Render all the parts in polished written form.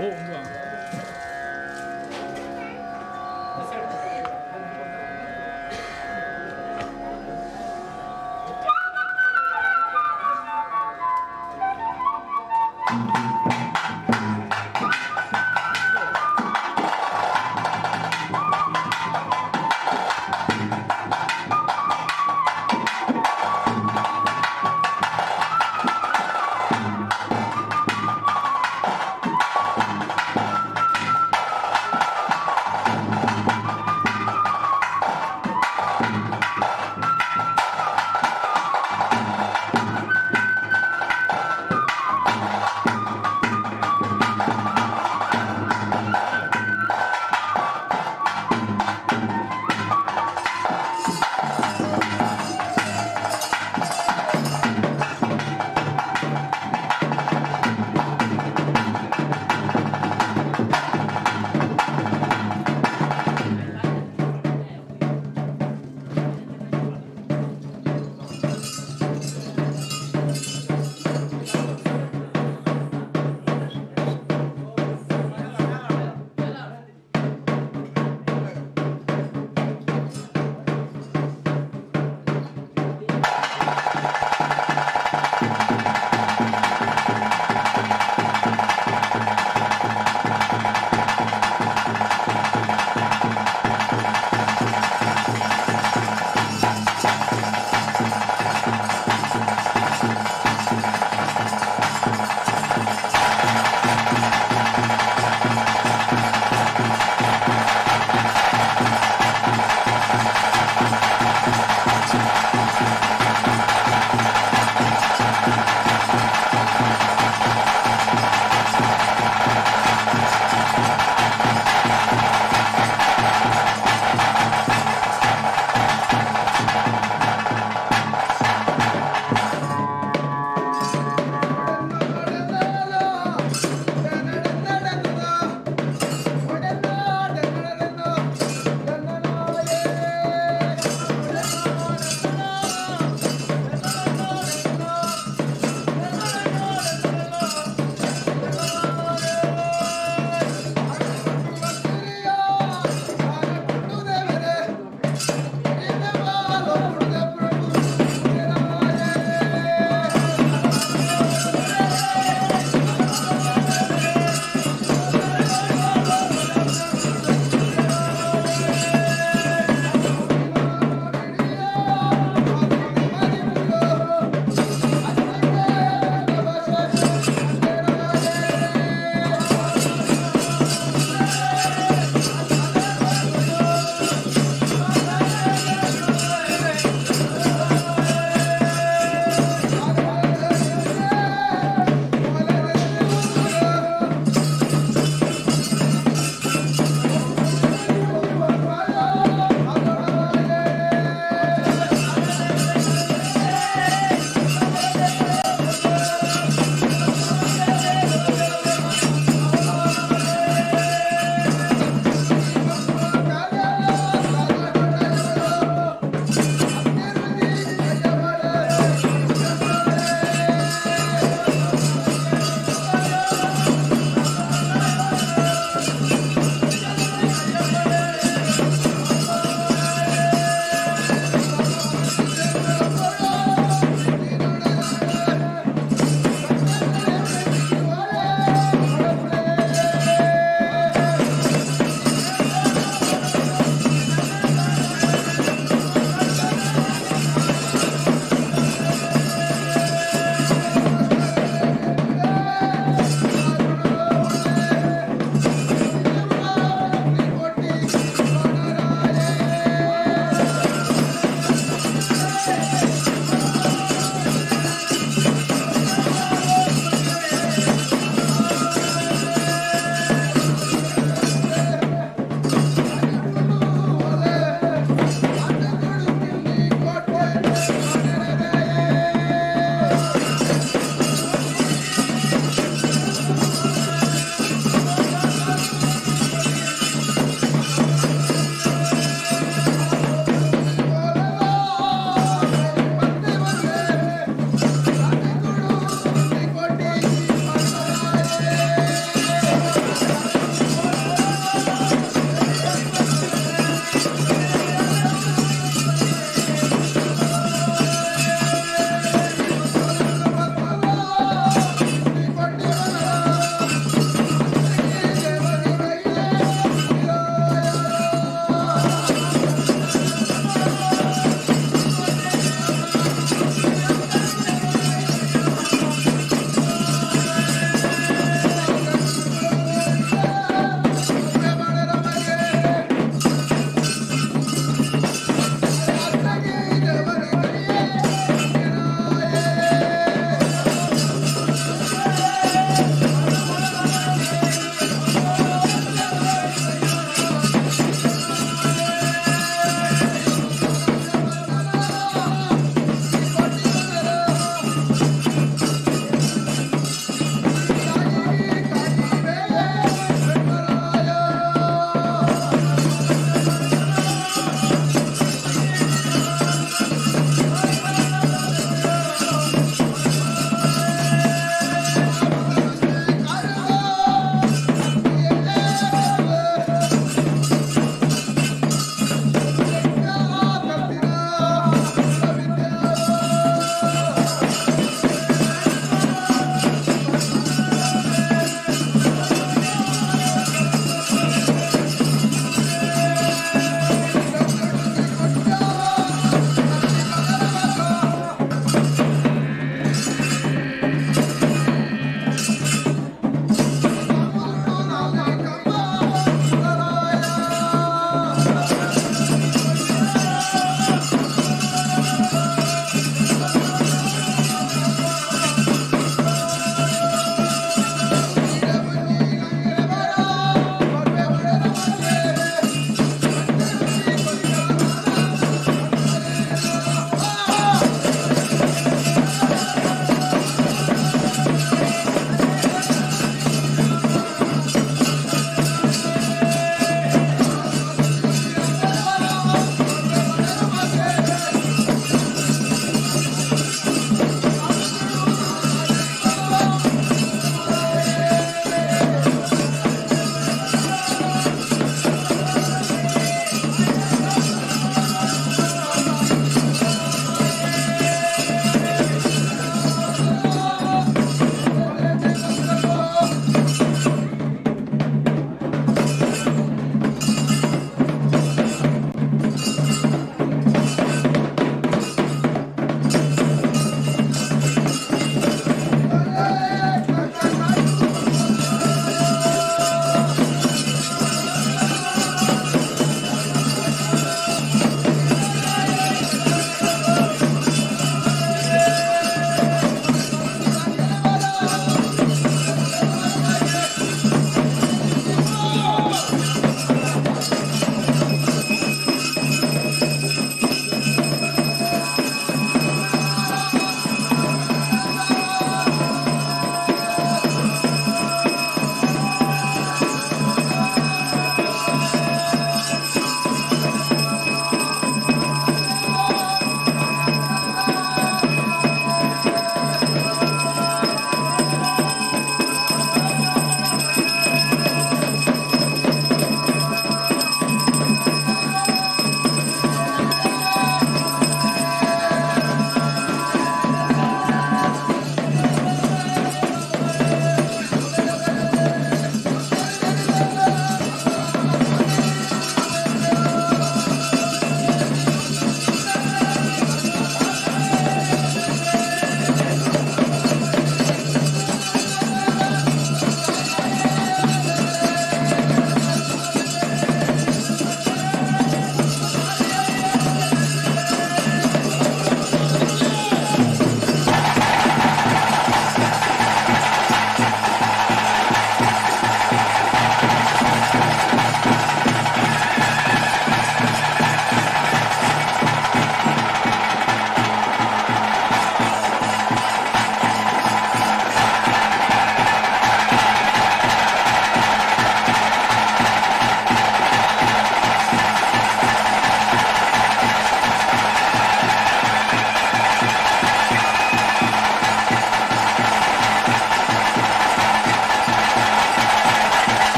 ಓ ಉಂದು.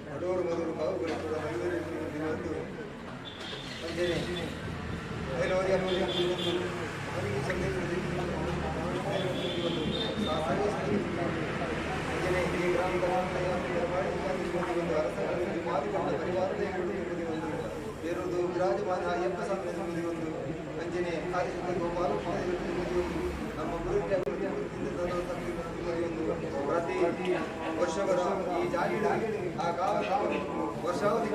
ಅಡೂರು ಮಧುರು ಕಾವುಗಳು ಐವರು ಅಂಜನೆ ಅಂಜನೆ ಈ ಗ್ರಾಮದ ಪರಿವಾರದ ಬೇರೊಂದು ವಿರಾಜಮಾನ ಅಯ್ಯಪ್ಪ ಸ್ವಾಮಿ ಒಂದು ಅಂಜನೆ ಆದಿಶಕ್ತಿ ಗೋಪಾಲ ಒಂದು ನಮ್ಮ ಗುರು ಪ್ರತಿ ವರ್ಷ ವರ್ಷ ಈ ಜಾಗ ಆ ಕಾಲ ವರ್ಷಾವಧಿ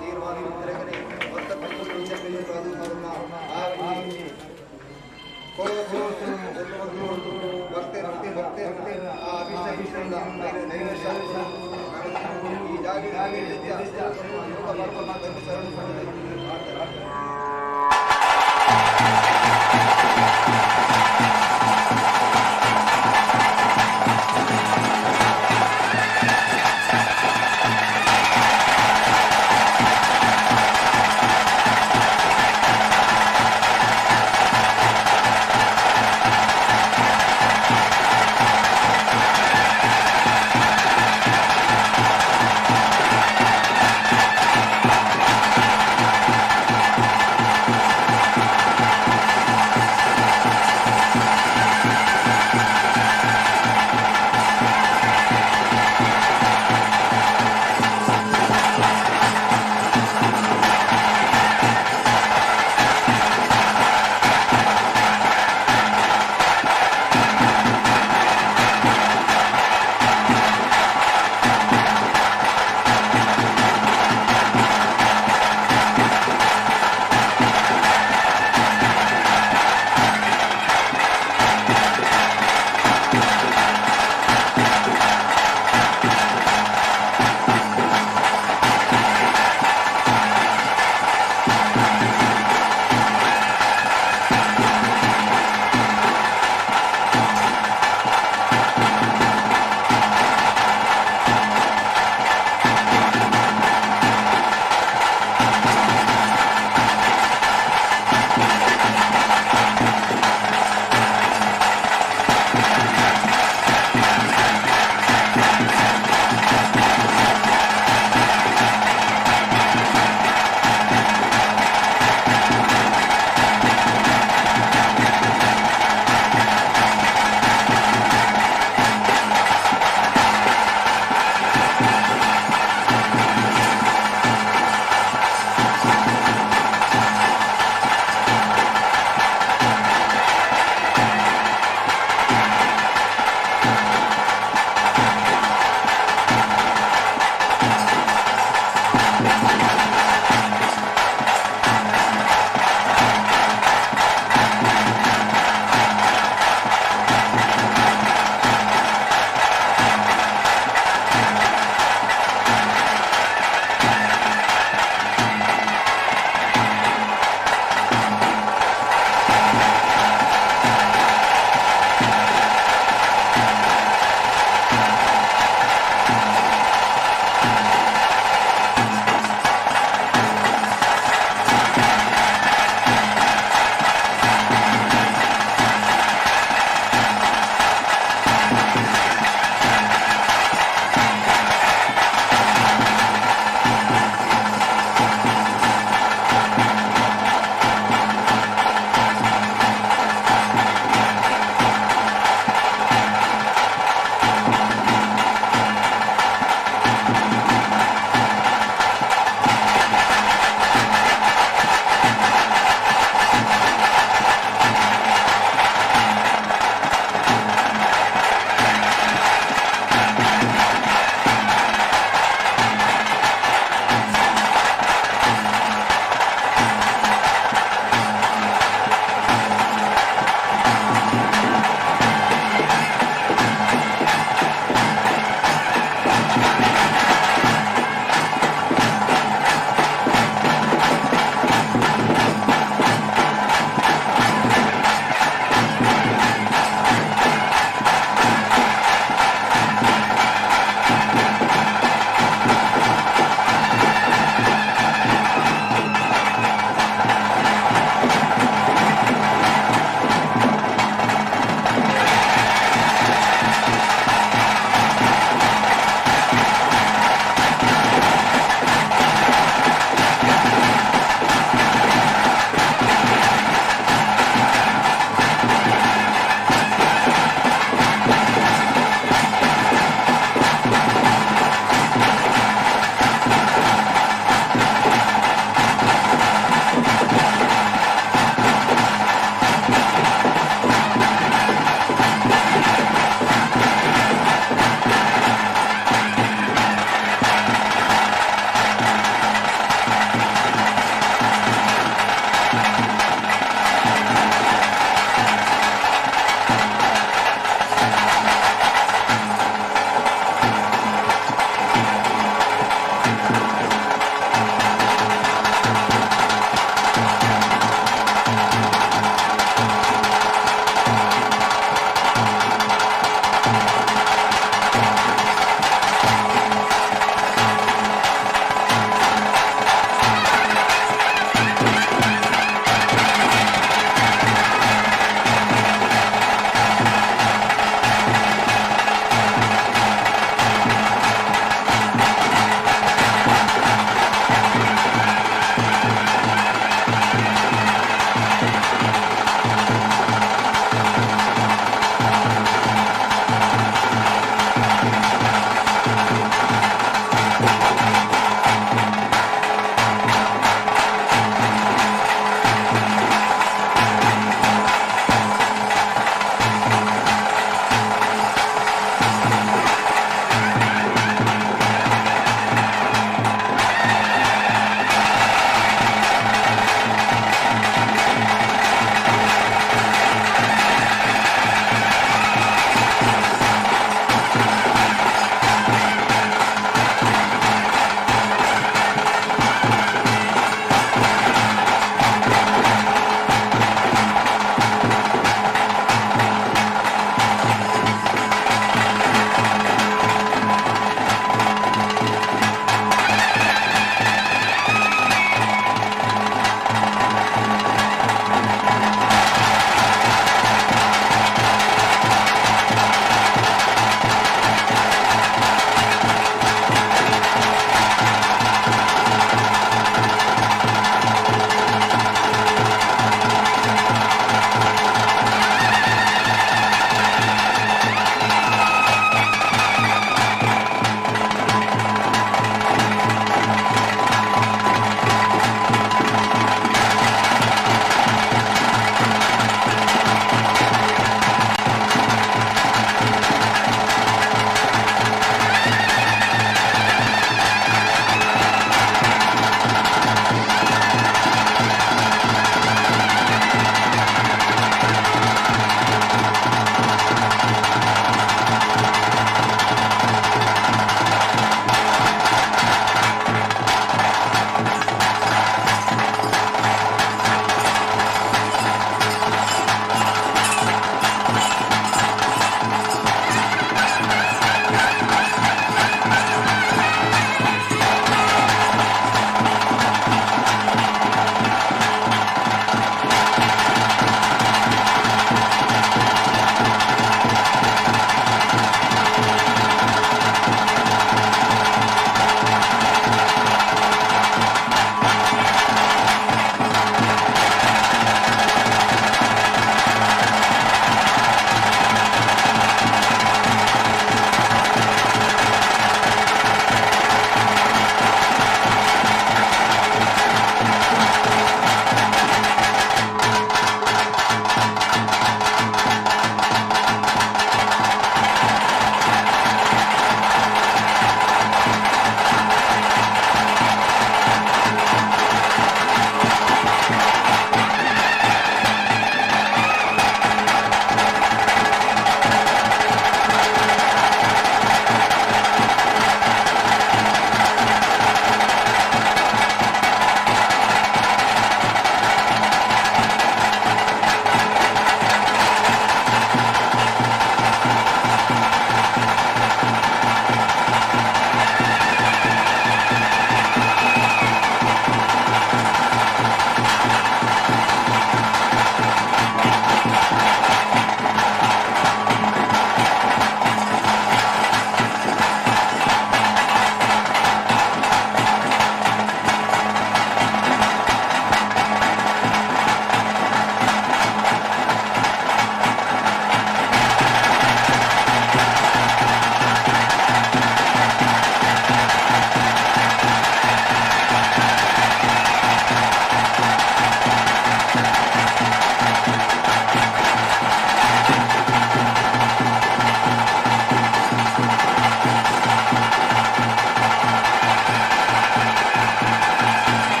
ತೀರ್ಮಾನ ಈ ಜಾಗ ಯೋಗ.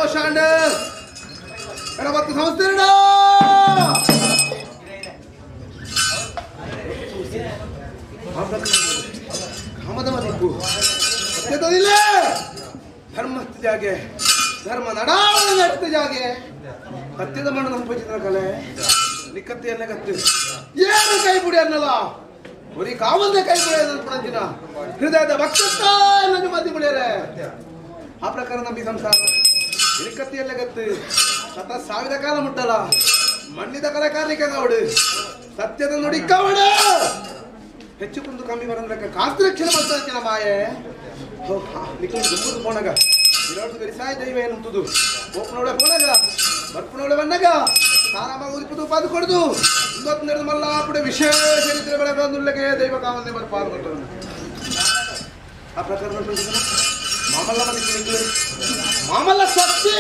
ಸಂತೋಷಾಂಡ ಗಣಪತಿ ಸಂಸ್ಥೆ ಕಾಮದ ಮದಿಪ್ಪು ಸತ್ಯದಿಲ್ಲ ಧರ್ಮಸ್ಥ ಜಾಗೆ ಧರ್ಮ ನಡಾವಣೆ ನಡೆದ ಜಾಗೆ ಸತ್ಯದ ಮಣ್ಣು ನಮ್ಮ ಪಂಚಿತರ ಕಲೆ ನಿಕ್ಕತ್ತೆ ಎಲ್ಲ ಕತ್ತು ಏನು ಕೈ ಬಿಡಿ ಅನ್ನಲ್ಲ ಬರೀ ಕಾವಂದೇ ಕೈ ಬಿಡಿ ಅನ್ಪಣಂಚಿನ ಹೃದಯದ ಭಕ್ತ ನನ್ನ ಮದಿ ಬಿಡಿಯರೆ. ಆ ಪ್ರಕಾರ ನಂಬಿ ಸಂಸಾರ ಇರಿಕತ್ತಿಯಲ್ಲ ಗತ್ತು ಸತ ಸಾವಿರ ಕಾಲ ಮುಟ್ಟಲ್ಲ ಮಣ್ಣಿದ ಕಲೆ ಕಾರ್ಲಿಕ್ಕೆ ಕಾವಡು ಸತ್ಯದ ನುಡಿ ಕಾವಡು ಹೆಚ್ಚು ಕುಂದು ಕಮ್ಮಿ ಬರಂದ್ರೆ ಕಾಸ್ತು ರಕ್ಷಣೆ ಮಾಡ್ತಾ ಮಾಯೆ. ನಿಕ್ಕಲು ದುಂಬುದು ಪೋಣಗ ಇರೋದು ಬೆರಿಸಾಯ ದೈವ ಏನಂತುದು ಓಪನೋಳೆ ಪೋಣಗ ಬರ್ಪುನೋಳೆ ಬನ್ನಗ ಸಾರಾಮ ಉದಿಪುದು ಪಾದು ಕೊಡುದು ಇಂದೊತ್ತು ನಡೆದು ಮಲ್ಲಾಪುಡೆ ವಿಶೇಷ ರೀತಿಯ ಬೆಳಗ್ಗೆ ದೈವ ಕಾವಂದೆ ಬರ್ಪಾದು ಕೊಟ್ಟರು. ಆ ಪ್ರಕಾರ ಮಾಮಲ್ಲ ಮನೆ ಮಾಮಲ್ಲ ಸತ್ತಿ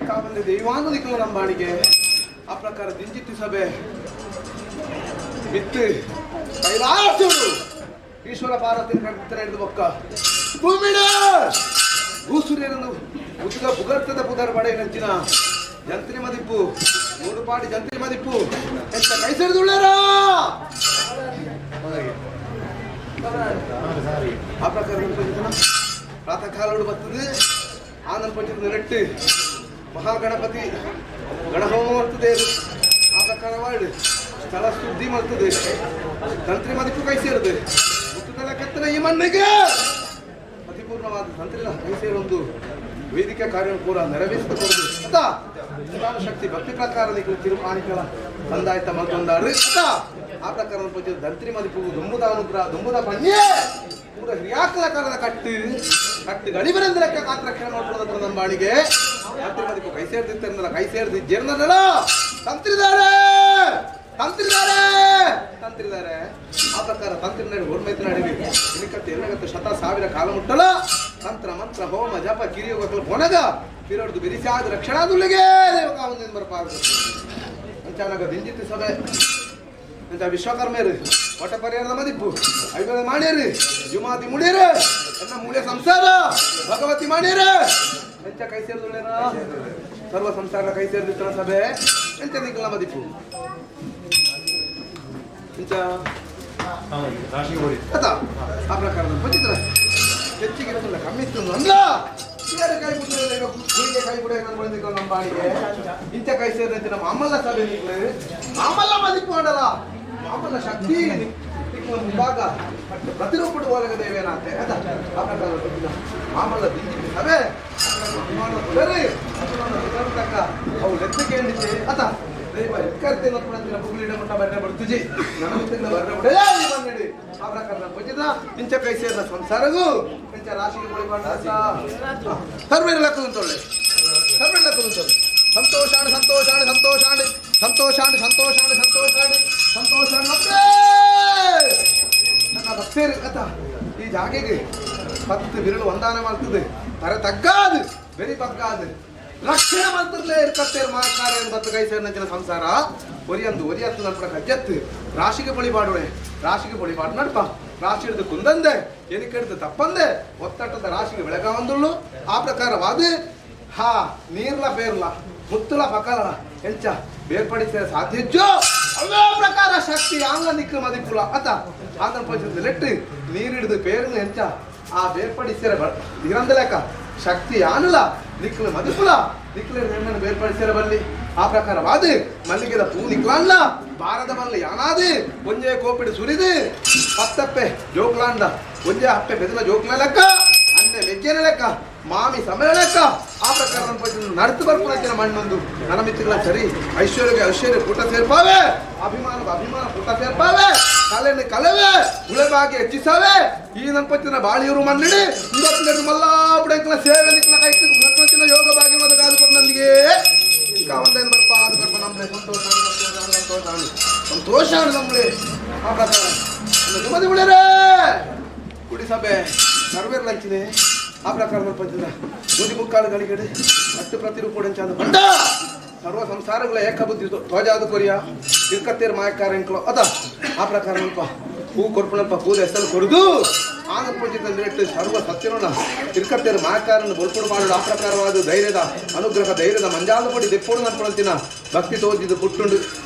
ಕಾವಂದೆ ದೈವಾನು ದಿಕ್ಕಲು ನಂಬಾಣಿಗೆ. ಆ ಪ್ರಕಾರ ದಿಂಜಿತ್ತು ಸಭೆ ಬಿತ್ತು ಕೈಲಾಸರು ಈಶ್ವರ ಪಾರ್ವತಿ ಕಡ್ತಾರೆ ಹಿಡಿದು ಬೊಕ್ಕ ಭೂಮಿಡ ಭೂಸೂರ್ಯನನ್ನು ಉದ್ದ ಪುಗರ್ತದ ಪುದರ್ ಬಡೆ ನಂಚಿನ ಜಂತ್ರಿ ಮದಿಪ್ಪು ಮೂರು ಪಾಡಿ ಜಂತ್ರಿ ಮದಿಪ್ಪು ಎಂತ ಕೈ ಸೇರಿದುಳ್ಳಾರ. ಆ ಪ್ರಕಾರ ಪ್ರಾತಃ ಕಾಲೋಡು ಬರ್ತದೆ ಆನಂದ ಪಂಚದ ನೆಟ್ಟು ಮಹಾಗಣಪತಿ ಗಣಹೋಮ ಮಾಡ್ತದೆ. ಆ ಪ್ರಕಾರ ಮಾಡಿ ಸ್ಥಳ ಶುದ್ಧಿ ಮಾಡ್ತದೆ ತಂತ್ರಿ ಮದಿಪ್ಪು ಕೈ ಸೇರಿದೆ ಮುತ್ತುದಲ ಕತ್ತಲ ಈ ಮಣ್ಣಿಗೆ ಅತಿಪೂರ್ಣವಾದ ತಂತ್ರಿನ ಕೈ ಸೇರೊಂದು ವೇದಿಕೆ ಕಾರ್ಯ ಪೂರ ನೆರವೇರಿಸಿಕೊಡುದು ಅತ ಶಕ್ತಿ ಭಕ್ತಿ ಪ್ರಕಾರ ತಿರುಪಾಣಿಕಲ ತಂದಾಯ್ತ ಮತ್ತೊಂದಾರು ಅತ. ಆ ಪ್ರಕಾರ ಪೂಜೆ ದಂತ್ರಿ ಮದಿಪು ದುಂಬುದ ಅನುಗ್ರಹ ದುಂಬುದ ಪಣ್ಯೇ ಪೂರ ಹಿರಿಯಾಕಲ ಕಾಲದ ಕಟ್ಟು ಕಟ್ಟು ಗಡಿಬರಂದ ಲೆಕ್ಕ ಕಾತ್ರಕ್ಷಣ ಮಾಡ್ಕೊಳ್ಳೋದ್ರ ನಮ್ಮ ಬಾಣಿಗೆ ತಂತ್ರಿ ಮದಿಪು ಕೈ ಸೇರ್ದಿತ್ತಂದ್ರ ಕೈ ಸೇರ್ದಿ ಜೀರ್ಣನಲ್ಲ ತಂತ್ರಿದಾರೆ ತಂತ್ರಿದಾರೆ ತಂತ್ರಿದಾರೆ. ಆ ಪ್ರಕಾರ ತಂತ್ರಿ ನಡಿ ಓರ್ಮೈತ ನಡಿವಿ ಇನಿಕತ್ತೆ ಎಲ್ಲಗತ್ತೆ ಶತ ಸಾವಿರ ಕಾಲ ಮುಟ್ಟಲ ತಂತ್ರ ಮಂತ್ರ ಹೋಮ ಜಪ ಕಿರಿಯೋಗಕ್ಕಲು ಕೊನಗ ಪಿರಡ್ದು ಬಿರಿಸಾದ ರಕ್ಷಣಾದುಲ್ಲಿಗೆ ದೇವಕಾವಂದಿಂದ ಬರಪಾಗ ಅಂಚಾನಗ ದಿಂಜಿತ್ತು ಸಭೆ ಅಂತ ವಿಶ್ವಕರ್ಮೇರು ಒಟ್ಟ ಪರಿಹಾರದ ಮದಿಪ್ಪು ಐವದ ಮಾಡ್ಯಾರಿ ಜುಮಾತಿ ಮುಡಿಯರು ಎನ್ನ ಮೂಲೆ ಸಂಸಾರ ಭಗವತಿ ಮಾಡ್ಯಾರ ಎಂಚ ಕೈ ಸೇರಿದುಳ್ಳೇನ ಸರ್ವ ಸಂಸಾರ ಕೈ ಸೇರಿದಿತ್ತನ ಸಭೆ ಎಂಚ ನಿಕ್ಕಲ ಮದಿಪ್ಪು ಎಂಚ ಅತ ಆ ಪ್ರಕಾರದ ಪಂಚಿತ್ರ ಹೆಚ್ಚಿಗೆ ಇರ್ತಲ್ಲ ಕಮ್ಮಿ ಇತ್ತು ಅಂದ್ರ ಯಾರು ಕೈ ಬಿಟ್ಟರೆ ಗುಳಿಗೆ ಕೈ ಬಿಡ ಬಂದಿದ್ದು ನಮ್ಮ ಬಾಡಿಗೆ ಇಂಥ ಕೈ ಸೇರಿದಂತೆ ನಮ್ಮ ಅಮ್ಮಲ್ಲ ಸಭೆ ನೀವು ಮಾಮಲ್ಲ ಮದಿಪ್ಪು ಮಾಡಲ್ಲ ಮಾಮಲ್ಲ ಶಕ್ತಿ ಮುಂಭಾಗ ಪ್ರತಿರೂಪಡು ಒಳಗ ದೇವೇನಾಂತೆ ಅದ ಆ ಪ್ರಕಾರ ಮಾಮಲ್ಲ ದಿಂಜಿತ್ತು ಸಭೆ ತಕ್ಕ ಅವು ಲೆಕ್ಕಕ್ಕೆ ಹೇಳಿದ್ದೆ ಅತ ದೈವ ಎಕ್ಕರ್ತೆ ನತ್ಪಣಂತಿನ ಪುಗುಲಿಡ ಮುಟ್ಟ ಬರ್ರೆ ಬರ್ತುಜಿ ನನ್ನ ಬರ್ರೆ ಬಿಡ ಬಂದಿಡಿ. ಆ ಪ್ರಕಾರ ಪಂಚಿದ ಇಂಚ ಕೈ ಸೇರಿದ ಸಂಸಾರಗೂ ಇಂಚ ರಾಶಿಗೆ ಬಳಿಬಾಡ ಸರ್ವೇರ ಲೆಕ್ಕದಂತೊಳ್ಳೆ ಸರ್ವೇರ ಲೆಕ್ಕದಂತೊಳ್ಳೆ ಸಂತೋಷಾಣ ಸಂತೋಷಾಣ ಸಂತೋಷಾಣ ಸಂತೋಷಾಣ ಸಂತೋಷಾಣ ಸಂತೋಷಾಣ ಸಂತೋಷಾಣ ನನ್ನ ಭಕ್ತರು ಅತ ಈ ಜಾಗೆಗೆ 10 ಬಿರಳು ವಂದಾನೆ ಮಾಡ್ತದೆ ತರೆ ತಗ್ಗಾದು ಬೆರಿ ಬಗ್ಗಾದು ರಕ್ಷಣೆ ಮಂತ್ರಲೇ ಇರ್ಕತ್ತೆ ಮಾಕಾರ ಬತ್ತು ಕೈ ಸೇರಿನ ಸಂಸಾರ ಒರಿಯಂದು ಒರಿಯತ್ತು ನಡ್ಪಡ ಕಜ್ಜತ್ತು ರಾಶಿಗೆ ಬಳಿ ಬಾಡುವೆ ರಾಶಿಗೆ ಬಳಿ ಬಾಡು ನಡ್ಪ ರಾಶಿ ಹಿಡಿದು ಕುಂದಂದೆ ಎನಿಕೆ ಹಿಡಿದು ತಪ್ಪಂದೆ ಒತ್ತಟ್ಟದ ರಾಶಿಗೆ ಬೆಳಗಾವಂದುಳ್ಳು. ಆ ಪ್ರಕಾರವಾದ ಹಾ ನೀರ್ಲ ಪೇರ್ಲ ಮುತ್ತುಲ ಪಕಲ ಎಂಚ ಬೇರ್ಪಡಿಸಿದ ಸಾಧ್ಯಜ್ಜೋ ಅವೇ ಪ್ರಕಾರ ಶಕ್ತಿ ಆಂಗ್ಲ ನಿಕ್ಕ ಮದಿಪುಲ ಅತ ಆಂಧ್ರ ಪಂಚದ ಲೆಟ್ಟು ನೀರಿಡಿದು ಪೇರ್ನ ಎಂಚ ಆ ಬೇರ್ಪಡಿಸಿರ ಇರಂದಲೆಕ್ಕ ಶಕ್ತಿ ಆನುಲ ನಿಕ್ಲು ಮದಿಪುಲ ನಿಕ್ಲು ನಿಮ್ಮನ್ನು ಬೇರ್ಪಡಿಸಿರ ಬಲ್ಲಿ. ಆ ಪ್ರಕಾರವಾದ ಮಲ್ಲಿಗೆದ ಪೂ ನಿಕ್ಲಾಂಡ್ಲ ಭಾರತ ಬಲ್ಲಿ ಯಾನಾದು ಒಂಜೆ ಕೋಪಿಡು ಸುರಿದು ಪತ್ತಪ್ಪೆ ಜೋಕ್ಲಾಂಡ ಒಂಜೆ ಅಪ್ಪೆ ಬೆದಲ ಜೋಕ್ಲ ಲೆಕ್ಕ ಅನ್ನೆ ಮೆಜ್ಜೆನ ಲೆಕ್ಕ ಮಾಮಿ ಸಮಯ ಲೆಕ್ಕ. ಆ ಪ್ರಕಾರ ನಡ್ತು ಬರ್ಪುನ ಮಣ್ಣೊಂದು ನನ್ನ ಮಿತ್ರಗಳ ಸರಿ ಐಶ್ವರ್ಯಗೆ ಐಶ್ವರ್ಯ ಪುಟ ಸೇರ್ಪಾವೆ ಅಭಿಮಾನದ ಅಭಿಮಾನ ಪುಟ ಸೇರ್ಪಾವೆ ಕಲೆಯನ್ನು ಕಲವೆ ಉಳೆಬಾಗಿ ಹೆಚ್ಚಿಸಾವೆ ಈ ನನ್ಪತ್ತಿನ ಬಾಳಿಯವರು ಮಣ್ಣಿಡಿ ಇಂದೊತ್ತಿನ ಮಲ್ಲಾಪುಡಂಕಲ ಸೇವೆ ನಿಕ್ಲ ಕೈತು ನನ್ಪತ್ತಿನ ಯೋಗ ಭಾಗ್ಯ ಕಾದು ಕೊಟ್ಟು ನನಗೆ ಕಾವಂದ ಬರ್ಪ ಆದು ಕೊಟ್ಟು ನಮ್ಮಲೆ ಸಂತೋಷ ಸಂತೋಷ ಸಂತೋಷ ನಮ್ಮಲೆ. ಆ ಪ್ರಕಾರ ನೆಮ್ಮದಿ ಉಳಿರೇ ಕುಡಿ ಸಭೆ ಸರ್ವೇರ್ ಲಂಚಿದೆ. ಆ ಪ್ರಕಾರ ಪಂಚದ ಬುದ್ಧಿ ಮುಕ್ಕಾಲು ಗಳಿಗಡೆ ಅಷ್ಟು ಪ್ರತಿರೂಪುಡಂಚಾದ ಬಂಡ ಸರ್ವ ಸಂಸಾರಗಳ ಏಕಬುದ್ಧಿ ಧ್ವಜಾದ ಕೊರಿಯ ಇರ್ಕತ್ತೇರ್ ಮಾಯಕಾರ ಎಂಕ್ಲೋ ಅದ. ಆ ಪ್ರಕಾರ ನಲ್ಪ ಹೂ ಕೊರ್ಪುಣಲ್ಪ ಹೂದ ಹೆಸರು ಕೊಡುದು ಆನಪೂಜಿತ ನೆಟ್ಟು ಸರ್ವ ಸತ್ಯನೋಣ ತಿರುಕತ್ತೇರು ಮಾಕಾರನ್ನು ಬೊಲ್ಪುಡು ಮಾಡೋಡು ಆ ಪ್ರಕಾರವಾದ ಧೈರ್ಯದ ಅನುಗ್ರಹ ಧೈರ್ಯದ ಮಂಜಾಲ ಪೊಡಿ ದೆಪ್ಪೋಡು ನನ್ಪೊಳಂತಿನ ಭಕ್ತಿ ತೋಜಿದ್ದು ಪುಟ್ಟುಂಡು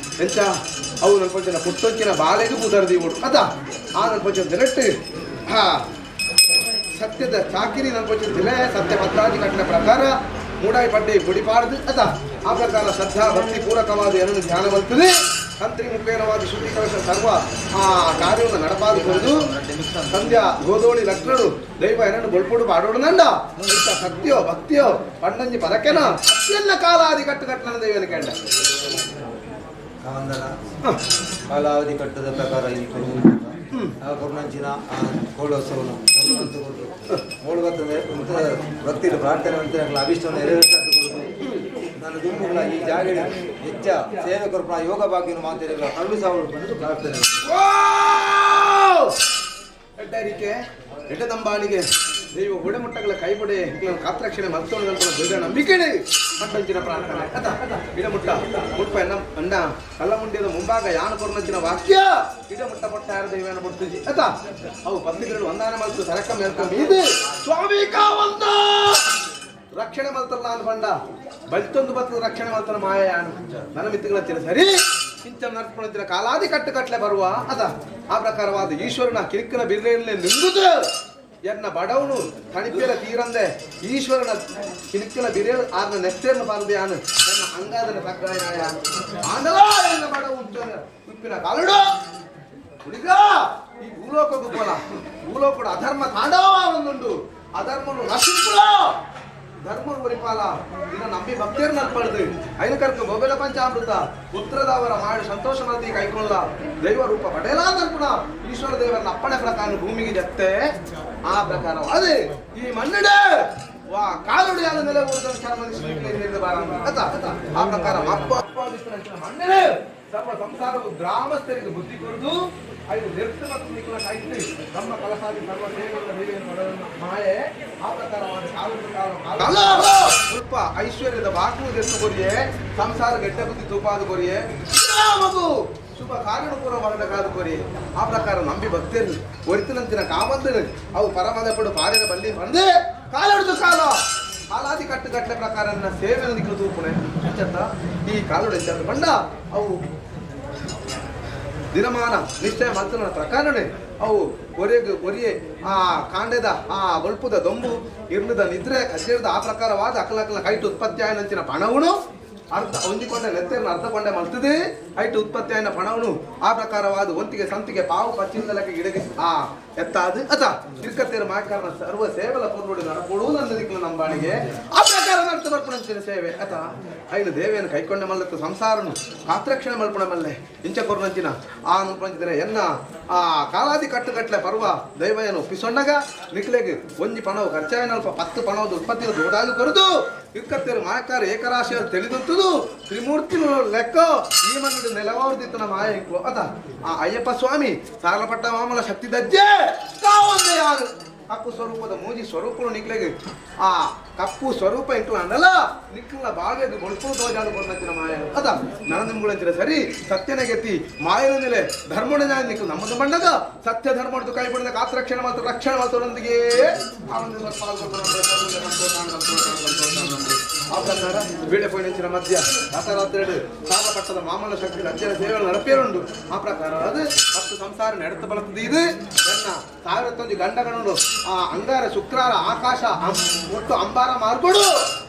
ಎಂಚ ಅವು ನನ್ಪೊಂಚಿನ ಪುಟ್ಟೊಂಚಿನ ಬಾಲೆಗೂ ಪೂತಾರ ದೀವೋಡು ಅದ ಆ ನನ್ಪೊಂಚಿನ ದಿನಟ್ಟು ಹಾ ಸತ್ಯದ ಚಾಕಿರಿ ನನ್ಪೊಂಚಿನ ದಿಲೆ ಸತ್ಯ ಪದ್ರಾಜಿ ಕಟ್ಟಿನ ಪ್ರಕಾರ ಮೂಡಾಯಿ ಪಡ್ಡೆ ಗುಡಿಪಾಡ್ದು ಅದ ಆ ಪ್ರಕಾರ ಶ್ರದ್ಧಾ ಭಕ್ತಿ ಪೂರಕವಾದ ಏನನ್ನು ಧ್ಯಾನ ಬರ್ತದೆ ತಂತ್ರಿ ಮುಖೇನವಾದ ಶುದ್ಧಿ ಕಲಶ ಸರ್ವ ಆ ಕಾರ್ಯವನ್ನು ನಡಪಾದು ಕೊರದು ಸಂಧ್ಯಾ ಗೋಧೋಳಿ ಲಗ್ನಡು ದೈವ ಏನನ್ನು ಬೊಳ್ಪುಡು ಪಾಡೋಡು ನಂಡ ಇಂಥ ಸತ್ಯೋ ಭಕ್ತಿಯೋ ಪಣ್ಣಂಜಿ ಪದಕೆನ ಅತ್ಯಲ್ಲ ಕಾಲಾದಿ ಕಟ್ಟು ಕಟ್ಟನ ದೈವನ ಕೇಂಡ ಕಾಂದನ ಕಾಲಾವಧಿ ಕಟ್ಟದ ಪ್ರಕಾರ ಈ ಆ ಕೊರ್ನಂಚಿನ ಆ ಕೋಳೋತ್ಸವನು ಮೋಳು ಬರ್ತದೆ ಭಕ್ತಿಲು ಪ್ರಾರ್ಥನೆ ಅಂತ ಅಭಿಷ್ಟವನ್ನು ನೆರವೇರಿಸಾತು ನಾನು ದುಂಬುಗಳ ಈ ಜಾಗಡೆ ಹೆಚ್ಚ ಸೇವೆ ಕೊರ್ಪಣ ಯೋಗ ಭಾಗ್ಯನು ಮಾತಿರಲ್ಲ ಕಳ್ಳು ಸಾವಿರ ಬಂದು ಪ್ರಾರ್ಥನೆ. ಎಡ್ಡರಿಕೆ ಎಡ್ಡ ತಂಬಾಳಿಗೆ ದೈವ ಮುಟ್ಟಗಳ ಕೈಬಡೆ ಕಾತ್ರಕ್ಷಣೆ ಮತ್ತೊಂದು ದೊಡ್ಡ ನಂಬಿಕೆ ಪಟ್ಟಂಚಿನ ಪ್ರಾರ್ಥನೆ ಅದ ಇಡಮುಟ್ಟ ಮುಟ್ಪ ಎನ್ನ ಅಣ್ಣ ಕಲ್ಲಮುಂಡಿಯದ ಮುಂಭಾಗ ಯಾನ ಕೊರ್ನಂಚಿನ ವಾಕ್ಯ ಇಡಮುಟ್ಟ ಪಟ್ಟ ಯಾರ ದೈವನ ಬಿಡ್ತಿಜಿ ಅದ ಅವು ಪತ್ನಿಗಳು ವಂದಾನ ಮಲ್ತು ಸರಕ ಮೇಲ್ಕ ಮೀದು ಸ್ವಾಮಿ ಕಾವಂತ ರಕ್ಷಣೆ ಮಲ್ತಲ್ಲ ನಾನು ಬಂಡ ಬಲ್ತೊಂದು ಬತ್ತದ ರಕ್ಷಣೆ ಮಲ್ತನ ಮಾಯ ಯಾನು ನನ್ನ ಮಿತ್ತುಗಳ ಸರಿ ಇಂಚ ನಡ್ಸ್ಕೊಂಡಿದ್ದ ಕಾಲಾದಿ ಕಟ್ಟು ಕಟ್ಲೆ ಬರುವ ಅದ ಆ ಪ್ರಕಾರವಾದ ಈಶ್ವರನ ಕಿರಿಕನ ಬಿರ್ರೆಯಲ್ಲಿ ನಿಂಗುದು ಎನ್ನ ಬಡವನು ತಣಿಪೇರ ತೀರಂದೆ ಈಶ್ವರನ ಕಿರಿಕನ ಬಿರೇಳು ಆರ್ನ ನೆತ್ತೇರ್ನ ಬಾರದೆ ಯಾನು ನನ್ನ ಅಂಗಾದನ ತಗ್ಗಾಯ ಆಂಡಲ ಎನ್ನ ಬಡವ ಉಪ್ಪಿನ ಕಾಲುಡು ಹುಡುಗ ಈ ಭೂಲೋಕ ಗುಬ್ಬಲ ಭೂಲೋಕಡು ಅಧರ್ಮ ತಾಂಡವ ಒಂದುಂಡು ಅಧರ್ಮನು ನಶಿಂಪುಲ ಧರ್ಮನು ಒರಿಪಾಲ ಇನ್ನ ನಂಬಿ ಭಕ್ತಿಯರು ನಲ್ಪಡ್ದು ಐನ ಕರ್ಕ ಗೋಬೇಲ ಪಂಚಾಮೃತ ಪುತ್ರದವರ ಮಾಡಿ ಸಂತೋಷ ಮಾತಿ ಕೈಕೊಳ್ಳ ದೈವ ರೂಪ ಪಡೆಯಲ ತರ್ಪಣ ಈಶ್ವರ ದೇವರನ್ನ ಅಪ್ಪಣೆ ಪ್ರಕಾರ ಭೂಮಿಗೆ ಜತ್ತೆ ಆ ಪ್ರಕಾರ ಅದೇ ಈ ಮಣ್ಣಿಡೆ ವಾ ಕಾಲುಡಿಯಾದ ನೆಲೆ ಬಾರ ಆ ಪ್ರಕಾರ ಅಪ್ಪ ಮಣ್ಣಿಡೆ ಸರ್ವ ಸಂಸಾರವು ಗ್ರಾಮಸ್ಥರಿಗೆ ಬುದ್ಧಿ ಕೊರದು ಐದು ನಿರ್ತ ಮತ್ತು ನಿಖಲ ಕಾಯ್ತು ನಮ್ಮ ಕಲಸಾದಿ ಸರ್ವ ಸೇವೆಗಳ ದೇವಿಯನ್ನು ಮಾಯೆ ಆ ಪ್ರಕಾರವಾದ ಕಾಲ ಸ್ವಲ್ಪ ಐಶ್ವರ್ಯದ ಬಾಕು ದೆತ್ತು ಕೊರಿಯೆ ಸಂಸಾರ ಗೆಡ್ಡ ಬುದ್ಧಿ ತೂಪಾದ ಕೊರಿಯೆ ಮಗು ಶುಭ ಕಾರ್ಯನುಕೂಲ ಮಾಡಿದ ಕಾದು ಕೊರಿಯೆ ಆ ಪ್ರಕಾರ ನಂಬಿ ಭಕ್ತರು ಒರಿತನಂತಿನ ಕಾಮಂದರು ಅವು ಪರಮದ ಪಡು ಪಾರಿನ ಬಲ್ಲಿ ಬಂದೆ ಕಾಲೊಡೆದು ಕಾಲ ಕಾಲಾದಿ ಕಟ್ಟುಕಟ್ಟಲೆ ಪ್ರಕಾರ ಸೇವೆ ನಿಖಲು ತೂಪುಣೆ ಅಂಚತ್ತ ಈ ಕಾಲುಡೆ ಬಂಡ ಅವು ದಿನಮಾನ ನಿಶ್ಚಯ ಮಲ್ತನ ಪ್ರಕಾರನೇ ಅವು ಒರೆಗೆ ಒರಿಯೆ ಆ ಕಾಂಡೆದ ಆ ಬಲ್ಪುದ ದೊಂಬು ಇರ್ಲದ ನಿದ್ರೆ ಕಜ್ಜೇರದ ಆ ಪ್ರಕಾರವಾದ ಅಕಲಕಲ ಕೈಟು ಉತ್ಪತ್ತಿ ಆಯನಂಚಿನ ಪಣವನು ಅರ್ಧ ಹೊಂದಿಕೊಂಡೆ ನೆತ್ತೆರನ್ನು ಅರ್ಧ ಕೊಂಡೆ ಮಲ್ತದೆ ಐಟು ಉತ್ಪತ್ತಿ ಆಯ್ನ ಪಣವನು ಆ ಪ್ರಕಾರವಾದ ಒಂತಿಗೆ ಸಂತಿಗೆ ಪಾವು ಪಚ್ಚಿಂದ ಲೆಕ್ಕ ಗಿಡಗೆ ಆ ಎತ್ತಾದು ಅತ ತಿರ್ಕತ್ತೇರು ಮಾಕಾರನ ಸರ್ವ ಸೇವೆಲ ಪೊರ್ಲುಡು ನಡಪೊಡು ನನ್ನ ದಿಕ್ಕಲು ನಂಬಾಣಿಗೆ ಆ ಪ್ರಕಾರ ನಡ್ತು ಬರ್ಪಣಂಚಿನ ಸೇವೆ ಅತ ಐನು ದೇವಿಯನ್ನು ಕೈಕೊಂಡ ಮಲ್ಲತ್ತ ಸಂಸಾರನು ಕಾತ್ರಕ್ಷಣೆ ಮಲ್ಪುಣ ಮಲ್ಲೆ ಇಂಚ ಕೊರ್ನಂಚಿನ ಆ ಅನುಪಂಚಿದರೆ ಎನ್ನ ಆ ಕಾಲಾದಿ ಕಟ್ಟುಕಟ್ಲೆ ಪರ್ವ ದೈವಯನ್ನು ಒಪ್ಪಿಸೊಣ್ಣಗ ನಿಕ್ಲೆಗ್ ಒಂಜಿ ಪಣವು ಖರ್ಚಾಯನಲ್ಪ 10 ಪಣವದ ಉತ್ಪತ್ತಿನ ದೊಡ್ಡಾದು ಕೊರದು ಇಕ್ಕತ್ತೇರು ಮಾಯಕಾರ ಏಕರಾಶಿಯ ತಿಳಿದಂತದು ತ್ರಿಮೂರ್ತಿ ಲೆಕ್ಕ ಈ ಮಣ್ಣು ನೆಲವಾರ್ದಿತ್ತನ ಮಾಯ ಇಂಕು ಅತ ಆ ಅಯ್ಯಪ್ಪ ಸ್ವಾಮಿ ಸಾರಲಪಟ್ಟ ಮಾಮಲ ಶಕ್ತಿ ದಜ್ಜೆ ಕಾವಂದೆ ಯಾರು ಕಪ್ಪು ಸ್ವರೂಪದ ಮೂಜಿ ಸ್ವರೂಪನು ನಿಕ್ಲೆಗ್ ಆ ಕಪ್ಪು ಸ್ವರೂಪ ಇಂಕ್ಲ ಅಂಡಲ ನಿಕ್ಲ ಬಾಳ್ವೆಗ್ ಬೊಳ್ಪು ದೋಜಾಡು ಕೊಡ್ನಂಚಿನ ಮಾಯ ಅದ ನನ ನಿಮ್ಗುಳಂಚಿನ ಸರಿ ಸತ್ಯನ ಗೆತ್ತಿ ಮಾಯನ ನೆಲೆ ಧರ್ಮಣ ನ್ಯಾಯ ನಿಕ್ಲು ನಮ್ಮದು ಬಣ್ಣದ ಸತ್ಯ ಧರ್ಮದ ಕೈ ಬಿಡದ ಕಾತ್ರಕ್ಷಣ ಮಾತ್ರ ರಕ್ಷಣೆ ಮಾತ್ರದೊಂದಿಗೆ ಆ ಒಂದು ಸ್ವಲ್ಪ ಆ ಪ್ರಕಾರ ಬೀಳೆ ಪೋಯಿನಂಚಿನ ಮಧ್ಯ ರಾತ್ರಿ ಸಾಲಪಟ್ಟದ ಮಾಮೂಲ ಶಕ್ತಿ ಅಜ್ಜನ ಸೇವೆಗಳು ನಡಪೇರುಂಡು ಆ ಪ್ರಕಾರ ಅದು 10 ಸಂಸಾರ ನಡೆತ ಬಳಸ್ತದೆ ಇದು ನನ್ನ 1001 ಗಂಡಗಣನು ಆ ಅಂಗಾರ ಶುಕ್ರಾರ ಆಕಾಶ ಒಟ್ಟು ಅಂಬಾರ ಮಾರ್ಕೊಡು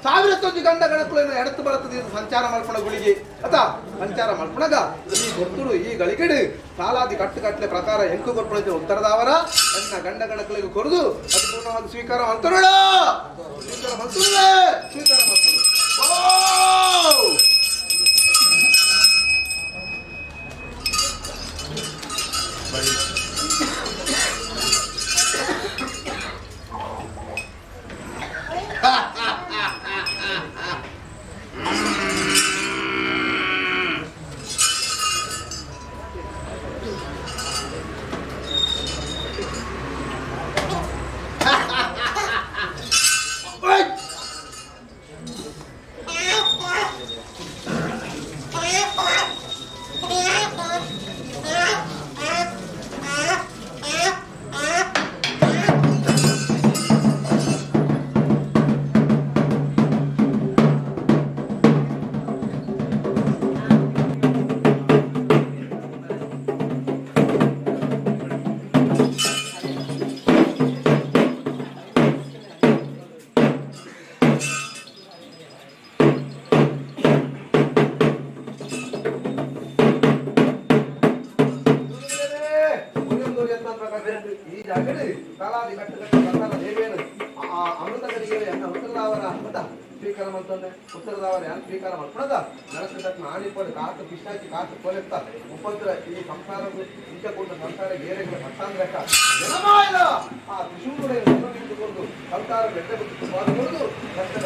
1001 ಗಂಡಗಣಕ್ಕೂ ಎಡತು ಬರ್ತದೆ ಇದು ಸಂಚಾರ ಮಲ್ಪಣ ಗುಳಿಗೆ ಅತ ಸಂಚಾರ ಮಲ್ಪಣಗ ಈ ಗೊತ್ತುಡು ಈ ಗಳಿಗೆಡು ಸಾಲಾದಿ ಕಟ್ಟುಕಟ್ಟಲೆ ಪ್ರಕಾರ ಎಂಕು ಕೊರ್ಪಣ ಉತ್ತರದಾವರ ನನ್ನ ಗಂಡಗಣಕ್ಕಳಿಗೆ ಕೊರದು ಪರಿಪೂರ್ಣವಾಗಿ ಸ್ವೀಕಾರ ಮಾಡ್ತಾರೋಣ ಸ್ವೀಕಾರ ಮಾಡ್ತಾರೆ ಸ್ವೀಕಾರ ಮಾಡ್ತಾರೆ ಓ ಉತ್ತರದಾವರ ಯಾನ್ ಸ್ವೀಕಾರ ಮಲ್ಪಣದ ನರಕ ತಕ್ಕ ಆಣಿಪಡು ಕಾತು ಪಿಶಾಚಿ ಕಾತು ಕೊಲೆತ್ತ ಉಪದ್ರ ಈ ಸಂಸಾರ ಇಂಚ ಸಂಸಾರ ಗೇರೆಗಳ ಮಟ್ಟಾಂದ್ರಕ್ಕ ಜನಮಾಯದ ಆ ತ್ರಿಶೂಲುடைய ಇಟ್ಟುಕೊಂಡು ಸಂಸಾರ ಬೆಟ್ಟ ಬಿಟ್ಟು ಬಾದುಕೊಂಡು ರಕ್ತ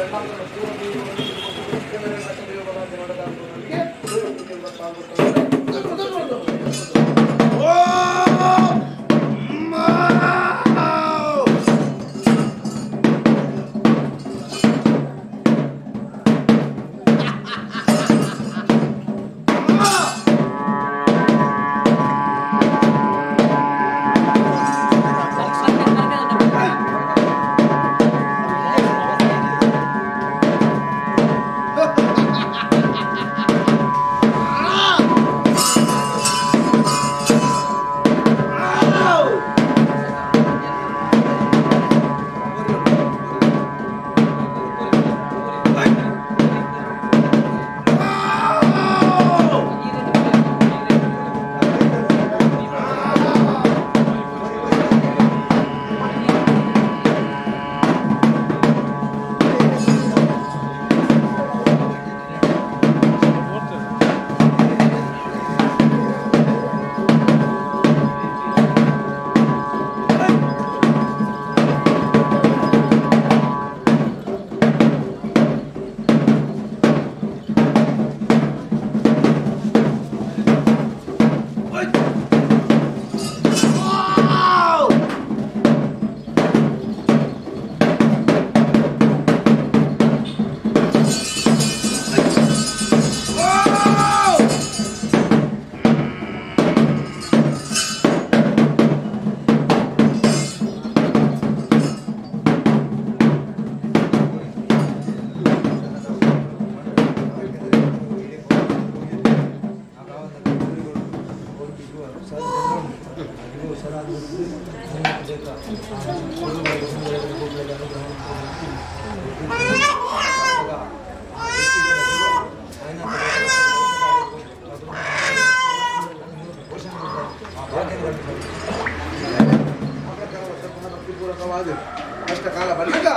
ಕಷ್ಟಕಾಲ ಬಂದಾಗ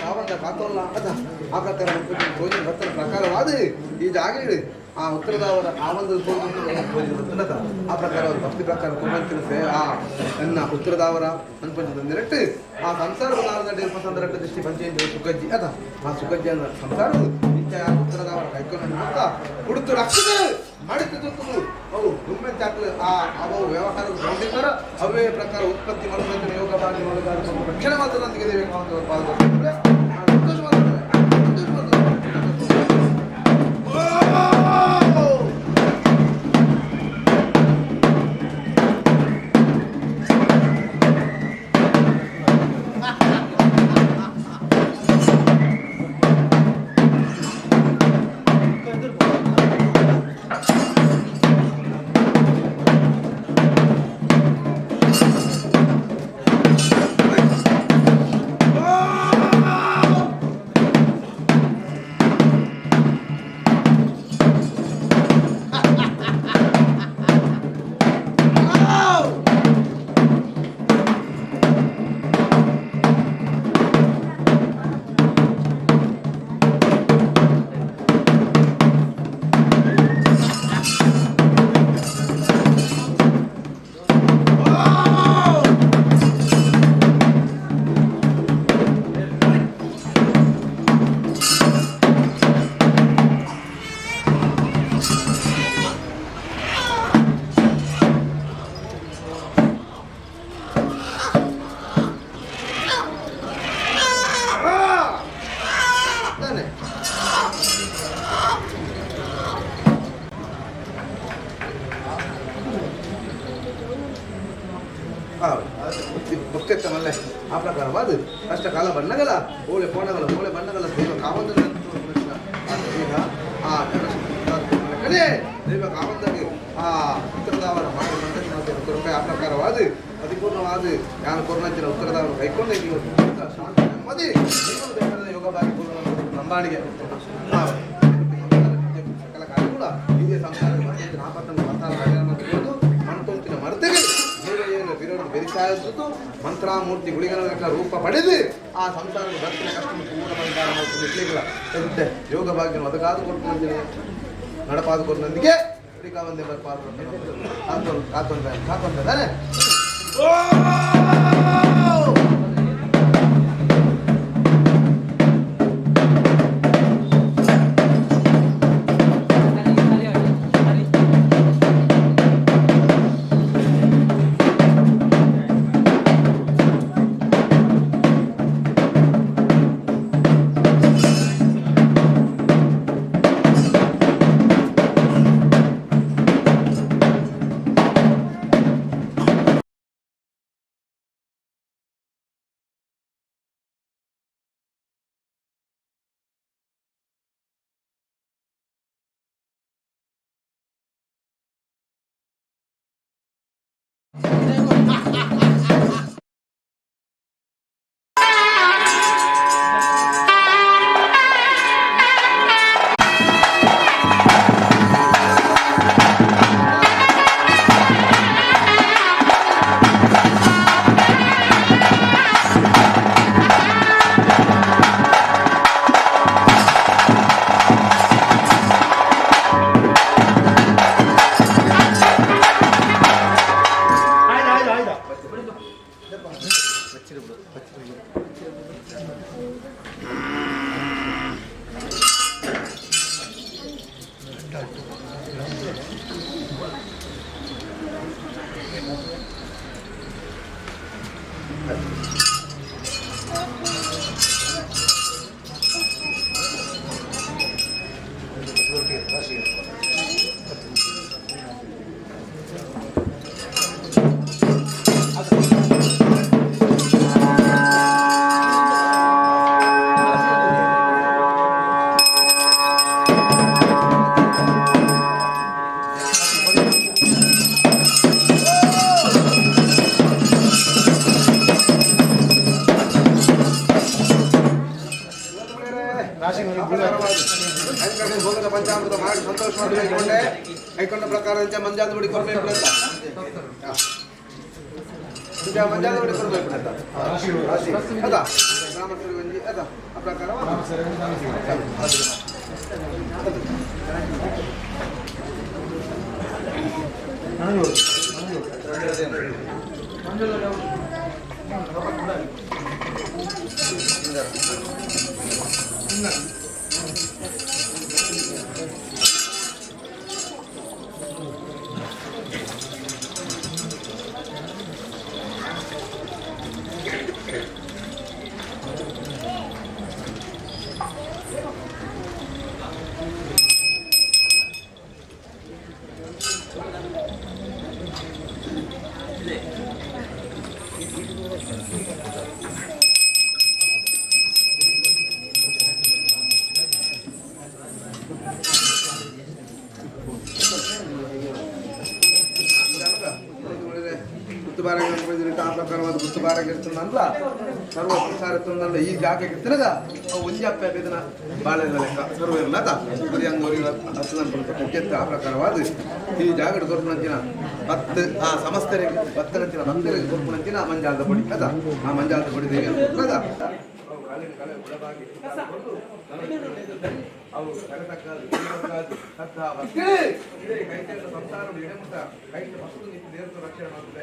ಕಾವಂದ ಕಾತೋಲ್ಲ ಅದ ಆ ಪ್ರಕಾರ ಭಕ್ತರ ಪ್ರಕಾರವಾದ ಈ ಜಾಗ ಆ ಉತ್ತರದವರ ಆ ಒಂದು ಗೊತ್ತುಂಡದ ಆ ಪ್ರಕಾರ ಅವರು ಭಕ್ತಿ ಪ್ರಕಾರ ಕುಮಂತಿನ ಸೇ ಆ ನನ್ನ ಉತ್ತರದಾವರ ಅನ್ಪಂಚದ ನಿರಟ್ಟು ಆ ಸಂಸಾರದ ರಟ್ಟು ದೃಷ್ಟಿ ಪಂಚೇಂದ್ರ ಸುಗಜ್ಜಿ ಅದ ಆ ಸುಗಜ್ಜಿ ಅನ್ನೋ ಸಂಸಾರದ ನಿತ್ಯ ಉತ್ತರದಾವರ ಕೈಕೊಂಡು ಅಂತ ಕುಡಿತು ರಕ್ಷದ ಮಡಿತು ತುತ್ತುದು ಅವು ಗುಮ್ಮೆ ಚಾಕ್ಲು ಆ ಅವು ವ್ಯವಹಾರದ ಗೌಂಡಿತರ ಅವೇ ಪ್ರಕಾರ ಉತ್ಪತ್ತಿ ಮಾಡುವಂತೆ ಯೋಗ ಮಾಡಿ ಮಾಡೋದಾದ ರಕ್ಷಣೆ ಮಾತ್ರ ನನಗೆ ಸಂತೋಷ ಮಾಡ್ತಾರೆ ಸಂತೋಷ ಮಾಡ್ತಾರೆ. ಭಕ್ತಿತ್ತಮಲ್ಲೇ ಆ ಪ್ರಕಾರವಾದ ಕಷ್ಟ ಕಾಲ ಬಣ್ಣಗಳ ಓಳೆ ಕೋಣಗಳ ಓಳೆ ಬಣ್ಣಗಳ ದೈವ ಕಾವಂದ ಈಗ ಆ ಕಡೆ ದೈವ ಕಾವಂದಗೆ ಆ ಉತ್ತರದಾವರ ಮಾಡಿ ಮಂತ್ರಿ ಆ ಪ್ರಕಾರವಾದ ಪರಿಪೂರ್ಣವಾದ ಯಾನು ಕೊರೋನಾಚಿನ ಉತ್ತರದಾವರ ಕೈಕೊಂಡು ಶಾಂತಿ ನೆಮ್ಮದಿ ಜೀವನ ಯೋಗ ಬಾಗಿ ನಂಬಾಣಿಗೆ ಸಕಲ ಕಾರ್ಯಗಳ ಇದೇ ಸಂಸಾರ ನಾಪತ್ತನ್ನು ಮಸಾಲ ಮರ್ತೊಂತಿನ ಮರ್ತೆಗೆ ಜೀವ ಏನು ಬಿರೋದು ಬೆರಿಸಾಯ. ಕಾಯಸುತ್ತು ಮಂತ್ರಾಮೂರ್ತಿ ಗುಳಿಗನ ರೂಪ ಪಡೆದು ಆ ಸಂಸಾರದ ಬರ್ತಿನ ಕಷ್ಟ ಪೂರ್ಣ ಪರಿಹಾರ ಮಾಡ್ಕೊಂಡು ಎಂತೆ ಯೋಗ ಭಾಗ್ಯ ಒದಗಾದ ಕೊಟ್ಟು ನಡಪಾದ ಕೊಟ್ಟನೊಂದಿಗೆ ಒಂದೇ ಬರ್ಪಾದ ಕಾತೊಂದು ಕಾತೊಂದ ಕಾತೊಂದಾನೆ. ಭೋಗದ ಪಂಚಾಮೃತ ಮಾಡಿ ಸಂತೋಷ ಮಾಡಿ ಕೈಕೊಂಡೆ ಕೈಕೊಂಡ ಪ್ರಕಾರ ಮಂಜಾದ ಬಡಿ ಕೊರಬೇಕು ಅಂತ ಮಂಜಾದ ಬಡಿ ಕೊರಬೇಕು ಅಂತ ಅದ ಗ್ರಾಮಸ್ಥರಿಗೆ ಒಂಜಿ ಅದ ಆ ಪ್ರಕಾರ. ಆ ಪ್ರಕಾರವಾದ ಗುತ್ತುಬಾರಾಗಿ ಇರ್ತದಲ್ಲ, ಸರ್ವ ಸಂಸಾರ ಇರ್ತದಲ್ಲ. ಈ ಜಾಗಕ್ಕೆ ಇರ್ತನಗ ಅವು ಒಂಜಿ ಅಪ್ಪೆ ಇದನ್ನ ಬಾಳೆಲ್ಲ ಲೆಕ್ಕ ಸರ್ವ ಇರಲ್ಲ ಬರೀ ಹಂಗ ಹತ್ತು ಆ ಪ್ರಕಾರವಾದ ಈ ಜಾಗಡ್ ಕೊರ್ಪುನಂಚಿನ ಭತ್ತ ಆ ಸಮಸ್ತರಿಗೆ ಭತ್ತನಂಚಿನ ಭಕ್ತರಿಗೆ ಕೊರ್ಪುನಂಚಿನ ಮಂಜಾಲದ ಪೊಡಿ ಅದ. ಆ ಮಂಜಾಲದ ಪೊಡಿ ದೇವಿ ಅದ. ಅವು ಸಂಸಾರ ಎಡೆಮುಟ್ಟ ಕೈತ ವಸ್ತು ನಿಂತು ದೇವರ ರಕ್ಷಣೆ ಮಾಡ್ತದೆ.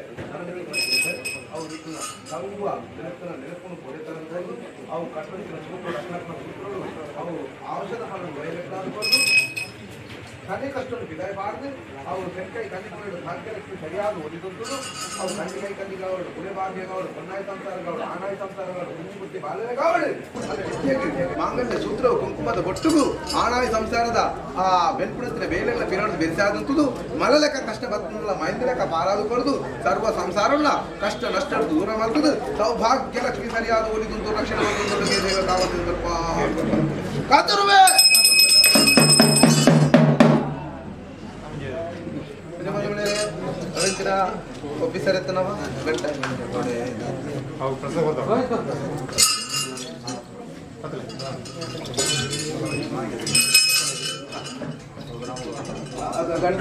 ಅವು ಸರ್ವ ನೆನಪನ ನೆನಪನ್ನು ಕೊಡೆತನದು. ಅವು ಕಟ್ಟುತ್ತಿನ ಸೂತ್ರ ರತ್ನಾತ್ಮ ಸೂತ್ರಗಳು ಅವು ಔಷಧ ಫಲ ವೈರಕ್ಕಾಗಬಹುದು. ಕಣ್ಣಿ ಕಷ್ಟನ್ನು ಬಿದಾಯಬಾರದು. ಅವು ತೆಂಕೈ ಕಣ್ಣಿಕೊಂಡು ಭಾಗ್ಯಲಕ್ಷ್ಮಿ ಸರಿಯಾದ ಒಲಿದಂತದ್ದು. ಅವು ಕಣ್ಣಿಕೈ ಕಣ್ಣಿಗಾವಳು ಗುಣಭಾಗ್ಯಗಾವಳು ಹೊನ್ನಾಯಿ ಸಂಸಾರಗಾವಳು ಆನಾಯಿ ಸಂಸಾರಗಾವಳು ಕುಂಚಿ ಬುಟ್ಟಿ ಬಾಲನೆಗಾವಳು ಮಾಂಗಲ್ಯ ಸೂತ್ರವು ಕುಂಕುಮದ ಬೊಟ್ಟುಗು ಆಣಾಯಿ ಸಂಸಾರದ ಆ ಬೆನ್ಪುಣತ್ತಿನ ಬೇಲೆಗಳ ಪಿರಾಣದ ಬೆರೆಸಾದಂತದ್ದು. ಮಲಲೆಕ್ಕ ಕಷ್ಟ ಬತ್ತಲ್ಲ ಮೈಂದಲೆಕ್ಕ ಪಾರಾದು ಕೊರದು ಸರ್ವ ಸಂಸಾರಲ್ಲ ಕಷ್ಟ ನಷ್ಟ ದೂರ ಮಾಡ್ತದೆ. ಸೌಭಾಗ್ಯ ಲಕ್ಷ್ಮಿ ಸರಿಯಾದ ಒಲಿದುಂಟು ರಕ್ಷಣೆ ಕಾತರುವೆ. ಆಫೀಸರ್ ಎತ್ತನವ ಗಂಟೆ. ಗಂಡ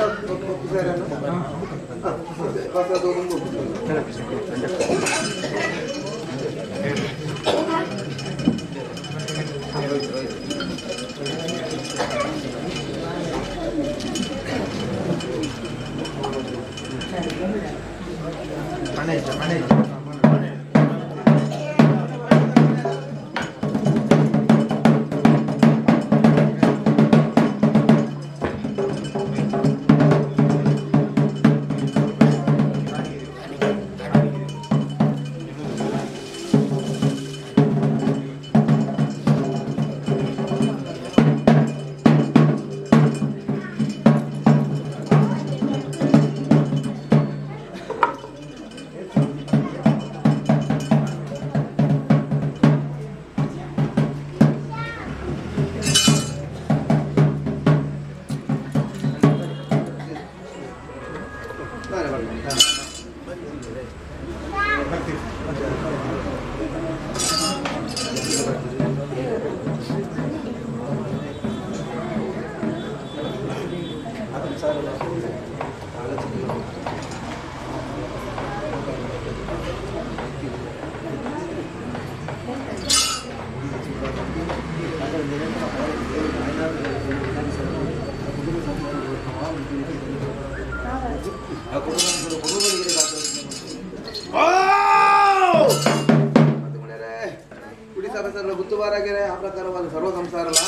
ಗುತ್ತುಬಾರಾಗೆರೆ ಆ ಪ್ರಕಾರವಾದ ಸರ್ವ ಸಂಸಾರಲ್ಲ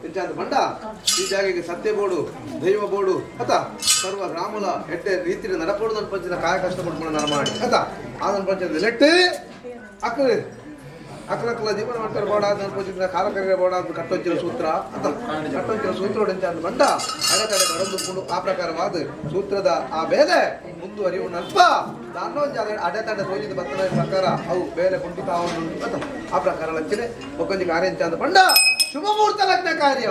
ಇಂಚಾದ ಬಂಡ ಈ ಜಾಗೆಗೆ ಸತ್ಯ ಬೋಡು ದೈವ ಬೋಡು ಅತ ಸರ್ವ ಗ್ರಾಮಲ ಎಡ್ಡೆ ರೀತಿಯ ನಡಪೋಡು ನನ್ನ ಪಂಚಿನ ಕಾಯ ಕಷ್ಟ ಪಡ್ಕೊಂಡು ನಡ ಮಾಡಿ ಅತ ಆ ನನ್ನ ಪಂಚದ ಲೆಟ್ಟು ಅಕ್ರ ಅಕ್ರಕ್ಲ ಜೀವನ ಮಾಡ್ತಾರೆ ಬೋಡ ನನ್ನ ಪಂಚಿನ ಖಾರ ಕರಿಯ ಬೋಡ ಅಂತ ಕಟ್ಟೊಂಚಿನ ಸೂತ್ರ ಅತ ಕಟ್ಟೊಂಚಿನ ಸೂತ್ರ ಇಂಚಾದ ಬಂಡ ಅಡೆತಡೆ ಬಡದುಕೊಂಡು ಆ ಪ್ರಕಾರವಾದ ಸೂತ್ರದ ಆ ಬೇಲೆ ಮುಂದುವರಿಯುವ ನಲ್ಪ ದಾನೊಂಜಿ ಅಡೆತಡೆ ತೋಜಿದ ಬತ್ತನ ಪ್ರಕಾರ ಅವು ಬೇಲೆ ಕುಂಠಿತ ಅತ ಆ ಪ್ರಕಾರ ಲಂಚನೆ ಒಕ್ಕೊಂಜಿ ಕಾರ್ಯ ಇಂಚಾದ ಬಂಡ ಶುಭ ಮುಹೂರ್ತ ಲಗ್ನ ಕಾರ್ಯ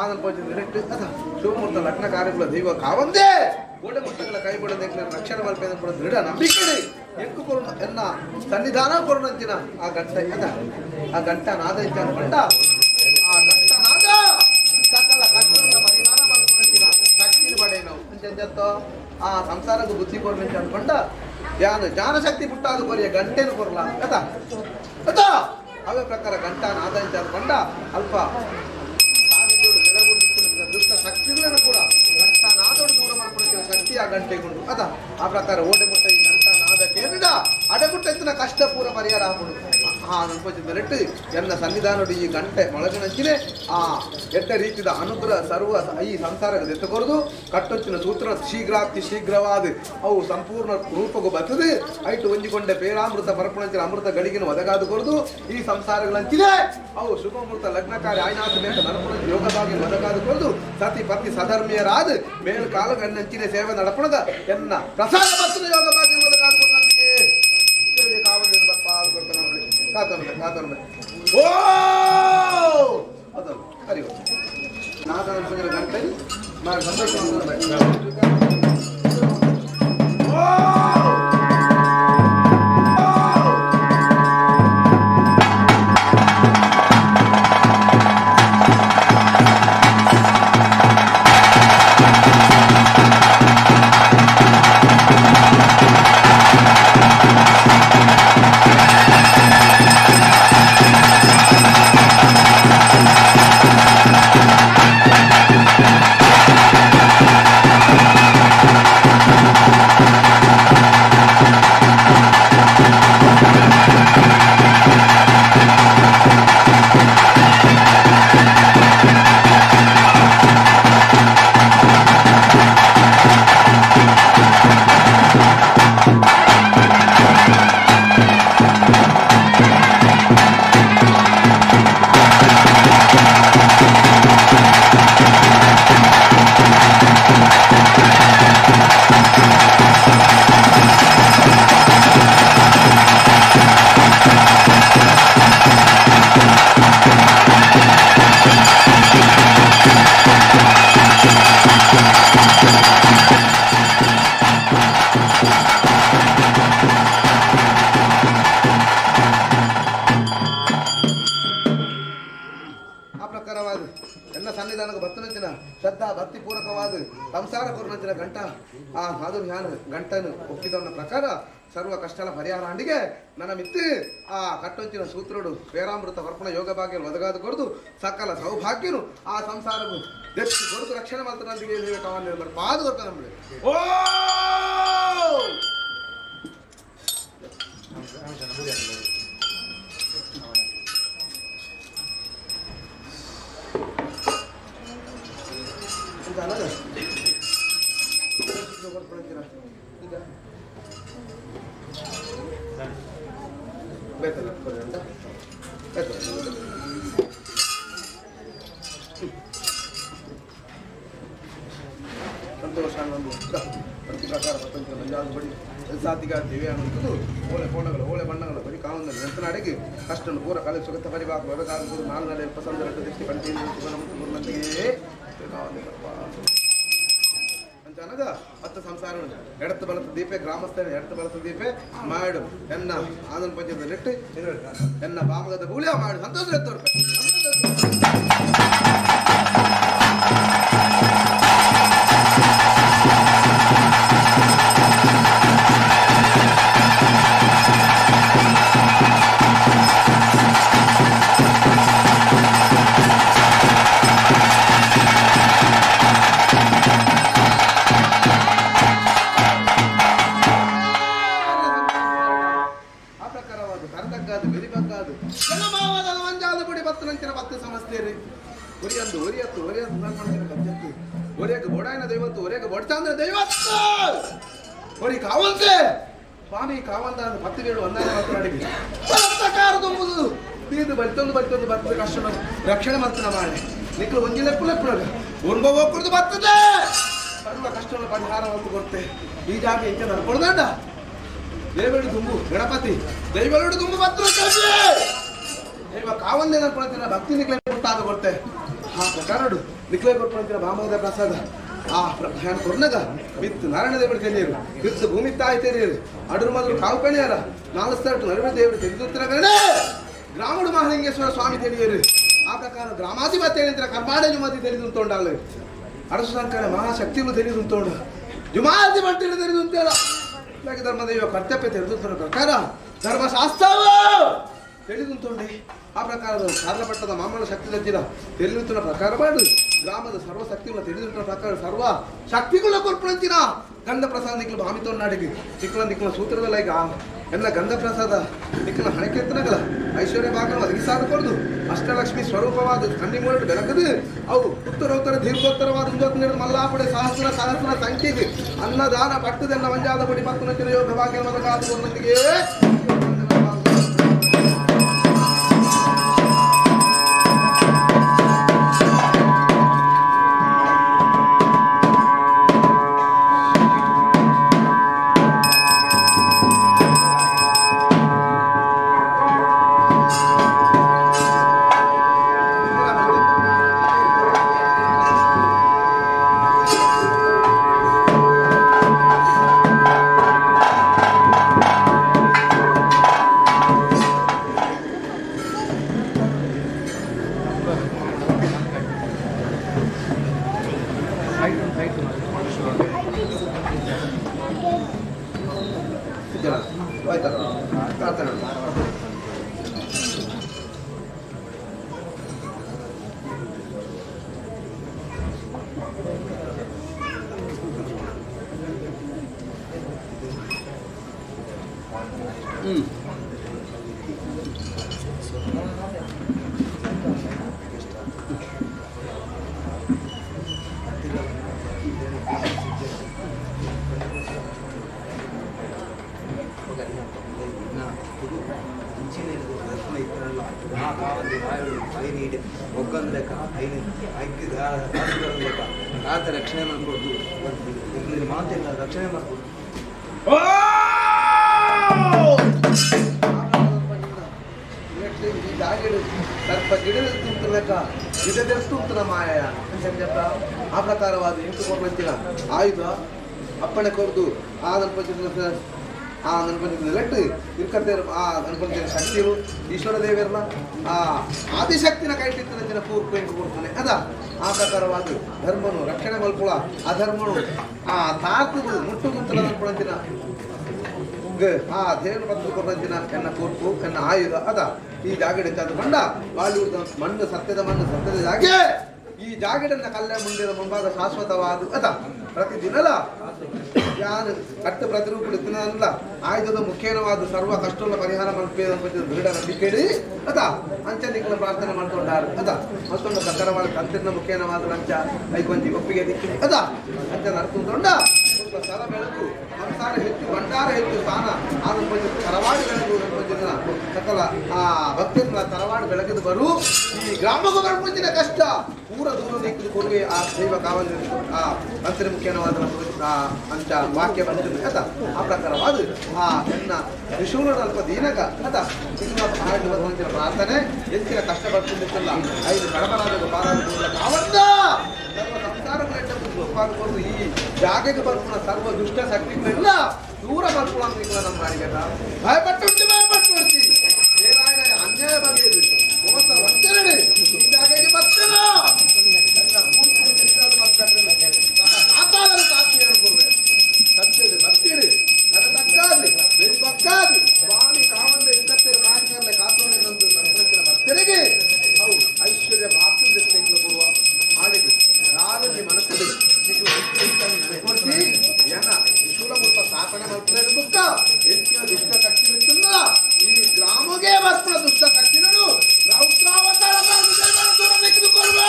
ಆನಂದ ಪಂಚದ ನೆಟ್ಟು ಅಥ ಶುಭಮುಹೂರ್ತ ಲಗ್ನ ಕಾರ್ಯಗಳ ದೈವ ಕಾವಂದೇ ಗೋಡೆ ಮುಟ್ಟಗಳ ಕೈ ಬಿಡದೆ ರಕ್ಷಣೆ ಮಲ್ಪೆ ಕೂಡ ದೃಢ ನಂಬಿಕೆ ಎಂಕು ಕೊರುಣ ಎನ್ನ ಸನ್ನಿಧಾನ ಕೊರುಣಂಚಿನ ಆ ಗಂಟ ಅದ ಆ ಗಂಟ ನಾದ ಇಚ್ಚಾನ ಬಂಡ ಆ ಗಂಟ ನಾದ ಸಕಲ ಕಷ್ಟಗಳ ಪರಿಹಾರ ಮಲ್ಪನಂಚಿನ ಶಕ್ತಿ ಪಡೆಯನು ಅಂಚೆಂಚತ್ತೋ ಆ ಸಂಸಾರದ ಬುದ್ಧಿ ಕೊರ್ನಂಚ ಅನ್ಕೊಂಡ ಯಾನು ಜ್ಞಾನಶಕ್ತಿ ಪುಟ್ಟಾದ ಕೊರಿಯ ಗಂಟೆನು ಕೊರ್ಲ ಅಥ ಅಥ ಅವೇ ಪ್ರಕಾರ ಗಂಟ ನಾದ ಇಂಚ ಅನ್ಕೊಂಡ ಅಲ್ಪ ದುಷ್ಟ ಶಕ್ತಿಗಳನ್ನು ಕೂಡ ಗಂಟ ನಾದೋಡು ದೂರ ಮಾಡ್ಕೊಳ್ಳೋಕೆ ಶಕ್ತಿ ಆ ಗಂಟೆಗುಂಡು ಅದ ಆ ಪ್ರಕಾರ ಓಡೆ ಮುಟ್ಟ ಈ ಗಂಟ ನಾದ ಕೇಳಿದ ಅಡೆಗುಟ್ಟ ಎತ್ತಿನ ಕಷ್ಟ ಪೂರ ಪರಿಹಾರ ಆಗ್ಬಿಡು ಆ ಅನ್ಪಚಿದ ನೆಟ್ಟು ಎನ್ನ ಸನ್ನಿಧಾನೋಡು ಈ ಗಂಟೆ ಮೊಳಗಿನಂಚಿನೆ ಆ ಎಡ್ಡ ರೀತಿದ ಅನುಗ್ರಹ ಸರ್ವ ಈ ಸಂಸಾರದ ಎತ್ತಕೊರದು ಕಟ್ಟೊಚ್ಚಿನ ಸೂತ್ರ ಶೀಘ್ರಾಪ್ತಿ ಶೀಘ್ರವಾದ ಅವು ಸಂಪೂರ್ಣ ರೂಪಗೂ ಬರ್ತದೆ ಐಟು ಒಂಜಿಕೊಂಡೆ ಪೇರಾಮೃತ ಪರಪಣಂಚಿನ ಅಮೃತ ಗಳಿಗಿನ ಒದಗಾದು ಕೊರದು ಈ ಸಂಸಾರಗಳಂಚಿನೆ ಅವು ಶುಭಮೃತ ಲಗ್ನ ಕಾರ್ಯ ಆಯ್ನಾಥ ಬೇಕ ನಡಪಣ ಯೋಗವಾಗಿ ಒದಗಾದು ಕೊರದು ಸತಿ ಪತಿ ಸಧರ್ಮೀಯರಾದ ಮೇಲು ಕಾಲು ಗಣ್ಣಂಚಿನ ಸೇವೆ ನಡಪಣದ ಎನ್ನ ಪ್ರಸಾದ ಬರ್ತದೆ ಯೋಗ ಭಾಗ್ಯ ಒದಗಾದು ಕೊಡನಂದಿಗೆ ಕಾವಲು ಬಪ್ಪ ಕೊಡ್ತಾನೆ ಕಾತನ ಕಾತನ ಓ ಅದಲ್ಲ ಹರಿ ನಾದ ಗಂಟೆ ಸಂತೋಷ. ಓ! ದೇವಸ್ಥಾನಕ್ಕೆ ಬತ್ತನಂಚಿನ ಶ್ರದ್ಧಾ ಭಕ್ತಿ ಪೂರಕವಾದ ಸಂಸಾರ ಕೊರನಂಚಿನ ಗಂಟ ಆ ಸಾಧು ಜ್ಞಾನ ಗಂಟನು ಒಪ್ಪಿದವನ ಪ್ರಕಾರ ಸರ್ವ ಕಷ್ಟಲ ಪರಿಹಾರ ಅಂಡಿಗೆ ನನ್ನ ಮಿತ್ತಿ ಆ ಕಟ್ಟೊಂಚಿನ ಸೂತ್ರಡು ಶ್ವೇರಾಮೃತ ವರ್ಪಣ ಯೋಗ ಭಾಗ್ಯ ಒದಗಾದ ಕೊರದು ಸಕಲ ಸೌಭಾಗ್ಯನು ಆ ಸಂಸಾರವು ದೆಚ್ಚು ಕೊರದು ರಕ್ಷಣೆ ಮಾಡ್ತಾನಂದಿಗೆ ಪಾದ ಕೊಡ್ತ ನಮ್ಮದು. ಓ ಸಂತೋಷ ಪ್ರತಿ ಪ್ರಕಾರ ಸ್ವತಂತ್ರ ಮಂಜಾದ ಬಡಿ ಸಾತಿಗ ದಿವ್ಯ ಅನ್ನುವಂಥದ್ದು ಓಳೆ ಕೋಣಗಳು ಓಳೆ ಬಣ್ಣಗಳು ಬರೀ ಕಾವಂದ ನೆಂತನಾಡಿಗೆ ಕಷ್ಟನ್ನು ಪೂರ ಕಾಲ ಸುಗತ ಪರಿಭಾಗ ವ್ಯವಹಾರ ನಾಲ್ಕು ನಾಳೆ ಪಸಂದ ದೃಷ್ಟಿ ಕಂಟಿ ಗುರುನಂತೆಯೇ ಅಂತಾನಾಗ ಹತ್ತು ಸಂಸಾರ ಎಡತ್ತು ಬಳತ ದೀಪೆ ಗ್ರಾಮಸ್ಥರ ಎಡತ್ತು ಬಳತ ದೀಪೆ ಮಾಡು ಎನ್ನ ಆನಂದ ಪಂಚಮದ ನೆಟ್ಟು ಎನ್ನ ಬಾಮಗದ ಗೂಳಿಯ ಮಾಡು ಸಂತೋಷ ಎತ್ತೋರು. ಆ ಪ್ರಕಾರವಾದ ಕರತಗ್ಗಾದು ಬೆರಿಬಗ್ಗಾದು ಜನಭಾವದ ಒಂಜಾದ ಬಡಿ ಬತ್ತು ನಂಚಿನ ಬತ್ತು ಸಮಸ್ಯೆ ಒರಿಯಂದು ಒರಿಯತ್ತು ಒರಿಯತ್ತು ನನ್ಮಂಚಿನ ಕಜ್ಜತ್ತು ಒರಿಯಕ್ಕೆ ಬೋಡಾಯನ ದೈವತ್ತು ಒರಿಯಕ್ಕೆ ಬೊಡ್ಚಾಂದ್ರ ದೈವತ್ತು ಒರಿ ಕಾವಂತೆ ಸ್ವಾಮಿ ಕಾವಂದ ಅಂತ ಪತ್ತು ಬೇಡು ಒಂದಾನ ಮಾತನಾಡಿವಿ ಕಾರದೊಂಬುದು ತೀರ್ದು ಬರ್ತೊಂದು ಬರ್ತೊಂದು ಬರ್ತದೆ ಕಷ್ಟ ರಕ್ಷಣೆ ಮಾಡ್ತಾನ ಮಾಡಿ ನಿಕ್ಲು ಒಂಜಿ ಲೆಪ್ಪು ಲೆಪ್ಪು ಉಣ್ಬ ಹೋಗ್ಕೊಡ್ದು ಬರ್ತದೆ ಸರ್ವ ಕಷ್ಟವನ್ನು ಪರಿಹಾರ ಹೊತ್ತು ಕೊಡ್ತೆ ಈ ಜಾಗ ಇಂಚ ನಡ್ಕೊಡ್ದಾಂಡ ದೇವರು ತುಂಬು ಗಣಪತಿ ದೈವರುಡು ತುಂಬು ಬತ್ತು ದೈವ ಕಾವಂದೇ ನಡ್ಕೊಳ್ತೀನ ಭಕ್ತಿ ನಿಕ್ಲೆ ಕೊಟ್ಟಾಗ ಕೊಡ್ತೆ ಆ ಪ್ರಕಾರಡು ನಿಕ್ಲೆ ಕೊಟ್ಕೊಳ್ತೀನ ಭಾಮದ ಪ್ರಸಾದ ಆ ಪ್ರಧಾನ ಕೊರ್ನಗ ಬಿತ್ತು ನಾರಾಯಣ ದೇವರು ತೆರೆಯರು ಬಿತ್ತು ಭೂಮಿ ತಾಯಿ ತೆರೆಯರು ಅಡರು ಮೊದಲು ಕಾವು ಕಣಿಯಾರ ನಾಲ್ಕು ನಡುವೆ ದೇವರು ತೆಗೆದುತ್ತಿರಗಣೆ ಗ್ರಾಮಡು ಮಹಾಲಿಂಗೇಶ್ವರ ಸ್ವಾಮಿ ತಿಳಿಯರು ಆ ಪ್ರಕಾರ ಗ್ರಾಮಾಧಿಪತಿ ಹೇಳಿದ್ರೆ ಕರ್ಮಾಡ ಜುಮಾತಿ ತಿಳಿದು ತೋಂಡಾಳು ಅರಸು ಸಂಕರ ಮಹಾಶಕ್ತಿಗಳು ತಿಳಿದು ತೋಂಡ ಜುಮಾತಿ ಬಂಟಿಲು ತಿಳಿದು ಅಂತೇಳ ಧರ್ಮದೈವ ಕರ್ತವ್ಯ ತಿಳಿದು ಪ್ರಕಾರ ಧರ್ಮಶಾಸ್ತ್ರವು ತಿಳಿದು ತೋಂಡೆ ಆ ಪ್ರಕಾರದ ಸಾರಪಟ್ಟದ ಮಾಮೂಲ ಶಕ್ತಿ ತಜ್ಜಿನ ತಿಳಿಯುತ್ತಿನ ಪ್ರಕಾರ ಮಾಡು ಗ್ರಾಮದ ಸರ್ವ ಶಕ್ತಿಗಳ ತಿಳಿದುತ್ತಿನ ಪ್ರಕಾರ ಸರ್ವ ಶಕ್ತಿಗಳ ಕೊರ್ಪುಳಂಚಿನ ಗಂಧ ಪ್ರಸಾದ ನಿಕ್ಲು ಭಾಮಿತೋನ್ನಾಡಿಗೆ ನಿಕ್ಲ ನಿಕ್ಲ ಸೂತ್ರದಲ್ಲ ಈಗ ಎಲ್ಲ ಗಂಧ ಪ್ರಸಾದ ನಿಕ್ಲ ಹಣಕೆತ್ತನಗಲ ಐಶ್ವರ್ಯ ಭಾಗವನ್ನು ಒದಗಿಸಾದ ಕೊಡ್ದು ಅಷ್ಟಲಕ್ಷ್ಮಿ ಸ್ವರೂಪವಾದ ಕಣ್ಣಿ ಮೂರಡು ಬೆಳಕದು ಅವು ಉತ್ತರೋತ್ತರ ದೀರ್ಘೋತ್ತರವಾದ ಮುಂದೊತ್ತು ಮಲ್ಲಾಪಡೆ ಸಹಸ್ರ ಸಹಸ್ರ ಸಂಖ್ಯೆಗೆ ಅನ್ನದಾನ ಪಟ್ಟದೆಲ್ಲ ಮಂಜಾದ ಪಡಿ ಪತ್ತು ನಂಚಿನ ಯೋಗ ಭಾಗ್ಯ ಮೊದಲಾದ ಒಂದೊಂದಿಗೆ ಆತ ರಕ್ಷಣೆ ಮಾಡ್ಕೊಡ್ದು ಮಾತಿಲ್ಲ ರಕ್ಷಣೆ ಮಾಡ್ಕೊಡ್ದು. ಸರ್ಪ ಗಿಡದ ತುಂತುನಕ ಗಿಡದ ತುಂತುನ ಮಾಯ ಅಂತ ಆ ಪ್ರಕಾರವಾದ ಎಂಟು ಕೊಡ್ಬಂತಿಲ್ಲ ಆಯುಧ ಅಪ್ಪಣೆ ಕೊರ್ದು ಆ ಆ ಅನ್ಪಂಚಿನ ನೆಲೆಟ್ಟು ಇರ್ಕತ್ತೇರು ಆ ಅನ್ಪಂಚಿನ ಶಕ್ತಿರು ಈಶ್ವರ ದೇವರನ್ನ ಆ ಆದಿಶಕ್ತಿನ ಕೈಟಿತ್ತಿನ ಪೂರ್ಪ ಕೊಡ್ತಾನೆ ಅದ. ಆ ಪ್ರಕಾರವಾಗಿ ಧರ್ಮನು ರಕ್ಷಣೆ ಮಲ್ಪುಳ ಅಧರ್ಮನು ಆ ತಾತದು ಮುಟ್ಟು ಗುಂತಲ ಅನ್ಪಂಚಿನ ಆ ದೇವರ ಬತ್ತು ಕೊರಂಚಿನ ಎನ್ನ ಕೂರ್ಪು ಎನ್ನ ಆಯುಧ ಅದ. ಈ ಜಾಗಡೆ ಅದು ಬಂಡ ಬಾಲಿವುಡ್ ಮಣ್ಣು ಸತ್ಯದ ಮಣ್ಣು ಸತ್ಯದ ಜಾಗೆ. ಈ ಜಾಗಡನ್ನ ಕಲ್ಯಾಣ ಮುಂದಿನ ಮುಂಭಾಗ ಶಾಶ್ವತವಾದ ಅದ. ಪ್ರತಿದಿನಲ ಯಾನು ಕಟ್ಟು ಪ್ರತಿರೂಪ ತಿನ್ನಲ್ಲ ಆಯುಧದ ಮುಖ್ಯವಾದ ಸರ್ವ ಕಷ್ಟಗಳ ಪರಿಹಾರ ಮಲ್ಪೆ ದೃಢ ನಂಬಿಕೆ ಅದ. ಅಂಚ ನಿಕ್ಕಲ ಪ್ರಾರ್ಥನೆ ಮಾಡ್ಕೊಂಡಾರು ಅದ. ಮತ್ತೊಂದು ಪ್ರಕಾರವಾದ ತಂತ್ರಿನ ಮುಖ್ಯನವಾದ ಲಂಚ ಐಕೊಂಜಿ ಒಪ್ಪಿಗೆ ದಿಕ್ಕಿ ಅದ. ಅಂಚ ನಡ್ತುಂಡ ಸ್ವಲ್ಪ ಸ್ಥಳ ಬೆಳಕು ಸಂಸಾರ ಹೆಚ್ಚು ಭಂಡಾರ ಹೆಚ್ಚು ಸ್ಥಾನ ಆದ ತರವಾಡು ಬೆಳಗು ಸಕಲ ಆ ಭಕ್ತರ ತರವಾಡು ಬೆಳಗಿದ ಬರು ಈ ಗ್ರಾಮಕ್ಕೂ ಬರ್ಪಂಚಿನ ಕಷ್ಟ ಪೂರ ದೂರ ನೀಕಿದ ಕೊಡುಗೆ ಆ ದೈವ ಕಾವಲು ಆ ಮಂತ್ರಿ ಮುಖ್ಯನವಾದ ಆ ಅಂಚ ವಾಕ್ಯ ಬಂದಿದೆ ಅದ. ಆ ಪ್ರಕಾರವಾದ ಆ ಎನ್ನ ತ್ರಿಶೂಲದ ಅಲ್ಪ ದೀನಗ ಅದ ಸಿಂಹ ಪ್ರಾರ್ಥನೆ ಹೆಚ್ಚಿನ ಕಷ್ಟ ಬರ್ತಿದ್ದಿತ್ತಲ್ಲ ಐದು ಕಡಬರಾದ ಪಾರಾದ ಕಾವಂದ ಸರ್ವ ಸಂಸಾರಗಳೆಲ್ಲ ಕೊಡು ಈ ಜಾಗೆಗೆ ಬರ್ಪುಣ ಸರ್ವ ದುಷ್ಟ ಶಕ್ತಿಗಳೆಲ್ಲ ದೂರ ಬರ್ಪುಣ ಅಂತ ನಮ್ಮ ಮಾಡಿಗೆ ಭಯಪಟ್ಟು ಭಯಪಟ್ಟು ಏನಾಯನ ಅನ್ಯಾಯ ಬಗೆಯದು ಮೋಸ ವಂಚನೆ ಈ ಜಾಗೆಗೆ ಬರ್ತಾನ ಸತ್ಯಡು ಭಕ್ತಿಡು ತಕ್ಕಾದಿ ಬೆಂಬಕ್ಕಾದಿ ಸ್ವಾಮಿ ಕಾವಂದ ಇಕ್ಕತ್ತೆರು ಮಾಂಕರ್ಲೆ ಕಾತೋನೆ ನಂದು ಸಂಸ್ಕೃತಿನ ಭಕ್ತರಿಗೆ ಅವು ಐಶ್ವರ್ಯ ಬಾಕು ದೆತ್ತೆಂಗ್ಲ ಬರುವ ಆಡಿಗೆ ರಾಗದಿ ಮನಸ್ಸು ಕೊಡ್ತಿ ಏನ ತ್ರಿಶೂಲ ಮುಲ್ಪ ಸ್ಥಾಪನೆ ಮಾಡ್ತಾರೆ ಬುಕ್ಕ ಹೆಚ್ಚಿನ ದುಷ್ಟ ಶಕ್ತಿ ಇತ್ತಲ್ಲ ಈ ಗ್ರಾಮಗೆ ಬರ್ಪುಣ ದುಷ್ಟ ಶಕ್ತಿಗಳು ರೌದ್ರಾವತಾರ ದೂರ ತೆಗೆದುಕೊಳ್ಳುವ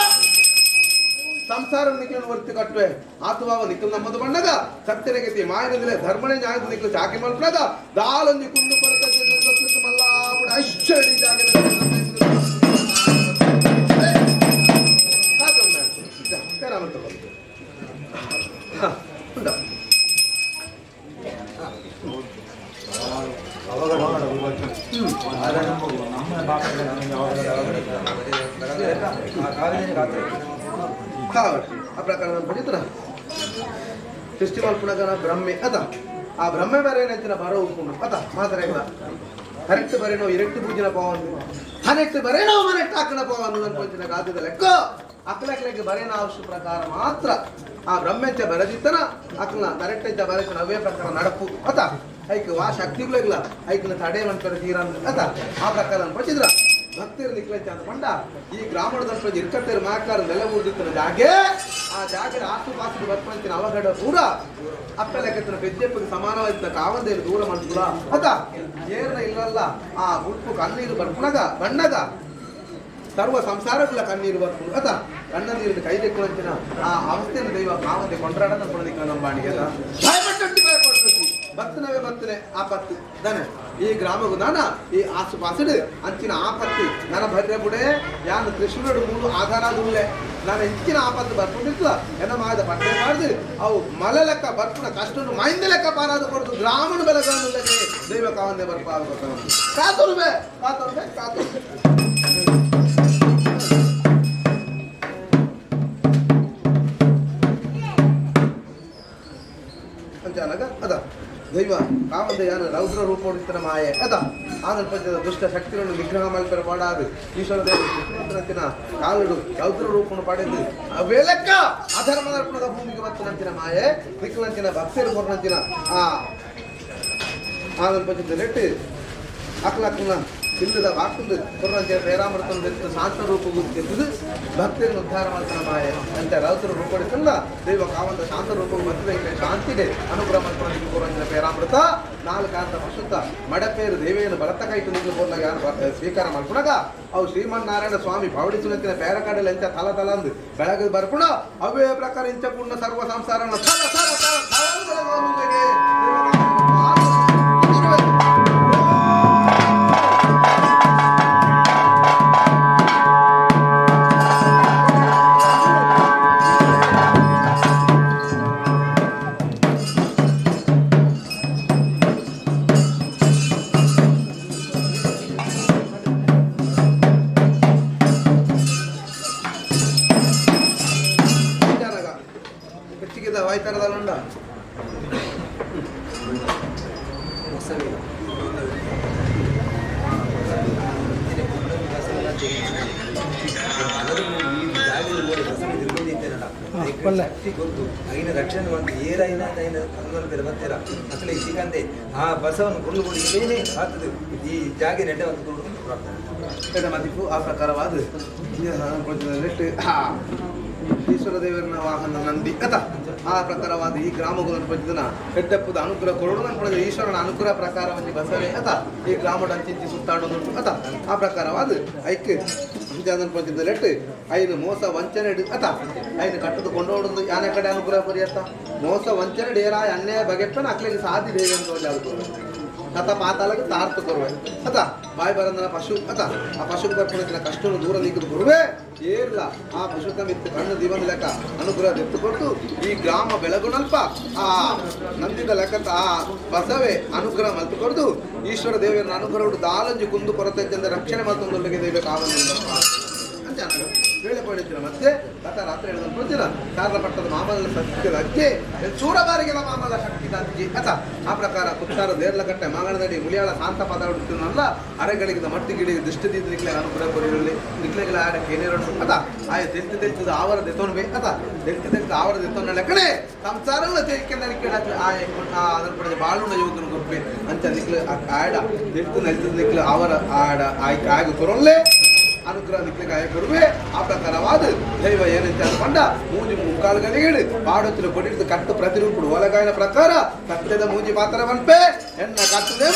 ಸಂಸಾರ ನಿಖಿಲ ವರ್ತಿ ಕಟ್ಟುವೆ ಆತುವಾವ ನಿಖಿಲ್ ನಮ್ಮದು ಬಣ್ಣಗ ಸತ್ಯನಗತಿ ಮಾಯನದಿಲೆ ಧರ್ಮನೇ ನ್ಯಾಯದ ನಿಖಿಲ್ ಚಾಕಿ ಮಲ್ಪನಗ ದಾಲೊಂಜಿ ಕುಂದು ಕೊರತ ಮಲ್ಲಾಪುಡ ಐಶ್ವರ್ಯ ಜಾಗೆ ಆ ಪ್ರಕಾರ ಪಡಿತ್ರ ಸೃಷ್ಟಿ ಮಲ್ಪುನಗನ ಬ್ರಹ್ಮೆ ಅದ. ಆ ಬ್ರಹ್ಮೆ ಬೇರೆ ಏನಂತಿನ ಬರೋ ಉಪ್ಪುಂಡು ಅದ ಮಾತ್ರ ಇಲ್ಲ. ಕರೆಕ್ಟ್ ಬರೇನೋ ಇರೆಕ್ಟ್ ಪೂಜಿನ ಪವನ್ ಹನೆಕ್ಟ್ ಬರೇನೋ ಮನೆಟ್ ಹಾಕನ ಪವನ್ ಅನ್ಕೊಂಚಿನ ಗಾದ್ಯದ ಲೆಕ್ಕ ಅಕ್ಲಕ್ಲೆಗೆ ಬರೇನ ಅವಶ್ಯ ಪ್ರಕಾರ ಮಾತ್ರ ಆ ಬ್ರಹ್ಮೆಂಚ ಬರದಿತ್ತನ ಅಕ್ಲ ಕರೆಕ್ಟ್ ಬರಚಿನ ಅವೇ ಪ್ರಕಾರ ನಡಪು ಅತ. ಐಕ್ ವಾ ಶಕ್ತಿಗಳಿಲ್ಲ ಐಕ್ನ ತಡೆ ಮನ್ಪರ ತೀರ ಅತ. ಆ ಪ್ರಕಾರ ಅನ್ಪಚಿದ್ರ ಭಕ್ತರು ನಿಕ್ಲಂಚ ಅಂತ ಪಂಡ ಈ ಗ್ರಾಮದ ಇರ್ಕತ್ತೇರು ಮಾಕಾರ ನೆಲೆ ಊರ್ದಿತ್ತನ ಜಾಗೆ ಆ ಜಾಗದ ಆಸು ಪಾಸು ಬರ್ಪಂಚಿನ ಅವಘಡ ಪೂರ ಅಪ್ಪ ಲೆಕ್ಕತ್ತಿನ ಬೆಜ್ಜೆಪ್ಪಿಗೆ ಸಮಾನವಾಗಿದ್ದ ಕಾವಂದೇರು ದೂರ ಮಲ್ಪುಲ ಅತ. ಏರ್ನ ಇಲ್ಲಲ್ಲ ಆ ಗುಡ್ಪು ಕಣ್ಣೀರು ಬರ್ಪುಣಗ ಬಣ್ಣಗ ಸರ್ವ ಸಂಸಾರಗಳ ಕಣ್ಣೀರು ಬರ್ಪುಣ ಅತ. ಕಣ್ಣ ನೀರಿನ ಕೈ ತೆಕ್ಕುವಂಚಿನ ಆ ಅವಸ್ಥೆಯನ್ನು ದೈವ ಕಾವಂದೆ ಕೊಂಡ್ರಾಡನ ಕೊಡದಿಕ್ಕ ನಂಬಾಣಿಗೆ ಅದ. ಭಯಪಟ್ಟು ಭಯಪಟ್ಟು ಬತ್ತನವೇ ಬತ್ತನೆ ಆಪತ್ತು ದನೆ ಈ ಗ್ರಾಮಗೂ ನಾನ ಈ ಆಸು ಪಾಸುಡು ಅಂಚಿನ ಆಪತ್ತು ನನ್ನ ಭರ್ಯ ಬುಡೆ ಯಾನು ತ್ರಿಶೂಲಡು ಮೂರು ಆಧಾರ ಉಳ್ಳೆ ನಾನು ಹೆಚ್ಚಿನ ಆಪತ್ತು ಬರ್ಕೊಂಡಿತ್ತು ಎನ್ನ ಮಾದ ಪಟ್ಟೆ ಮಾಡ್ದು ಅವು ಮಲೆ ಲೆಕ್ಕ ಬರ್ಪುಣ ಕಷ್ಟನು ಮೈಂದ ಲೆಕ್ಕ ಪಾರಾದ ಕೊಡ್ದು ಗ್ರಾಮಣ ಬೆಲಗಾನುಲ್ಲಗೆ ದೈವ ಕಾವಂದೆ ಬರ್ಪ ಕಾತುರುಬೆ ಕಾತುರುಬೆ ಕಾತುರುಬೆ. ಅಂಚಾನಗ ಅದ ದೈವ ಕಾವಂದ ಯಾನು ರೌದ್ರ ರೂಪೋಡಿತನ ಮಾಯೆ ಅದ. ಆನಲ್ಪಂಚದ ದುಷ್ಟ ಶಕ್ತಿಗಳನ್ನು ವಿಗ್ರಹ ಮಲ್ಪೆರ ಪಾಡಾದು ಈಶ್ವರ ದೇವ ಕೃಷ್ಣಂತಿನ ಕಾಲುಡು ರೌದ್ರ ರೂಪವನ್ನು ಪಡೆದು ವೇಲಕ್ಕ ಅಧರ್ಮದರ್ಪಣದ ಭೂಮಿಗೆ ಬತ್ತನಂತಿನ ಮಾಯೆ ನಿಕ್ಕಲಂತಿನ ಭಕ್ತರು ಕೊರನಂತಿನ ಆ ಆನಲ್ಪಂಚದ ನೆಟ್ಟು ಅಕ್ಲಕ್ನ ಇಲ್ಲದ ವಾಕುಂದು ಕೊರ್ರಂಚಿನ ಪ್ರೇರಾಮೃತನ ಬೆತ್ತು ಶಾಂತ ರೂಪ ಗೆದ್ದು ಭಕ್ತರನ್ನು ಉದ್ಧಾರ ಮಾಡ್ತಾನ ಮಾಯೆ ಅಂತ ರೌದ್ರ ರೂಪಡಿಸಲ್ಲ ದೈವ ಕಾವಂತ ಶಾಂತ ರೂಪ ಬರ್ತದೆ ಶಾಂತಿಗೆ ಅನುಗ್ರಹ ಮಾಡ್ಕೊಂಡು ಕೊರಂಚಿನ ಪೇರಾಮೃತ ನಾಲ್ಕಾಂತ ಪಶುತ್ತ ಮಡಪೇರು ದೇವಿಯನ್ನು ಬಲತ ಕೈಟು ನಿಂತು ಬೋರ್ನಾಗ ಯಾರು ಸ್ವೀಕಾರ ಮಾಡ್ಕೊಳಗ ಅವು ಶ್ರೀಮನ್ನಾರಾಯಣ ಸ್ವಾಮಿ ಪವಡಿ ಸುನಂತಿನ ಪೇರಕಾಡಲ್ಲಿ ಎಂಚ ತಲ ತಲ ಅಂದು ಬೆಳಗ್ಗೆ ಬರ್ಪುಣ ಅವೇ ಪ್ರಕಾರ ಇಂಚ ಪೂರ್ಣ ಸರ್ವ ಸಂಸಾರನ ತಲ ತಲ ತಲ ತಲ ಹೆಚ್ಚಿಗೆ ವಾಯ್ತಾರದಲ್ಲ. ಬಸವೇ ಶಕ್ತಿ ಗೊತ್ತು ಐನ ರಕ್ಷಣೆ ಒಂದು ಏರೈನ ಐನ ಕಂದೊಂದು ಬತ್ತೆರ ಅಸಲ ಸಿಗಂದೆ ಆ ಬಸವನ ಗುರುಳು ಕೊಡಿ ಆಗ್ತದೆ ಈ ಜಾಗೆ ನೆಡ್ಡೆ ಒಂದು ಗುರುಳು ಪ್ರಾರ್ಥನೆ. ಎಡ ಮದಿಪು ಆ ಪ್ರಕಾರವಾದ ಈಶ್ವರ ದೇವರನ ವಾಹನ ನಂದಿ ಅತ ಆ ಪ್ರಕಾರವಾದ ಈ ಗ್ರಾಮಗಳು ಪಂಚಿದನ ಹೆಡ್ಡಪ್ಪದ ಅನುಗ್ರಹ ಕೊರಡು ಅನ್ಪದ ಈಶ್ವರನ ಅನುಗ್ರಹ ಪ್ರಕಾರ ಒಂಜಿ ಬಸವೇ ಅತ ಈ ಗ್ರಾಮದ ಅಂಚಿಂಚಿ ಸುತ್ತಾಡೋದು ಅತ ಆ ಪ್ರಕಾರವಾದ ಐಕ್ ಪಂಚಿದ ಲೆಟ್ ಐನು ಮೋಸ ವಂಚನೆ ಅತ ಐನು ಕಟ್ಟದು ಕೊಂಡೋಡುದು ಯಾನೆ ಕಡೆ ಅನುಗ್ರಹ ಪರಿಯತ್ತ ಮೋಸ ವಂಚನೆ ಡೇರ ಅನ್ಯಾಯ ಬಗೆಪ್ಪನ ಅಕ್ಲಿಗೆ ಸಾಧಿ ದೇವಿ ಅಂತ ಒಂದು ಅತ ಪಾತಾಳಕ್ಕೆ ತಾರ್ತು ಕೊರುವೆ ಅತ ಬಾಯಿ ಬರಂದನ ಪಶು ಅತ ಆ ಪಶು ಬರ್ಪುಣ ಕಷ್ಟನು ದೂರ ನೀಕದು ಗುರುವೆ ಏರ್ಲ ಆ ಪಶು ತಮ್ಮಿತ್ತು ಕಣ್ಣು ದೀವನ ಲೆಕ್ಕ ಅನುಗ್ರಹ ದೆತ್ತು ಕೊಟ್ಟು ಈ ಗ್ರಾಮ ಬೆಳಗುನಲ್ಪ ಆ ನಂದಿದ ಲೆಕ್ಕ ಆ ಬಸವೆ ಅನುಗ್ರಹ ಮಲ್ತು ಕೊಡ್ದು ಈಶ್ವರ ದೇವರನ್ನ ಅನುಗ್ರಹ ದಾಲಂಜಿ ಕುಂದು ಕೊರತೆ ರಕ್ಷಣೆ ಮಲ್ತೊಂದೊಲ್ಲಿಗೆ ದೇವ ಕಾವಲಿಂದ ಅಂತ ವೇಳೆ ಪಡೆದಿರ ಮತ್ತೆ ಗತ ರಾತ್ರಿ ಹೇಳಿದ ಪ್ರತಿನ ಕಾರಣ ಪಟ್ಟದ ಮಾಮಲ್ಲ ಸತ್ಯದ ಅಜ್ಜೆ ಚೂರಬಾರಿಗೆಲ್ಲ ಮಾಮಲ್ಲ ಶಕ್ತಿದ ಅಜ್ಜಿ ಅಥ ಆ ಪ್ರಕಾರ ಕುತ್ತಾರ ದೇರ್ಲಕಟ್ಟೆ ಮಾಂಗಣದಡಿ ಮುಳಿಯಾಳ ಶಾಂತ ಪದ ಹುಡುಕ್ತಿನಲ್ಲ ಅರೆಗಳಿಗೆ ಮಟ್ಟಿ ಗಿಡಿ ದೃಷ್ಟಿ ನಿಕ್ಲೆ ಅನುಗ್ರಹ ಕೊರಿರಲಿ ನಿಕ್ಲೆಗಳ ಆಡ ಕೇನಿರೋಣ ಅಥ ಆಯ ತೆಲ್ತು ತೆಲ್ತದ ಆವರ ದೆತ್ತೋನ್ ಬೇ ಅಥ ತೆಲ್ತು ತೆಲ್ತು ಆವರ ದೆತ್ತೋನ ಲೆಕ್ಕನೆ ಸಂಸಾರಲ್ಲ ತೇಲ್ಕೆಂದ ನಿಕ್ಕೆಡ ಆಯ ಅದರ ಪಡೆದ ಬಾಳುಣ ಯುವಕನ ಗೊಪ್ಪೆ ಅಂಚ ನಿಕ್ಲೆ ಆಡ ತೆಲ್ತು ನೆಲ್ತದ ನಿಕ್ಲೆ ಆವರ ಆಡ ಆಯ್ಕೆ ಆಗ ಕೊರೊಲ್ಲೆ ಅನುಗ್ರಹ ನಿಕ್ಲೆ ಗಾಯ ಕೊರುವೆ. ಆ ಪ್ರಕಾರವಾದ ದೈವ ಏನಂತ ಅನ್ಕೊಂಡ ಮೂಜಿ ಮುಕ್ಕಾಲುಗಳಿಗೆ ಪಾಡೊತ್ತಿನ ಕೊಡಿದ್ದು ಕಟ್ಟು ಪ್ರತಿರೂಪುಡು ಒಲಗಾಯನ ಪ್ರಕಾರ ಸತ್ಯದ ಮೂಜಿ ಪಾತ್ರ ಮನ್ಪೆ ಎನ್ನ ಕಟ್ಟದೆ.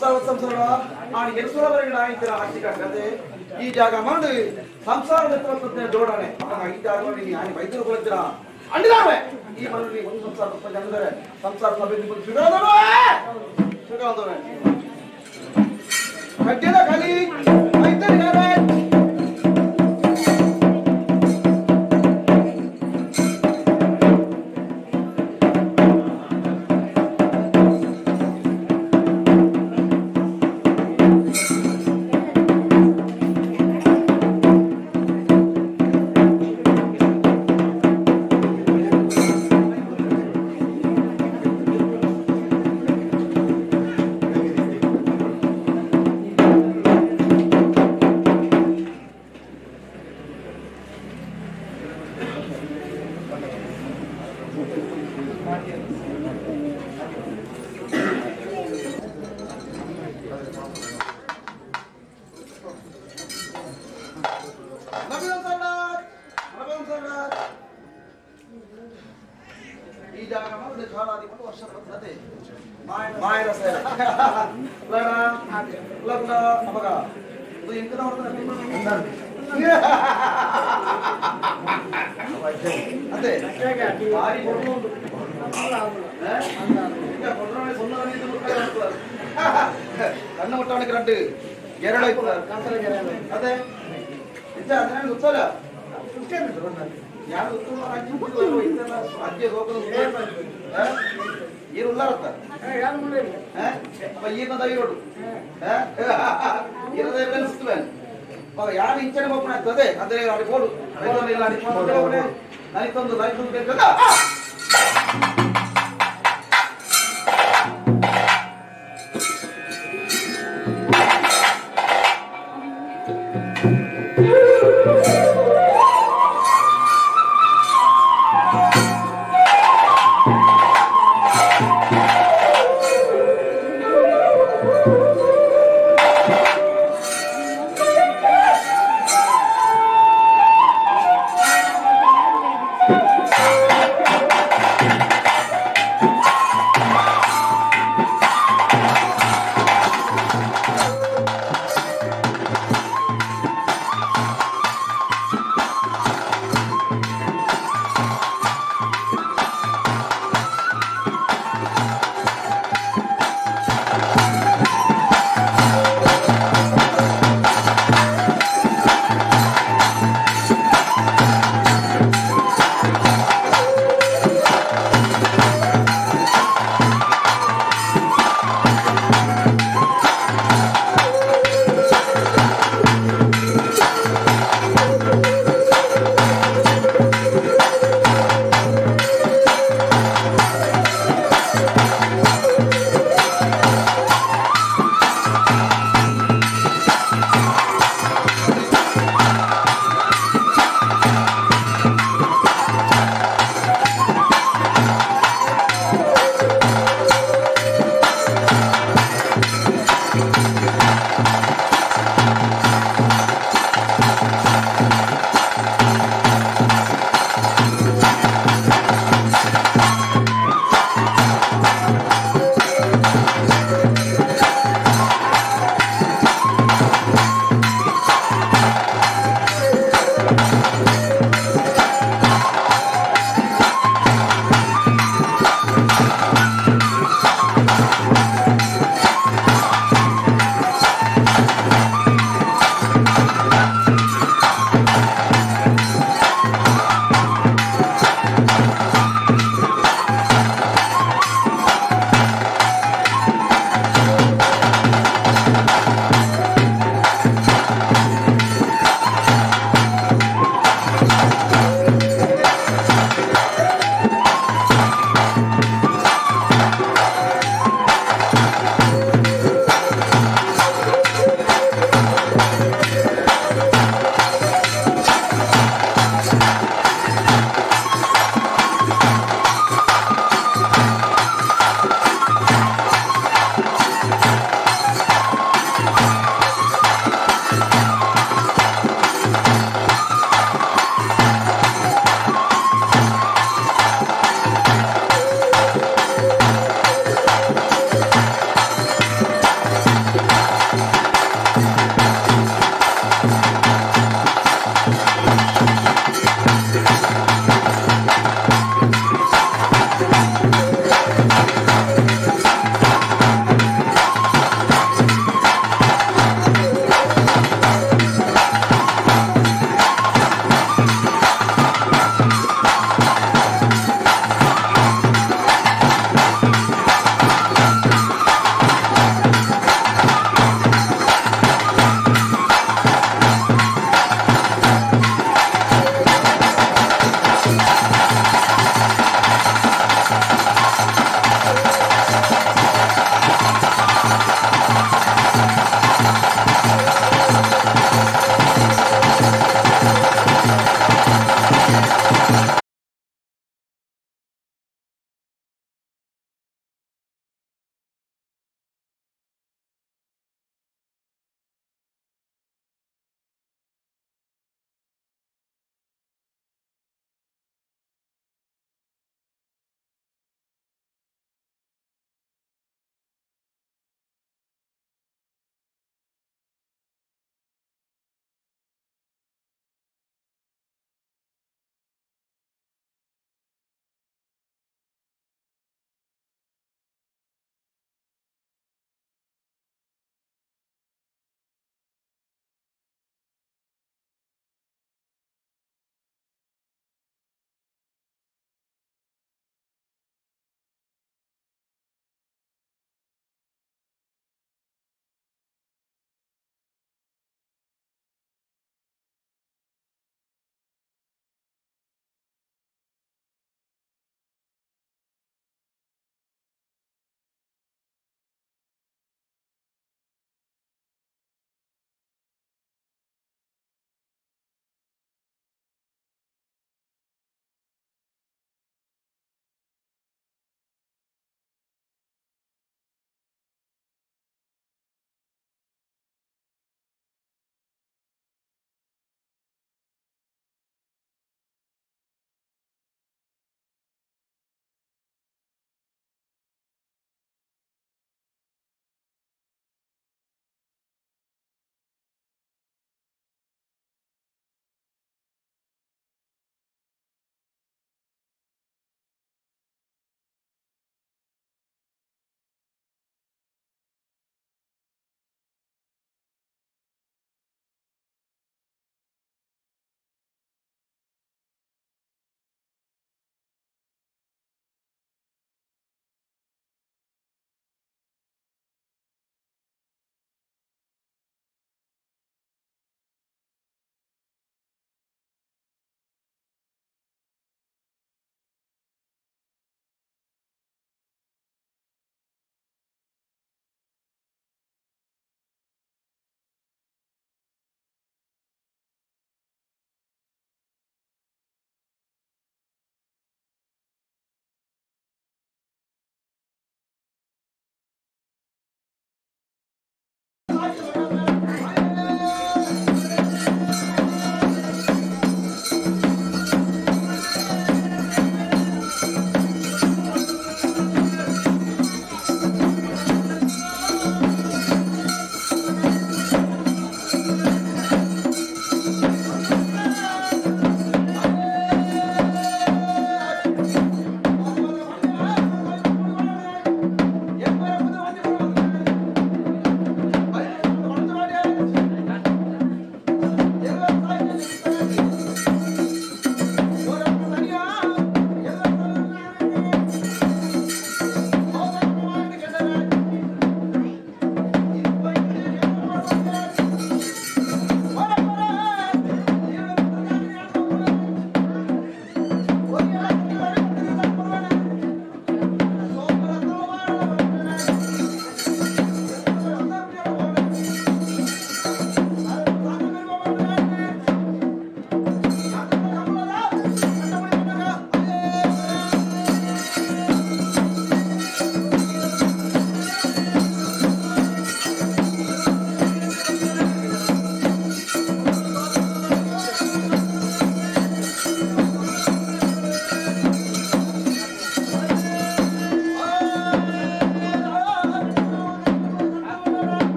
ಸಂಸಾರ ಸಂಸಾರ ಆಣಿ ಎನ್ಸುರವರೆಗೆ ಆಯ್ತಿರ ಹಚ್ಚಿ ಕಟ್ಟದೆ ಈ ಜಾಗ ಮಾಡಿ ಸಂಸಾರದ ಹತ್ರ ಜೋಡಣೆ ಅವಾಗ ಈ ಜಾಗ ಮಾಡಿ ಆನಿ ವೈದ್ಯರು ಕೊಡ್ತೀರಾ ಅಂಡಿದಾವೆ ಈ ಮನೆಯಲ್ಲಿ ಒಂದು ಸಂಸಾರ ಸ್ವಲ್ಪ ಜನದರೆ ಸಂಸಾರ ಸಭೆ ನಿಮ್ಮದು ಸಿಗೋದವೇ ಸಿಗೋದವೇ ಕಟ್ಟಿದ ಕಲಿ ವೈದ್ಯರಿದ್ದಾರೆ. ಈ ಜಾಗ ಮಾಡಿದ್ರೆ ಕಾಲಾದಿ ಒಂದು ವರ್ಷ ಬರ್ತದೆ ಮಾಯರ ಸೇರ ಲಡ ಲಗ್ನ ಅವಾಗ ಇದು ಎಂಕದ ಹೊರತನ ಅದೇ ಭಾರಿ ಕೊಡು ಉಂಟು. ಏ? ಈಗ ಕೊಡ್ರವನೇ ಸೊನ್ನವನೇ ಇದು ಮುಖ ಹಾಕ್ತಾರೆ. ಕಣ್ಣು ಮುಟ್ಟವನಿಗೆ ರಡ್ಡು ಎರಡು ಆಯ್ತು ಅದೇ ನಿಜ ಅಂದ್ರೆ ಗೊತ್ತಲ್ಲ ಯಾರು ಉತ್ತಮ ರಾಜ್ಯ ಇತ್ತೆಲ್ಲ ರಾಜ್ಯ ಹೋಗೋದು ಏನು ಉಲ್ಲಾರತ್ತ ಅಪ್ಪ ಈರ್ನ ದೈರೋಡು ಈರ್ನ ದೈವ ಅನಿಸ್ತವೆ ಅವಾಗ ಯಾರು ಇಂಚನೆ ಓಪನ್ ಆಗ್ತದೆ ಅಂದ್ರೆ ಅವ್ರಿಗೆ ಓಡು ಇಲ್ಲ ನನಗೆ ತಂದು ನನಗೆ ತಂದು ಬೇಕಲ್ಲ.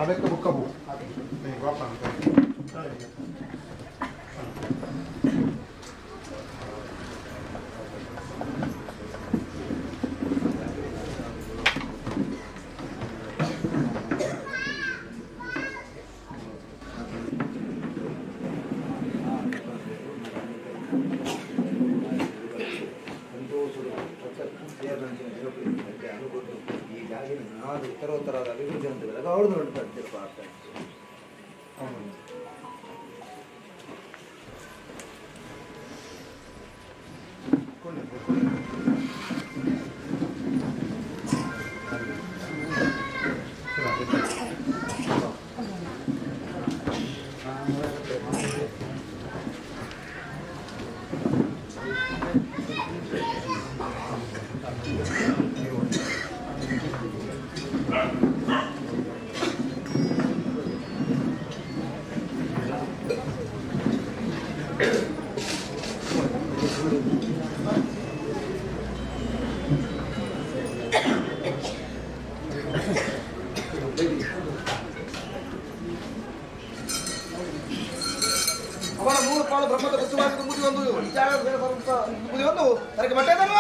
ಅದಕ್ಕೆ ಬುಕ್ಕಬು ಈ ಜಾಗಿನ ನಾಡು ಉತ್ತರೋತ್ತರಾದ ಅಭಿವೃದ್ಧಿ ಅಂತ ಅವ್ರದ್ದು ನೋಡ್ತಾ ಪ್ರಾರ್ಥನೆ. ಅವರ ಮೂರು ಪಾಲು ಬ್ರಹ್ಮದ ವಸ್ತುವಾಗಿ ಮುಗಿ ಒಂದು ವಿಚಾರ ಮುಗಿ ಒಂದು ತನಗೆ ಬಟ್ಟೆ ತರುವ.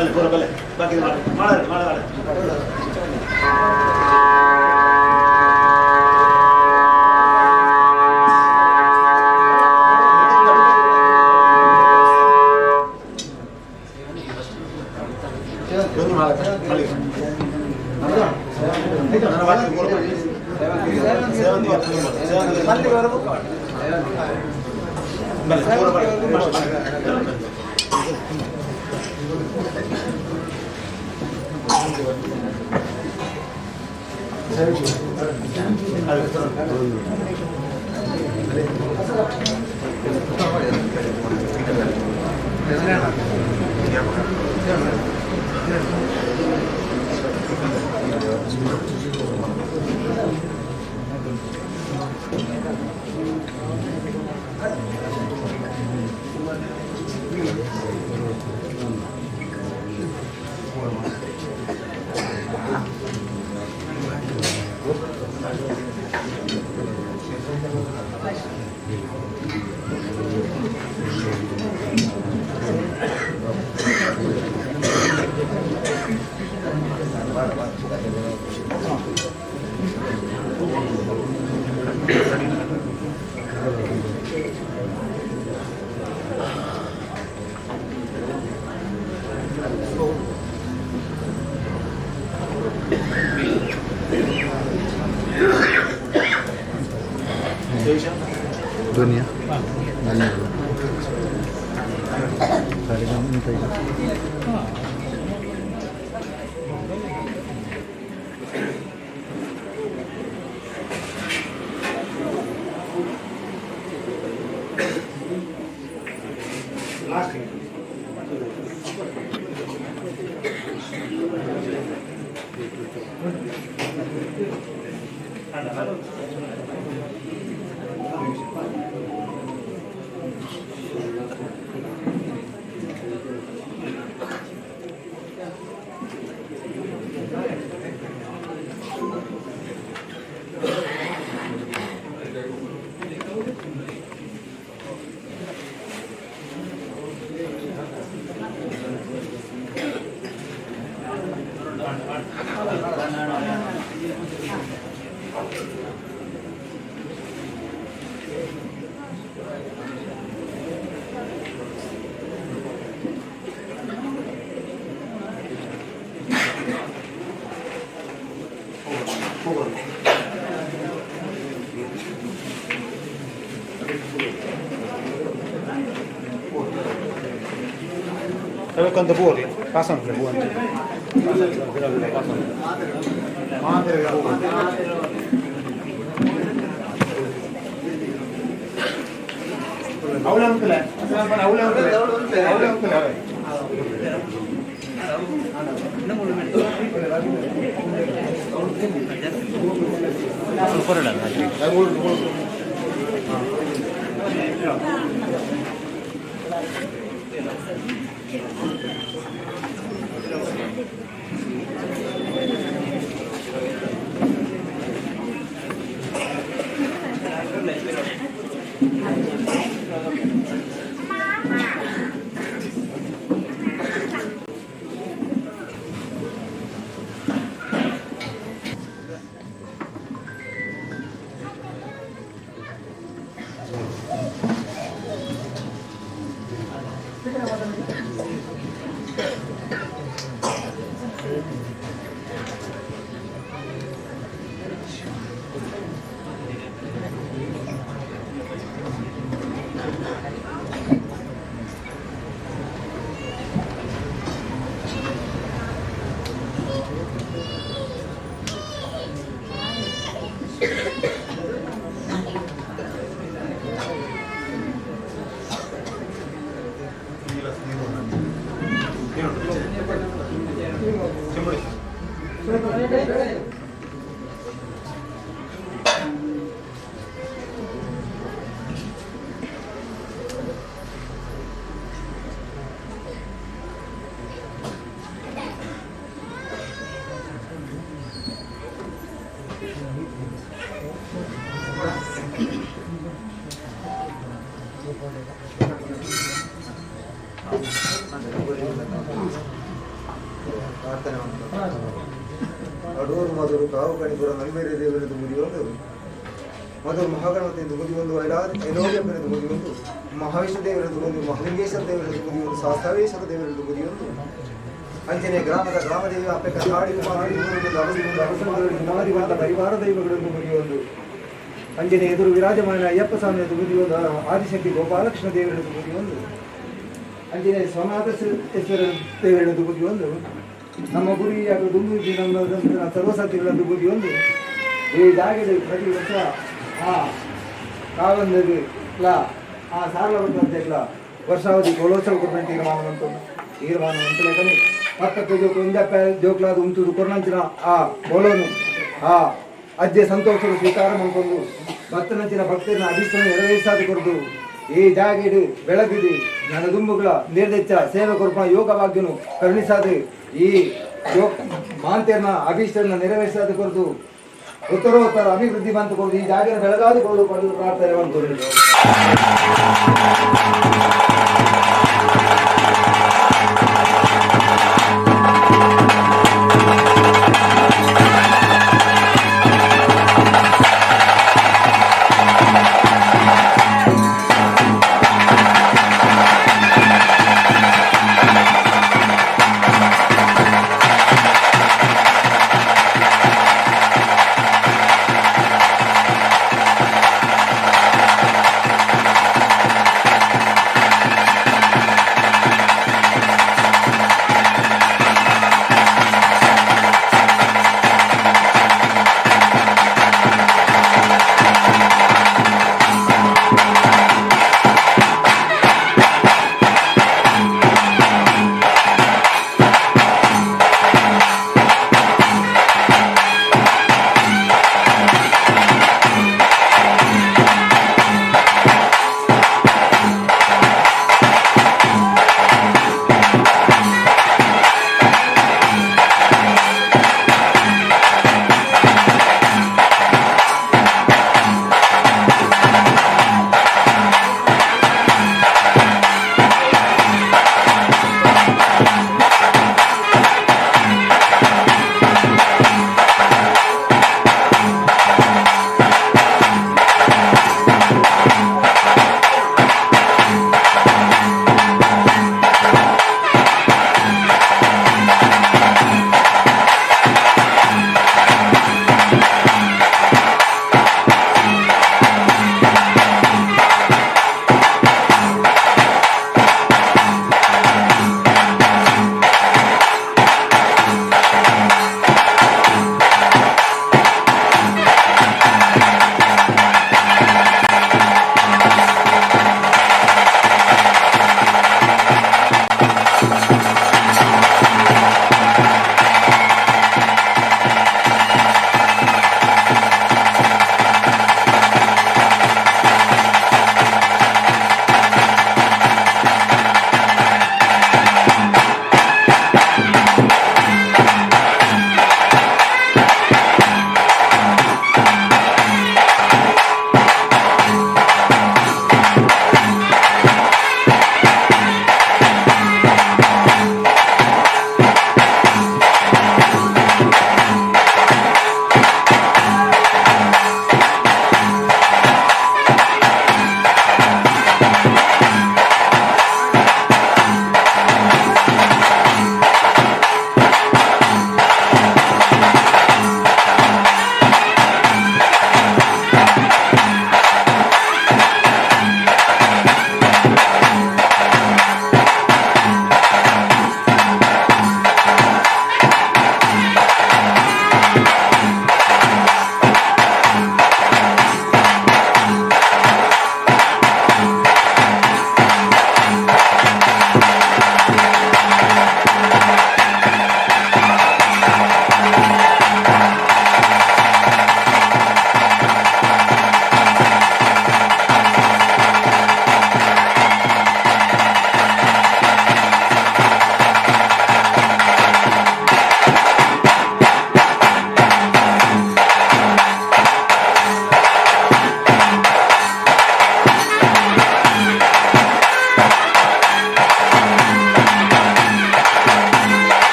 ಬಲೆ ಪೂರ ಬಲೆ ಬಾಕಿ ಮಾಡ ಮಾಡ ಮಾಡ. ಒಂದು ಮಾಲ ಮಲ್ಲಿಗೆ ನನ್ನ ಬಾಕಿ ಮೂರು ಸೇವಂತಿಗೆ ಸೇವಂತಿಗೆ ಮಲ್ಲಿಗೆ ಬಲೆ ಪೂರ ಬಲೆ. ದುನಿಯಾ ಅದಕ್ಕೊಂದು ಪೂ ಹೋಗ್ಲಿ ಪಾಸ್ ಹೂ ಅಂತ ಅವಳೆ ಅಂತಲೇ ಅವಳೆ ಅಂತಲೇ ಅವಳೆ ಅಂತಲೇ. ಪ್ರಾರ್ಥನೆ ಮಾಡ್ತಾರೆ. ಅಡೂರು ಮಧುರು ಕಾವು ಕಣಿಪುರ ನಂಬೇರಿ ದೇವರದ್ದು ಮುಗಿಯೊಂದು ಮಧುರು ಮಹಾಗಣಪತಿಯಿಂದ ಮುಗಿಯೊಂದು ಐಲೋಗ್ಯಪ್ಪನದ್ದು ಮುಗಿಯೊಂದು ಮಹಾವಿಷ್ಣು ದೇವರದ್ದು ಒಂದು ಮಹಾಲಿಂಗೇಶ್ವರ ದೇವರದ್ದು ಮುಗಿಯೊಂದು ಶಾಸ್ತಾವೇಶ್ವರ ದೇವರದ್ದು ಮುಗಿಯೊಂದು ಅಂಜನೆ ಗ್ರಾಮದ ಗ್ರಾಮದೇವಿ ಅಪ್ಪೆ ಕಸಾಡಿ ಕುಮಾರಿ ಪರಿವಾರ ದೈವಗಳನ್ನು ಮುಗಿಯೊಂದು ಅಂಜನೆ ಎದುರು ವಿರಾಜಮಾನ ಅಯ್ಯಪ್ಪ ಸ್ವಾಮಿಯದ್ದು ಮುಗಿಯೊಂದು ಆದಿಶಕ್ತಿ ಗೋಪಾಲಕೃಷ್ಣ ದೇವರದ್ದು ಮುಗಿಯೊಂದು ಅಂಜನೆ ಸೋಮನಾಥೇಶ್ವರ ದೇವರದ್ದು ಮುಗಿಯೊಂದು ನಮ್ಮ ಗುರಿ ಹಾಗೂ ದುಂಬುಜಿ ನಮ್ಮ ಸರ್ವಸತಿಗಳನ್ನು ಬುದಿಯೊಂದು ಈ ಜಾಗದ ಪ್ರತಿ ವರ್ಷ ಆ ಕಾವಂದದು ಲಾ ಆ ಸಾರಲ ಬಂದಂತೆಲ್ಲ ವರ್ಷಾವಧಿ ಕೋಲೋತ್ಸವ ಕೊಟ್ಟಂತೆ ತೀರ್ಮಾನ ತೀರ್ಮಾನ ಅಂತಲೇ ಪಕ್ಕಕ್ಕೆ ಜೋಕು ಒಂಜಪ್ಪ ಜೋಕ್ಲಾದ ಉಂಟು ಕೊರ್ನಂಚಿನ ಆ ಕೋಲೋನು ಆ ಅಜ್ಜೆ ಸಂತೋಷರು ಸ್ವೀಕಾರ ಮಾಡಿಕೊಂಡು ಭಕ್ತನಂಚಿನ ಭಕ್ತರನ್ನ ಅಭಿಷ್ಟವನ್ನು ನೆರವೇರಿಸಾದ ಕೊರದು ಈ ಜಾಗೆಡು ಬೆಳಗಿದು ಜ್ಞಾನದುಂಬುಗಳ ನಿರ್ದೆಚ್ಚ ಸೇವೆ ಕೊರ್ಪ ಯೋಗ ಭಾಗ್ಯನು ಕರುಣಿಸಾದ ಈ ಮಾಂತೆಯನ್ನ ಅಭೀಷ್ಟನ್ನ ನೆರವೇರಿಸಾದ ಕೊರದು ಉತ್ತರೋತ್ತರ ಅಭಿವೃದ್ಧಿ ಬಂತು ಕೊರದು ಈ ಜಾಗನ ಬೆಳಗಾದ ಕೊರದು ಪಡೆದು ಪ್ರಾರ್ಥನೆ ಬಂತು.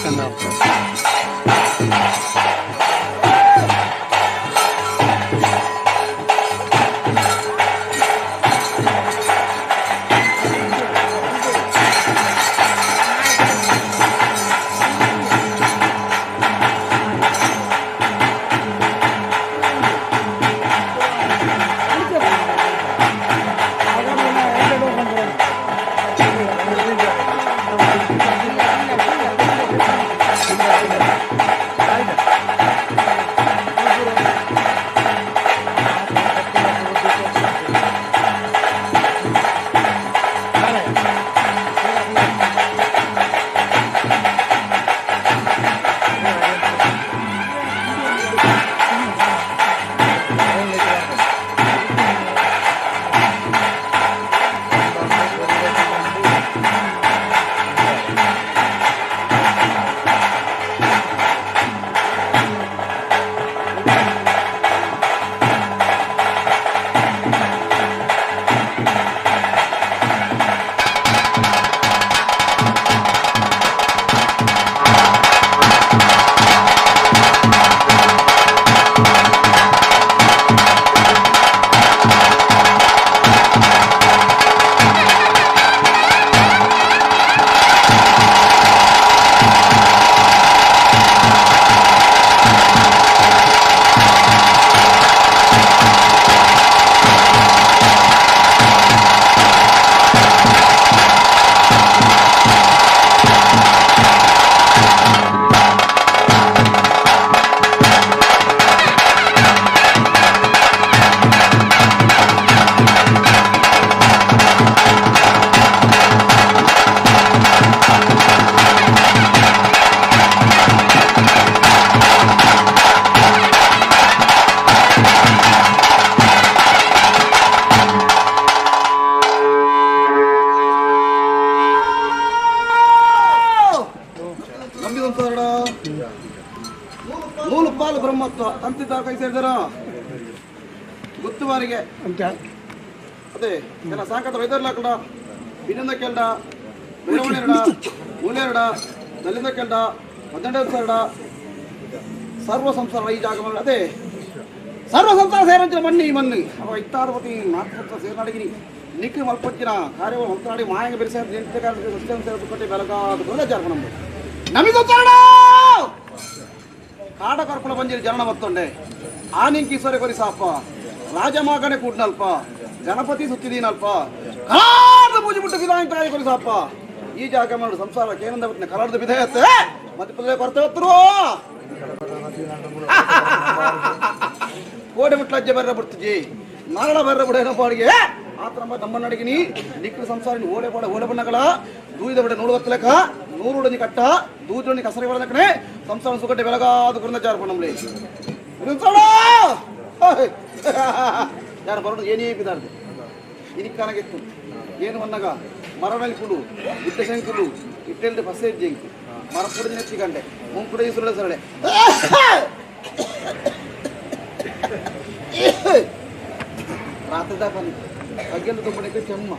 ಕನ್ನಡ. ನಂಬಿದಂತಾರಡ ನೂಲು ಪಾಲು ಬ್ರಹ್ಮತ್ವ ತಂತಿದ್ದ ಕೈ ಸೇರಿದರ ಗುತ್ತುವಾರಿಗೆ ಅದೇ ಕೆಲ ಸಾಕತ್ತ ವೈದ್ಯರ್ಲಾಕಡ ಇನ್ನೊಂದ ಕೆಲ್ಡ ಭೈರವಣೆರಡ ಮೂಲೆರಡ ನಲ್ಲಿಂದ ಕೆಲ್ಡ 18 ಸಾವಿರ ಸರ್ವ ಸಂಸಾರ ಈ ಜಾಗ ಅದೇ ಸರ್ವ ಸಂಸಾರ ಸೇರಂಚಿನ ಮಣ್ಣು ಈ ಮಣ್ಣು ಅವ ಇತ್ತಾರಪತಿ ನಾಲ್ಕು ಸಂಸಾರ ಸೇರ್ನಾಡಿಗಿನಿ ನಿಕ್ಕು ಮಲ್ಪೊಚ್ಚಿನ ಕಾರ್ಯಗಳು ಹೊತ್ತನಾಡಿ ಮಾಯಂಗ ಬೆರೆಸ ಸತ್ಯ ಸೇರಿಸಿಕೊಟ್ಟೆ ಬೆಳಗಾದ ಜಾರ್ಪ ನಮ್ಮದು ನಮಗೆ ಕಾಡ ಕರ್ಪಣ ಬಂದಿರಿ ಜನನ ಮತ್ತೊಂಡೆ ಆನಿಂಕೀಶ್ವರ ಕೊರಿಸಾಪ ರಾಜಮಾಗಣೆ ಕೂಡ್ನಲ್ಪ ಗಣಪತಿ ಸುತ್ತಿದೀನಲ್ಪ ಕಲಾರ್ದ ಪೂಜೆ ಬಿಟ್ಟು ವಿಧಾನ ಕೊರಿಸಾಪ ಈ ಜಾಗ ಮಾಡು ಸಂಸಾರ ಕೇನಂದ ಬಿಟ್ಟಿನ ಕಲಾರ್ದ ವಿಧೇಯತೆ ಮತ್ತೆ ಪಲ್ಲೆ ಕೊರತೆ ಹೊತ್ತರು ಕೋಡೆ ಮುಟ್ಲಜ್ಜೆ ಬರ್ರ ಬಿಡ್ತಿಜಿ ನಾರಳ ಬರ್ರ ಬಿಡ ಪಾಡಿಗೆ ಆತ ನಮ್ಮ ನಮ್ಮ ನಡಿಗಿನಿ ನಿಕ್ಕು ಸಂಸಾರ ಓಡೆ ಪೋಡೆ ಓಡೆ ಬಣ್ಣಗಳ ದೂಯಿದ ಬಿಡ ನೋಡುವ ತಿಲಕ ನೂರುಡನಿ ಕಟ್ಟ ದೂಜೊಂಡಿ ಕಸರಿ ಕಣೆ ಸಂಸಾರ ಸುಗಟ್ಟೆ ಬೆಳಗಾದ ಕುರಿದ ಜಾರ್ಪ ನಮ್ಮಲ್ಲಿ ಯಾರು ಬರೋದು ಏನೇ ಬಿದಾರ್ದು ಇನಿಕ್ಕಾನಗಿತ್ತು ಏನು ವನ್ನಗ ಮರಣಲ್ಲಿ ಕುಡು ಇಟ್ಟ ಶಂಕುಲು ಇಟ್ಟೆಲ್ದು ಫಸೆ ಜಿಂಕು ಮರ ಪುಡಿದ ನೆತ್ತಿ ಗಂಟೆ ಮುಂಕುಡ ಸುರಳೆ ಸರಳೆ ರಾತ್ರಿ ದಾಪನಿ ಅಗ್ಗೆಲ್ಲ ತುಂಬಣಿಕೆ ಚೆಮ್ಮ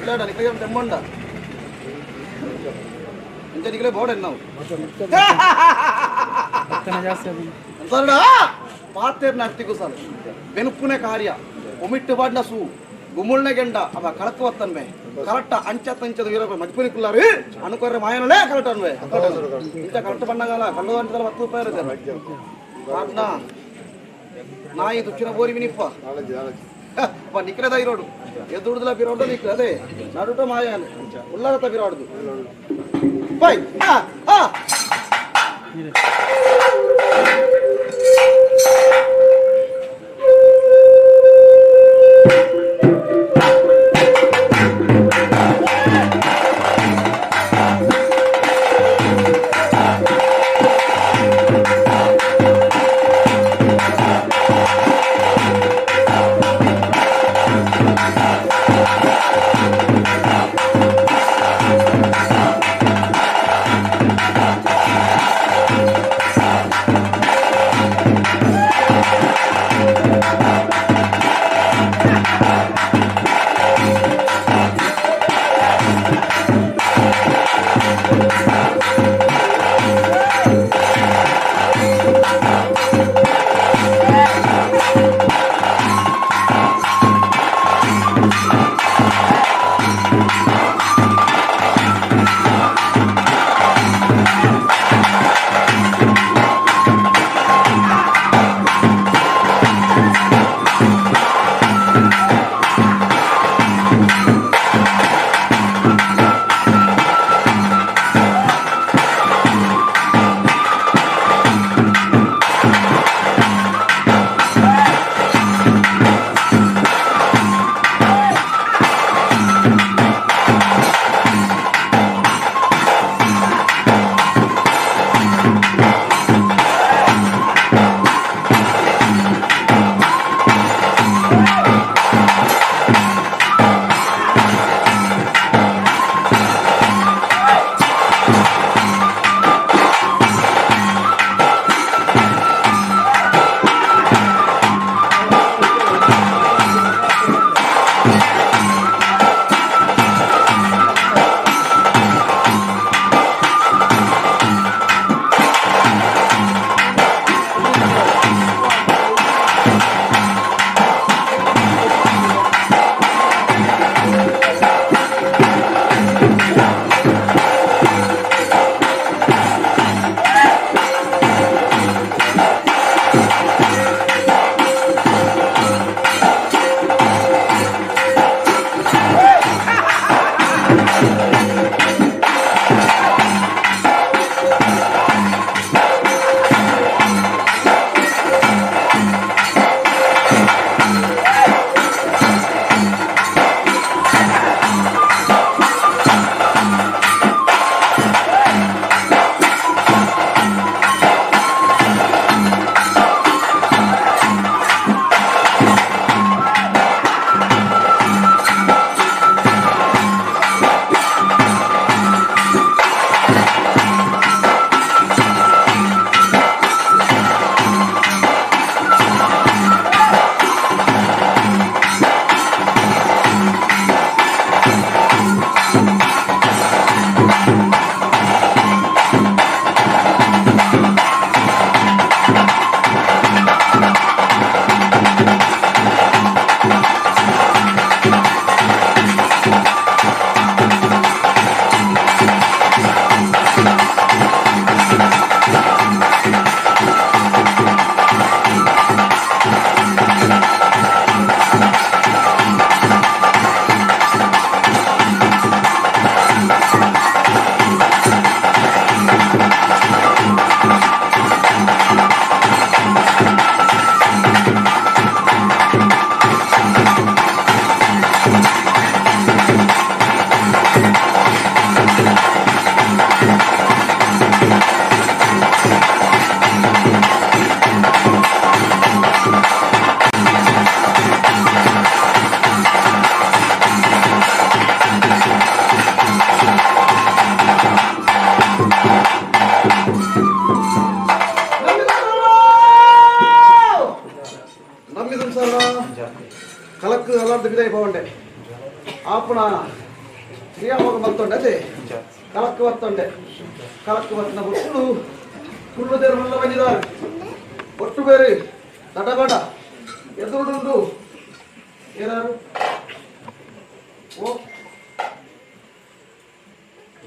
ಇಲ್ಲ ನಿಕಲೆ ತೆಮ್ಮಂಡ ಇಂಚ ನಿಕಲೆ ಬೋಡೆ ನಾವು ಪಾತೇರ್ ನರ್ತಿಗೂ ಸಲ ಬೆನುಪುನೆ ಕಾರ್ಯ ಒಮಿಟ್ಟು ಬಾಡ್ನ ಸೂ ಗುಮ್ಮುಳ್ನ ಗೆಂಡ ಅವ ಕಳಕು ವತ್ತನ್ವೆ ಕರೆಕ್ಟ್ ಅಂಚ ತಂಚದ ವೀರ ಮಜ್ಪುರಿ ಕುಲ್ಲಾರು ಅನುಕೊರ್ರೆ ಮಾಯನಲೇ ಕರೆಕ್ಟ್ ಅನ್ವೆ ಇಂಚ ಕರೆಕ್ಟ್ ಬಣ್ಣಗಾಲ ಕಲ್ಲು ಅಂಟದಲ್ಲ 10 ರೂಪಾಯಿ ಇರುತ್ತೆ ಪಾಟ್ನ ನಾಯಿ ತುಚ್ಚಿನ ಬೋರಿ ಮಿನಿಪ್ಪ ಅಪ್ಪ ನಿಕ್ರೆದ ಇರೋಡು ಎದುರುದಲ ಬಿರೋಡು ನಿಕ್ರೆ ಅದೇ ನಡುಟ ಮಾಯನ ಉಳ್ಳಾರತ ಬಿರೋಡುದು ಬೈ ಆ ಆ ಬಿದೈ ಪೋಂಡೆ ಆಪುಣ ಕ್ರಿಯಾಮೋಗ ಮಲ್ತೊಂಡೆ ಅದೇ ಕಲಕ್ಕು ಬತ್ತೊಂಡೆ ಕಲಕ್ಕು ಬತ್ತಿನ ಬುಟ್ಟು ಕುಳ್ಳು ದೇರು ಮಲ್ಲ ಬಂದಿದ್ದಾರೆ ಒಟ್ಟು ಬೇರೆ ದಡಬಡ ಎದುರುಡುಂಡು ಏನಾರು ಓ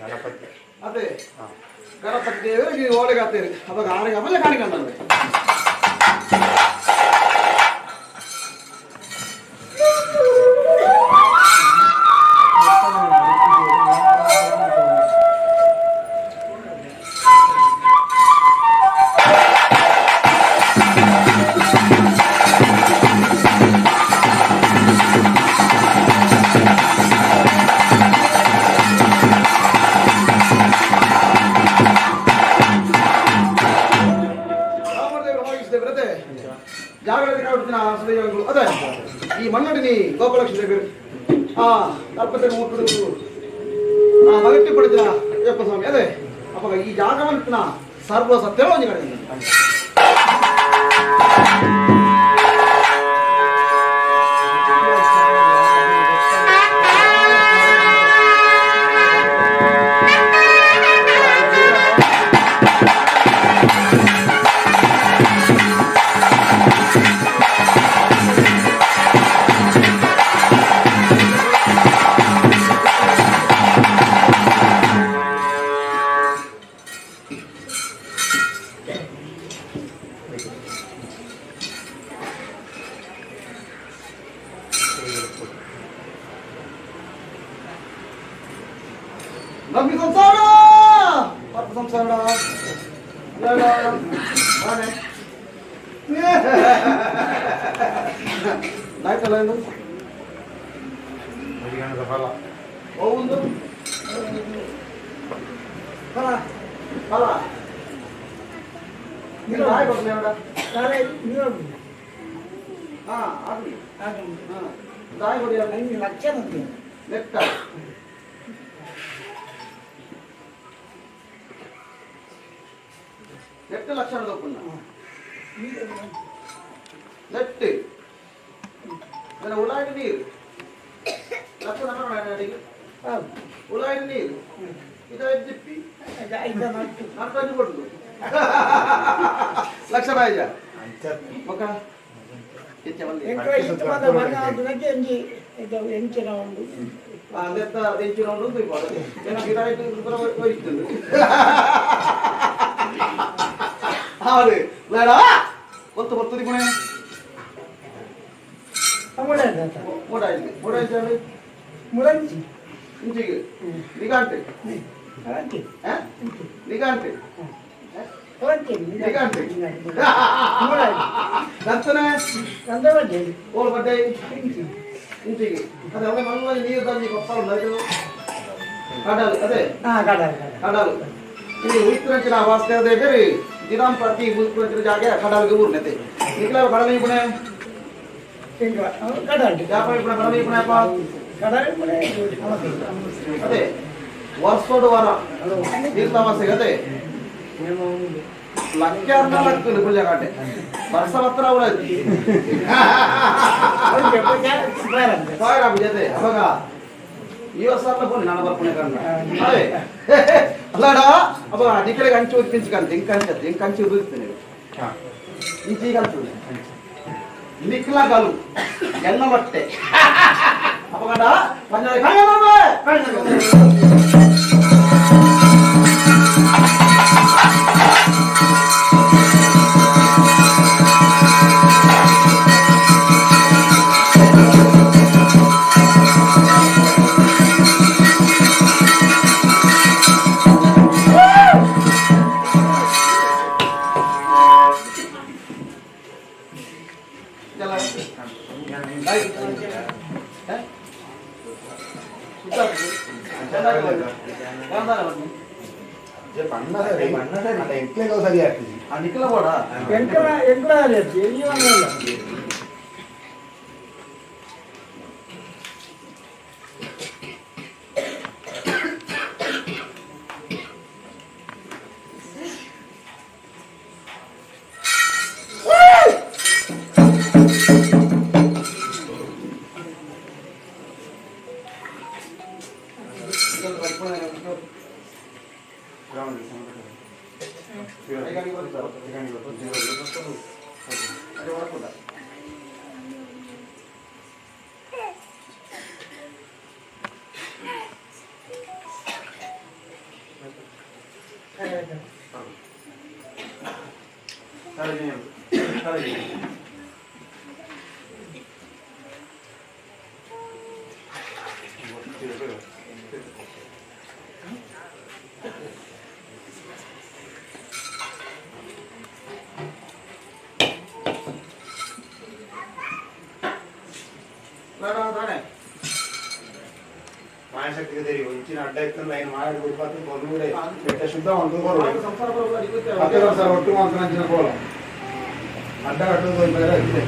ಗಣಪತಿ ಅದೇ ಗಣಪತಿ ದೇವರಿಗೆ ಓಲೆಗಾತೇರಿ ಅವಾಗ ಆರಿಗೆ ಆಮೇಲೆ ಕಾಣಿಕೊಂಡ್ರೆ ರಾಮದೇವರು ಹೋಗಿಸಿದ ಜಾಗೃತಿ ಕಾಡುತ್ತಿನ ಸುದೈವಗಳು ಅದೇ ಈ ಮಣ್ಣಡಿನಿ ಗೋಪಾಲಕೃಷ್ಣ ದೇವರು ಆ ಕಲ್ಪತೆ ಮುಟ್ಟುದು ಆ ಮಗಟ್ಟಿ ಪಡೆದ ಅಯ್ಯಪ್ಪ ಸ್ವಾಮಿ ಅದೇ ಅಪ್ಪ ಈ ಜಾಗವಂತನ ಸರ್ವ ಸತ್ಯ ಒಂದು ಕಡೆ. ನಮ್ಗೆ ಸಂಸಾರ ಪತ್ತ ಸಂಸಾರ ಆಯ್ತಲ್ಲ ಇದು. ಫಲ. ಒಂದು ಫಲ ಫಲ ನೀನು ಹಾಯ್ ಕೊಡ್ತೀನಿ. ಹಾ ಆಗ್ಲಿ. ಹಾ ದಾಯಿ ಕೊಡಿ. ನೆಟ್ಟ ನೆಟ್ಟ ಲಕ್ಷಣ ತಗೊಂಡ ನೆಟ್ಟು ನನ್ನ ಉಲಾಯಿನ ನೀರು ಲಕ್ಷಣ ಅಡಿಗೆ ಉಲಾಯಿನ ನೀರು ಇದು ಜಿಪ್ಪಿ ನಾನು ಕೊಡುದು ಲಕ್ಷ ಬಾಯಿಜ ಮಕ್ಕ ಹೆಚ್ಚ ಬಂದಿ. ಅದೆತ್ತ ಎಂಚಿನ ಉಂಟು ಏನಕ್ಕೆ ಇದಾಯ್ತು ಹೋಯ್ತದೆ. ಹೌದು ಬೇಡ ಒತ್ತು ಬರ್ತದೆ ಗುಣೆ. ಮೂಡಾಯ್ತು ಮೂಡಾಯ್ತು. ಮುಳಂಜಿ. ಇಂಚಿಗೆ ನಿಗಾಂಟೆ ನಿಗಾಂಟೆ ನಿಗಾಂಟೆ ನಂತನೆ ಓಲ್ ಬಡ್ಡೆ ಇಂಚಿಗೆ ಅದೇ ಅವೇ ಮಲ್ಲ ನೀರು ತಂದು ಕೊಪ್ಪಳ ನೈದು ಕಡಲು ಅದೇ ಕಡಲು ಇಲ್ಲಿ ಉಳಿತುರಂಚಿನ ವಾಸ್ತವ ಬೇರೆ ದಿನಾಂ ಪ್ರತಿ ಉಳಿತುರಂಚಿನ ಜಾಗ ಕಡಲ್ಗೆ ಊರ್ನತೆ ನಿಖಲ ಕಡಲ ಇಪುಣೆ ಜಾಪ ಇಪುಣೆ ಕಡಲ ಇಪುಣೆ ಅಪ್ಪ. ಅದೇ ವರ್ಷೋಡು ವಾರ ನೀರು ತಮಾಸೆಗೆ ಅದೇ ಲಕ್ಕ್ಯಾರ್ನ ಲಕ್ಕಲು ಪೂಜೆ ಕಾಟೆ ವರ್ಷ ಮಾತ್ರ ಅವಳ ಜೊತೆ ಅವಾಗ ಈ ವರ್ಷ ಅಲ್ಲ ನಾನು ಬರ್ಪುಣೆ ಕಣ್ಣ ಅದೇ ಅಲ್ಲಾಡ ಅವಾಗ ನಿಖಲಿಗೆ ಅಂಚು ಉತ್ಪಿಂಚಕಂತ ಇಂಕ ಅಂಚದ್ದು ಇಂಕ ಅಂಚು ಉದುರ್ತೇನೆ. ಇಂಚೀಗ ಅಂಚು ನಿಕ್ಲಗಲು ಎನ್ನ ಬಟ್ಟೆ ಅಪಗಡ ಪಂಜಾರಿ ಎಂಕ್ಲೆಗ್ ಸರಿ ಆಗ್ತದೆ. ನಿಖಲ ಬೋಡ. ಎಂಕಲ ಎಂಕಲ ಈ. ಹೊರಪುಂಡ. ಸರಿ ಸರಿ. ಮಾಯಶಕ್ತಿಗೆ தெரியும் ಇಂಚಿನ ಅಡ್ಡ ಇತ್ತು ಲೈನ್ ಮಾಡಿ ಬಿಡ್ಬಾರ್ದು ಕೊಲ್ಲೂಡೆ ಕೆಟ್ಟ ಶುದ್ಧ ಒಂದು ಕೊರಡು ಸಂಸಾರ ಬರೋಲ್ಲ. ಹತ್ತು ವರ್ಷ ಒಟ್ಟು ಮಾತ್ರ ಅಂಚಿನ ಕೋಲ ಅಡ್ಡ ಕಟ್ಟೋದು ಬೇರೆ ಇದೆ.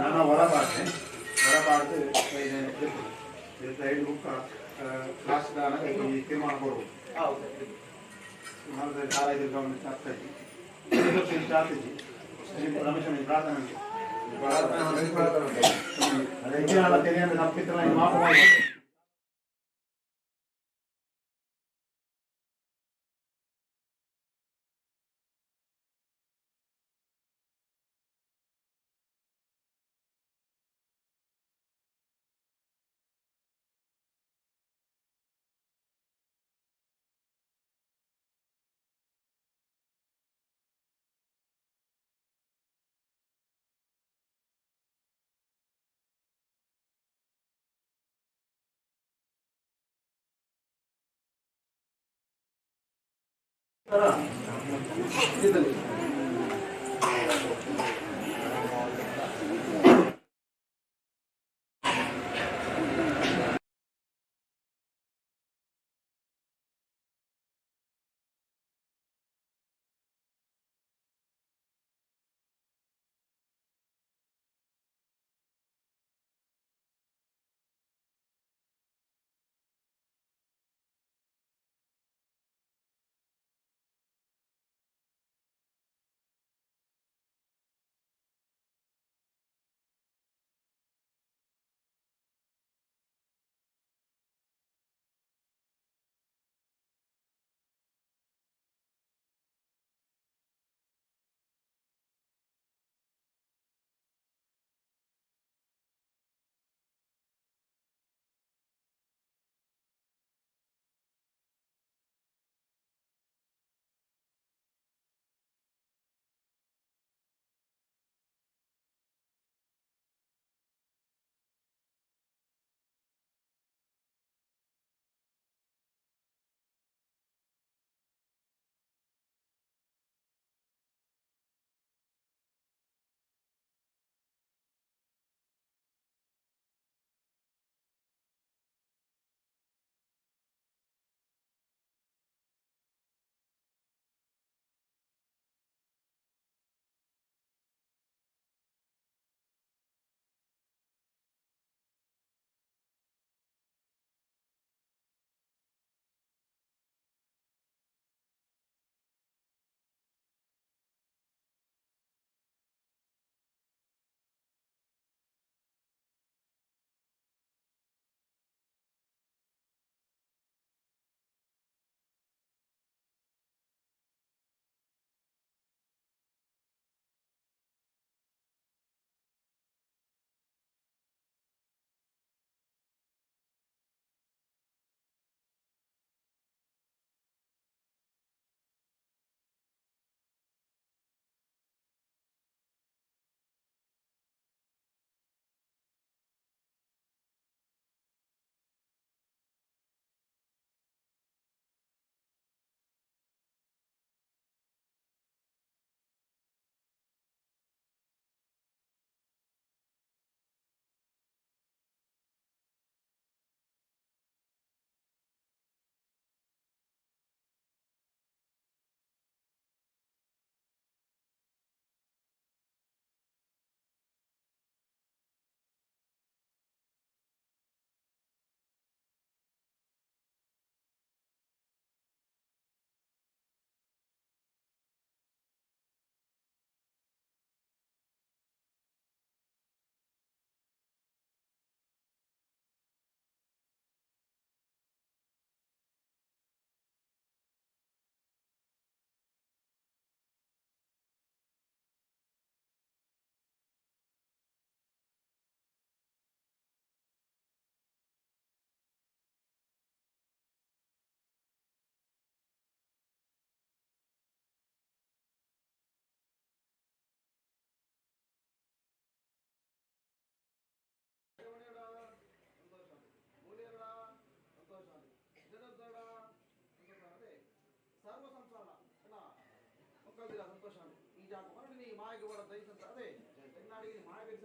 ನನ್ನ ಹೊರಬಾರ್ದೆ ಹೊರಬಾರ್ದು ಸೈಡ್ ಬುಕ್ ಲಾಸ್ಟ್ ಈ ತೀರ್ಮಾನ ಕೊಡ್ಬೋದು. ಸುಮಾರು ಸಾಲ ಇದ್ರೆ ಆಗ್ತಾ ಇತ್ತು. ರಮೇಶ್ ಪ್ರಾರ್ಥನೆ ಉಂಟು. ಹೆಚ್ಚಿನ ತಿಳಿಯಂದ್ರೆ ತಪ್ಪಿತ್ತು ಮಾಫ್ ಮಾಡಿ.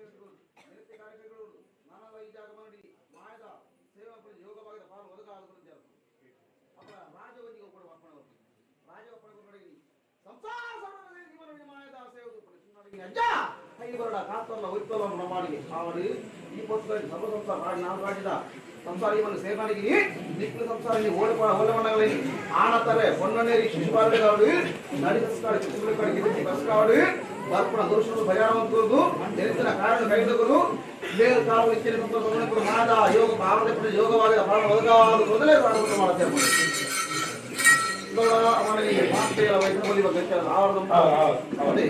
ಸೇರಿದ್ರು ನಿರತೆ ಕಾರ್ಯಕ್ರಮಗಳು ನಾನಲ್ಲ ಈ ಜಾಗ ಮಾಡಿ ಮಾಯದ ಸೇವಾ ಯೋಗವಾಗಿದ್ದ ಪಾಲು ಒದಗಾದ ಅಪ್ಪ ರಾಜವನಿಗೆ ಒಬ್ಬರು ಅರ್ಪಣೆ ರಾಜ ಒಪ್ಪಣೆ ಸಂಸಾರ ಸರ್ವದಲ್ಲಿ ಮಾಯದ ಸೇವೆ ಅಜ್ಜ ಕೈ ಬರಡ ಕಾತಲ್ಲ ಹೋಯ್ತಲ್ಲ ನಮ್ಮಡಿಗೆ ಆವಡಿ ಈ ಪೊತ್ತಲ್ಲಿ ಸರ್ವ ಸಂಸಾರ ರಾಜ ನಾನು ರಾಜ್ಯದ ಸಂಸಾರ ಇವನು ಸೇನಾಡಿಗೆ ನಿಕ್ಲು ಸಂಸಾರ ಇಲ್ಲಿ ಓಡಪ ಓಲಮಣ್ಣಗಳಲ್ಲಿ ಆಣತಾರೆ ಪೊನ್ನನೇರಿ ಶಿಶುಪಾಲನೆಗಾಡು ನಡಿ ಸಂಸ್ಕಾರ ಚಿತ್ರಗಳ ಕಡೆಗೆ ಬಸ್ಕಾಡು ಬರ್ಪಣ ದೋಷಗಳು ಭಯಾನವಂತದ್ದು ದರಿದ್ರ ಕಾರಣ ಕೈದವರು ಬೇರೆ ಕಾವು ಇಚ್ಛೆ ಸಂಸಾರ ಮಾದ ಯೋಗ ಭಾವನೆ ಯೋಗವಾದ ಭಾವ ಒದಗಾದ ಮೊದಲೇ ಪ್ರಾರಂಭ ಮಾಡುತ್ತೇವೆ. ಅವನಿಗೆ ಮಾತೆಯ ವೈಷ್ಣವಲ್ಲಿ ಬಗ್ಗೆ ಅದೇ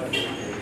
Thank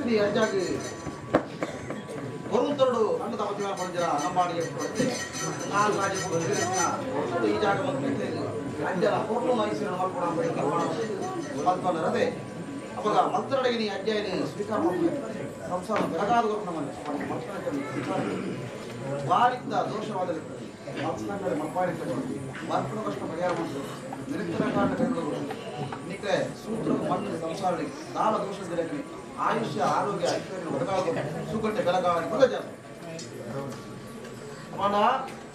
ಈ ಅಜ್ಜಾಗಿ ಹೊರುಂತರಡು ಅಣ್ಣ ತಮ್ಮ ಪಂಜರ ನಂಬಾಡಿ ನಾಲ್ ರಾಜ ಈ ಜಾಗ ಬಂದು ಅಜ್ಜನ ಹೊರಲು ಮೈಸೂರಿನ ಮಲ್ಪಡ ಅವಾಗ ಮಂತ್ರಡೆಗೆ ನೀ ಅಜ್ಜಾಯನ ಸ್ವೀಕಾರ ಮಾಡಬೇಕು ಸಂಸಾರ ಬೆಳಗಾದ ಬಾರಿದ್ದ ದೋಷವಾದಲಿರ್ತದೆ ಮನಸ್ಸಿನ ಕಡೆ ಮಲ್ಪಾಡಿರ್ತದೆ ಮರ್ಪಣ ಕಷ್ಟ ಪರಿಹಾರ ಮಾಡಿದ್ರು ನಿರಂತರ ಕಾರಣ ಬೆಂಗಳೂರು ನಿಕ್ಕೆ ಸೂತ್ರ ಮಣ್ಣು ಸಂಸಾರ ದಾನ ದೋಷದ ಆಯುಷ್ಯ ಆರೋಗ್ಯ ಐಶ್ವರ್ಯ ಒಡಗಾಗ ಸುಗಟ್ಟೆ ಬೆಳಗಾವಿ ಮಗ ಅಮ್ಮನ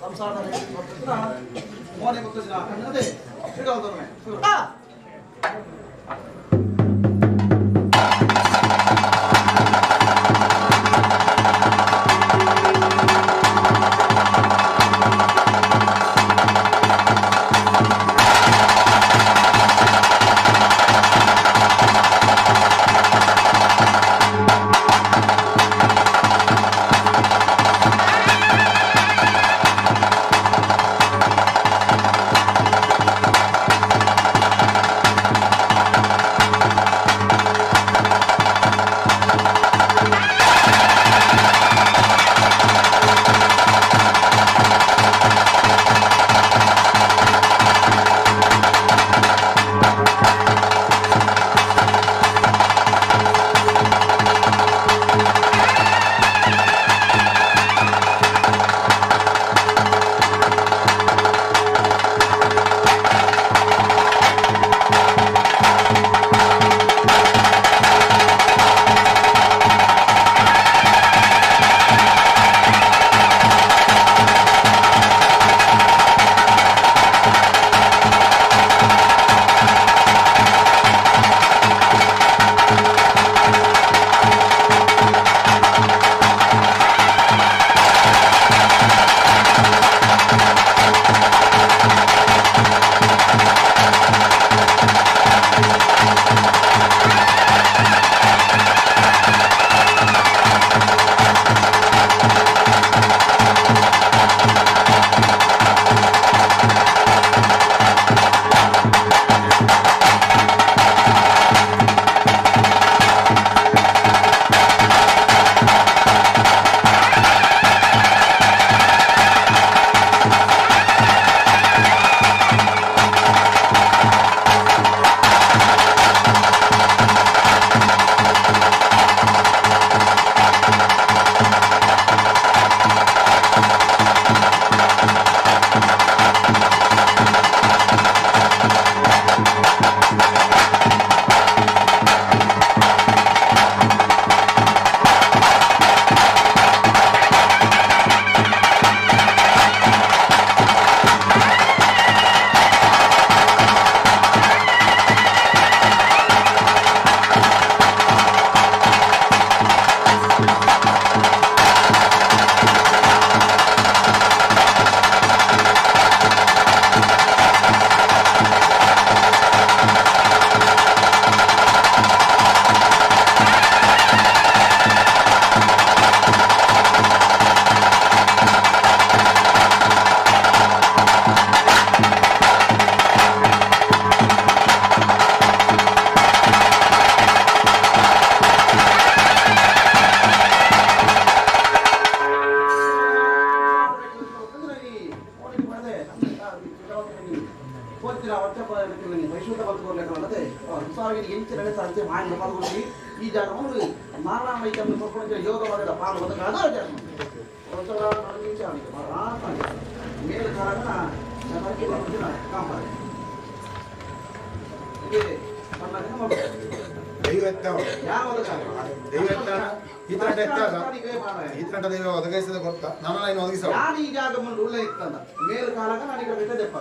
ಸಂಸಾರದ ಮೋನೆ ಗೊತ್ತಿಲ್ಲ ಕಣ್ಣದೆ ಶ್ರೀಗಾಲ್ದೊಮ್ಮೆ ಈ ಜಾಗವನ್ನು ಮಾರಣಾಮೈಕನ್ನು ಕೊಟ್ಕೊಂಡು ಯೋಗವಾದ ಪಾಲು ಮೇಲು ಕಾರಣ ದೈವ ಒದಗಿಸಿದ ಗೊತ್ತಾ ನಾನು ಒದಗಿಸ ನಾನು ಈ ಜಾಗ ಮುಂದೆ ಉಳ್ಳ ಇತ್ತಂದ ಮೇಲು ಕಾಲಾಗ ನಾನು ಈಗ ಬಿಟ್ಟದೆಪ್ಪ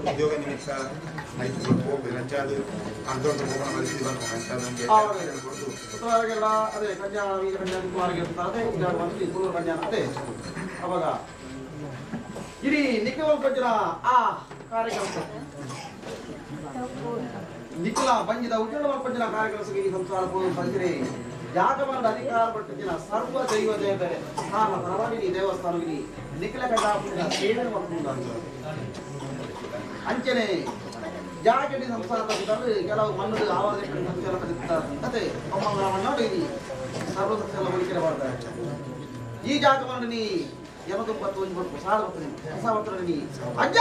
ಉದ್ಯೋಗ ನಿಮಿತ್ತ ಅದೇ ಕನ್ಯಾ ಅದೇ ಅವಾಗ ಮಲ್ಪಂಚಿನ ಆ ಕಾರ್ಯಕ್ರಮ ನಿಖಿಲ ಬಂಜಿದ ಉಜ್ಜಲ ಮಲ್ಪಂಚಿನ ಕಾರ್ಯಕ್ರಮ ಈ ಸಂಸಾರ ಬಂಜಿರೆ ಜಾಗಮನದ ಅಧಿಕಾರ ಪಟ್ಟಿನ ಸರ್ವ ದೈವ ದೇವತೆ ಸ್ಥಾನ ತರವಿನಿ ದೇವಸ್ಥಾನವಿನಿ ನಿಖಿಲ ಕಂಡ ಸೇವೆ ಮಲ್ಪುಂಡು ಅಂಚನೆ ಜಾಗಡಿ ಸಂಸಾರ ಕೆಲವು ಮಣ್ಣು ಆವಾದ ಸಂಚಾರ ಕತೆ ಮಣ್ಣು ಸರ್ವ ಸಸ್ಯ ಹೋಲಿಕೆ ಮಾಡ್ತಾರೆ. ಈ ಜಾಗವನ್ನು ನೀ ಯಮದುಂಬತ್ತು ಒಂದು ಕೊಟ್ಟು ಸಾಲ ಬರ್ತದೆ ಹೊಸ ಬರ್ತದೆ ನೀ ಅಜ್ಜ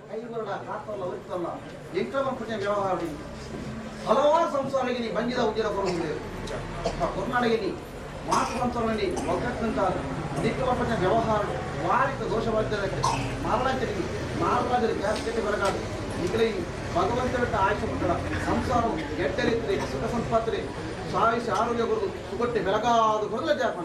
ಕೈ ಬರಡ ಕಾತಲ್ಲ ಉರಿತಲ್ಲ ಎಂಕ್ರಮ ಪುಣ್ಯ ವ್ಯವಹಾರ ಹಲವಾರು ಸಂಸಾರಗೆ ನೀ ಬಂಜಿದ ಉಜ್ಜಲ ಕೊಡುವುದೇ ಕರ್ನಾಟಕ ನೀ ಮಾತು ಸಂಸಾರದಲ್ಲಿ ಒಗ್ಗಟ್ಟಂತ ನಿಕ್ರಮ ಪುಣ್ಯ ವ್ಯವಹಾರ ವಾರಿತ ದೋಷವಾದ್ಯಕ್ಕೆ ಮಾರಲಾಚರಿಗೆ ಮಾರಲಾಜರಿ ಜಾಸ್ತಿ ಬರಗಾಡು ನಿಗಲೈ ಭಗವಂತ ಬಿಟ್ಟ ಆಯುಷ ಪುಟ್ಟಡ ಸಂಸಾರ ಎಟ್ಟರಿತ್ತರೆ ಸುಖ ಸಂಪಾತ್ರೆ ಸಾಯಿಸಿ ಆರೋಗ್ಯ ಕೊರದು ಸುಗಟ್ಟೆ ಬೆಳಗಾದ ಕೊರದಲ್ಲ ಜಾಪಣ.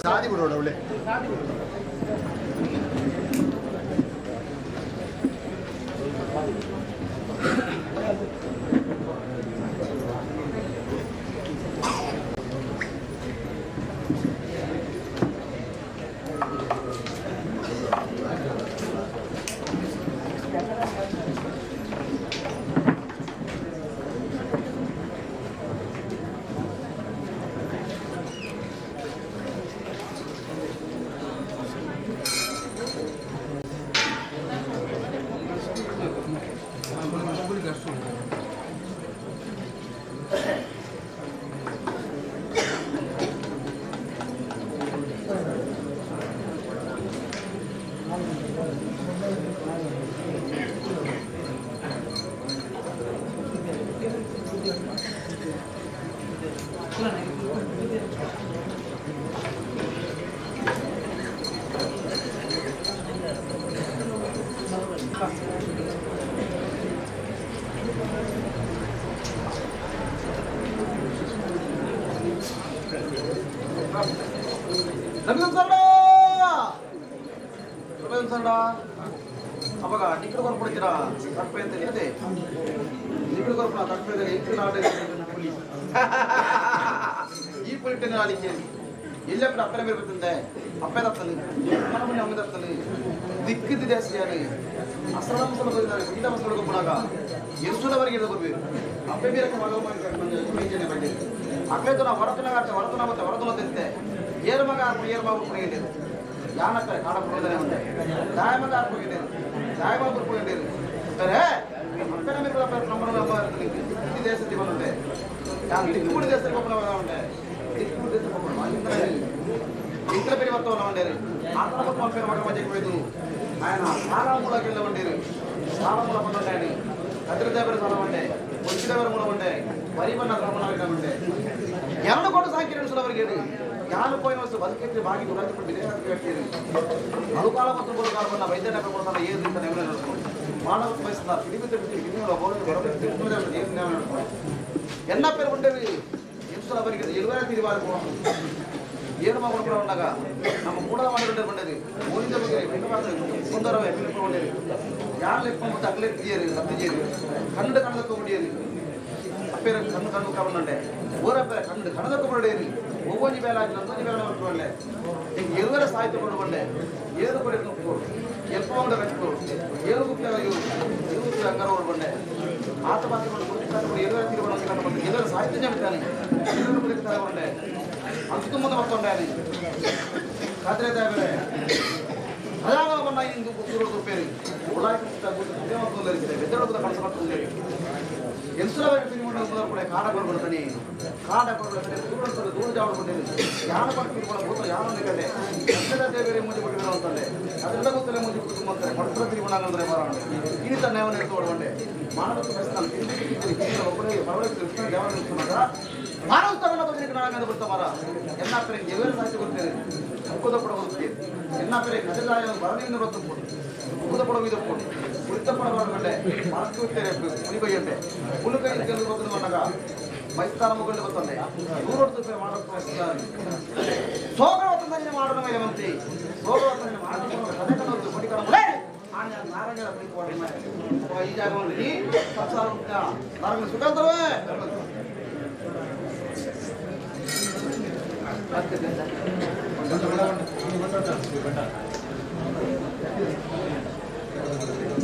ಸಾದಿ ಬಿಡೋಣ ಒಳ್ಳೆ ಅವಾಗ ನಿಕ್ಕಡು ಕೊರ್ಪುಡಿತೀರಾ ತಪ್ಪೆ ಅಂತ ಅದೇ ನಿಕ್ಕಡು ಕೊರ್ಪುಣ ತಪ್ಪೆ ಎಂಟು ನಾಡು ಪುಲಿ ಈ ಪುಲಿಟ್ಟೆ ನಾಳಿಕೆ ಎಲ್ಲೆప్పుడు ಅಪ್ಪನ ಮೇಲೆ ಬರ್ತಂದೆ ಅಪ್ಪೆ ತಪ್ಪನು ಮನ ಅಮ್ಮ ತಪ್ಪನು ದಿಕ್ಕಿದ್ದು ಜಾಸ್ತಿಯಾಗಿ ಅಸಲ ಮಸಲ ಬಂದಿದ್ದಾರೆ ಗುಂಡ ಮಸಲ ಕೊಪ್ಪಣಾಗ ಎಷ್ಟುನವರೆಗೆ ಬರ್ಬೇಕು ಅಪ್ಪೆ ಬೀರಕ್ಕೆ ಮಗ ಬಂದೆ ಅಕ್ಕಲೇತು ನಾವು ಹೊರತುನ ಹೊರತುನ ಮತ್ತೆ ಹೊರತುನ ತಿಂತೆ ಏರು ಮಗ ಆರ್ಪು ಏರು ಮಗ ಉಪ್ಪಣಿಗೆ ಯಾನಕ್ಕರೆ ಕಾಡ ಪುರೋದನೆ ಉಂಟೆ ದಾಯ ಮಗ ಆರ್ಪುಗಿದ್ದೇನೆ ದಾಯ ಮಗ ಉಪ್ಪುಗಿದ್ದೇನೆ ಸరే ಅಪ್ಪನ ಮೇಲೆ ನಮ್ಮ ಈ ದೇಶದಲ್ಲಿ ಬಂದುಂಟೆ ನಾನು ದಿಕ್ಕುಡಿ ದೇಶದಲ್ಲಿ ಒಬ್ಬನ ಉಂಟೆ ದಿಕ್ಕುಡಿ ದೇಶ ಇಂದ್ರ ಪರಿವರ್ತನ ಉಂಡೇರಿ ಆತನ ಪಪ್ಪ ಮಗ ಮಜಕ್ಕೆ ಹೋಯ್ತು ఆయన ಸಾಲ ಮೂಲಕ್ಕೆಲ್ಲ ಉಂಡೇರಿ ಸಾಲ ಮೂಲ ಬಂದುಂಟಾಯని ಕದ್ರದೇವರ ಸಾಲ ಉಂಟೆ ಒಂಚಿದೇವರ ಮೂಲ ಉಂಟೆ ಬರಿಬನ್ನ ಶ್ರಮಣ ಉಂಟೆ ಎರಡು ಕೋಟಿ ಸಾಕಿ ಅವರಿಗೆ ಯಾರು ಪೋಯಿನ ವಸ್ತು ಬದುಕೈತಿ ಬಾಗಿ ಗುರಾಜಿ ವಿದೇಶಕ್ಕೆ ಹೇಳ್ತೀರಿ ಅನುಕಾಲ ಮತ್ತು ಬರುಕಾಲ ಬಂದ ವೈದ್ಯ ಕೊಡ್ತಾನೆ ಏನು ಅಂತ ನೆವನೆ ನಡ್ಕೊಂಡು ಮಾನವ ಬಯಸ್ತಾ ಪಿಡಿಬಿಟ್ಟು ಬಿಟ್ಟು ಇನ್ನೂರ ಬೋರ್ಡ್ ಎನ್ನ ಪೇರು ఉండేవి ఎంసుల ಅವರಿಗೆ ಎలువರ ತಿರುವಾರ ಏನು ಮಗಳು ಕೂಡ ಉಂಡಾಗ ನಮ್ಮ ಮೂಡದ ಮಾಡಿ ಬಂಡೇರಿ ಊರಿಂದ ಬಗ್ಗೆ ಸುಂದರವೇ ಪಿಲಿಪು ಯಾರು ಲೆಕ್ಕ ಮತ್ತು ಅಗಲೇ ತಿಯರಿ ಲಬ್ಧಿಜೇರಿ ಕನ್ನಡ ಕನ್ನಡಕ್ಕೆ ಹೊಡಿಯರಿ ಅಪ್ಪೇರ ಕಣ್ಣು ಕಣ್ಣು ಕಾವಣ್ಣಂಡೆ ಊರಪ್ಪೇರ ಕಣ್ಣು ಕನ್ನಡಕ್ಕೆ ಹೊಡೆಯರಿ ಒವ್ವೊಂಜಿ ಬೇಲೆ ಆಗಿ ನಂದೊಂಜಿ ಬೇಲೆ ಮಾಡ್ಕೊಂಡೆ ಹಿಂಗೆ ಎರುವರ ಸಾಹಿತ್ಯ ಕೊಂಡು ಬಂಡೆ ಏಳು ಕೊಡೆ ನುಪ್ಪು ಎಲ್ಪ ಉಂಡ ಬೆಕ್ಕು ಏಳು ಗುಪ್ತ ಏಳು ಗುಪ್ತ ಅಂಗಾರ ಓಡ್ಬಂಡೆ ಆತ ಮಾತಿಕೊಂಡು ಗುರುತು ಕಟ್ಟಕೊಂಡು ಎರುವರ ತಿರುವಣ ಕಂಡು ಎದುರ ಸಾಹಿತ್ಯ ಜಮಿತಾನೆ ಎದುರು ಕುರಿತು ತಗೊಂಡೆ ಅಂತು ಮುಂದೆ ಮತ್ತೊಂಡೆ ಖಾತ್ರೆ ಬೇರೆ ಅದಾಗವನ್ನ ಇಂದು ಗುರು ರೂಪೇರಿ ಉಳಾಯಿ ಬೆದರೊಳದ ಕನಸು ಎನ್ಸುರವರೆಗೆ ತಿರುಗೊಂಡು ಕೂಡ ಕಾಡ ಕೊಡ್ಬಿಡ್ತಾನೆ ಕಾಡ ಕೊಡ್ಬಿಡ್ತಾನೆ ದೂರ ದೂರ ಜಾವಡ್ಕೊಂಡಿರಿ ಯಾನ ಪಕ್ಕ ತಿರುಗೋಣ ಭೂತ ಯಾನ ಕಂಡೆ ಕನ್ನಡ ದೇವರೇ ಮುಂದೆ ಕೊಟ್ಟಿರೋ ಅಂತಂದೆ ಅದೆಲ್ಲ ಗೊತ್ತಲೇ ಮುಂದೆ ಕೊಟ್ಟು ಅಂತಾರೆ ಪಡತ್ರ ತಿರುಗೋಣ ಅಂದ್ರೆ ಬರೋಣ ಇನಿ ತನ್ನ ಎತ್ತು ಹೊಡ್ಕೊಂಡೆ ಮಾನವ ಬಯಸ್ತಾನೆ ತಿರುಗಿ ಒಬ್ಬರಿಗೆ ಪರವಾಗಿ ಕೃಷ್ಣ ದೇವರ ಮಾನವ ತಗೊಂಡ ನಾಳೆ ಬರ್ತಾ ಮರ ಎಲ್ಲ ಪೇರೆ ದೇವರ ಸಾಹಿತ್ಯ ಗೊತ್ತೇನೆ ಮುಕ್ಕದ ಪಡ ಹೋಗ್ತೀವಿ ಎಲ್ಲ ಪೇರೆ ಕಜಲಾಯ ಬರಲಿಂದ ಗೊತ್ತು ಮುಕ್ಕದ ಪಡ ಇದು ಕುಳಿತ ಪಡ ಬರಬೇಡೆ ಮರಕ್ಕೆ ಹೋಗ್ತೇನೆ ಕುಣಿಬೈಯಂತೆ ಹುಲ್ಲುಕೈ ಕೆಲವು ಗೊತ್ತು ಬಂದಾಗ ಮೈಸ್ತಾನ ಮುಗಂಡು ಗೊತ್ತಂದೆ ನೂರೊತ್ತು ರೂಪಾಯಿ ಮಾಡೋಕ್ಕೆ ಸೋಗರ ಹೊತ್ತಂದ್ರೆ ಮಾಡೋಣ ಮೇಲೆ ಮಂತ್ರಿ ಸೋಗರ ಹೊತ್ತಂದ್ರೆ ಮಾಡೋಣ ಕದೆ ಕಣ್ಣು ಕೊಡಿ ಕಣ ನಾರಾಯಣ ಈ ಜಾಗದಲ್ಲಿ ಸಂಸಾರ ನಾರಾಯಣ ಸುಖ ತರುವೆ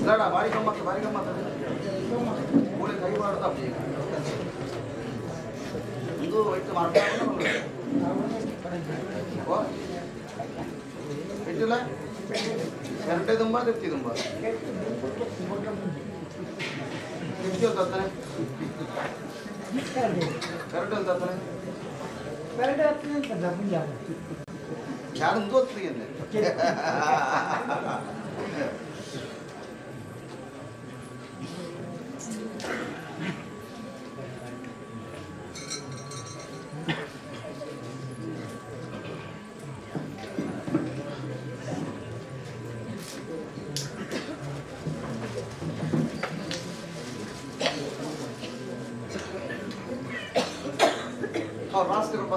ಬೇಡ ಭಾರಿ ಗಮ್ಮತ್ತು ಭಾರಿ ಗಮ್ಮತ್ತು ಮೂಳೆ ಕೈ ಮಾಡ್ತಾ ಇದು ಇಟ್ಟು ಮಾರ್ಕೊಂಡು పెట్టిలా ಎರಟೆ ತುಂಬ ತೆತ್ತಿ ತುಂಬ ತೆತ್ತಿ ಹೋಗ್ತಾನೆ ಕರೆಕ್ಟ್ ಹೋಗ್ತಾನೆ ಯಾರು ಗೊತ್ತಿದೆ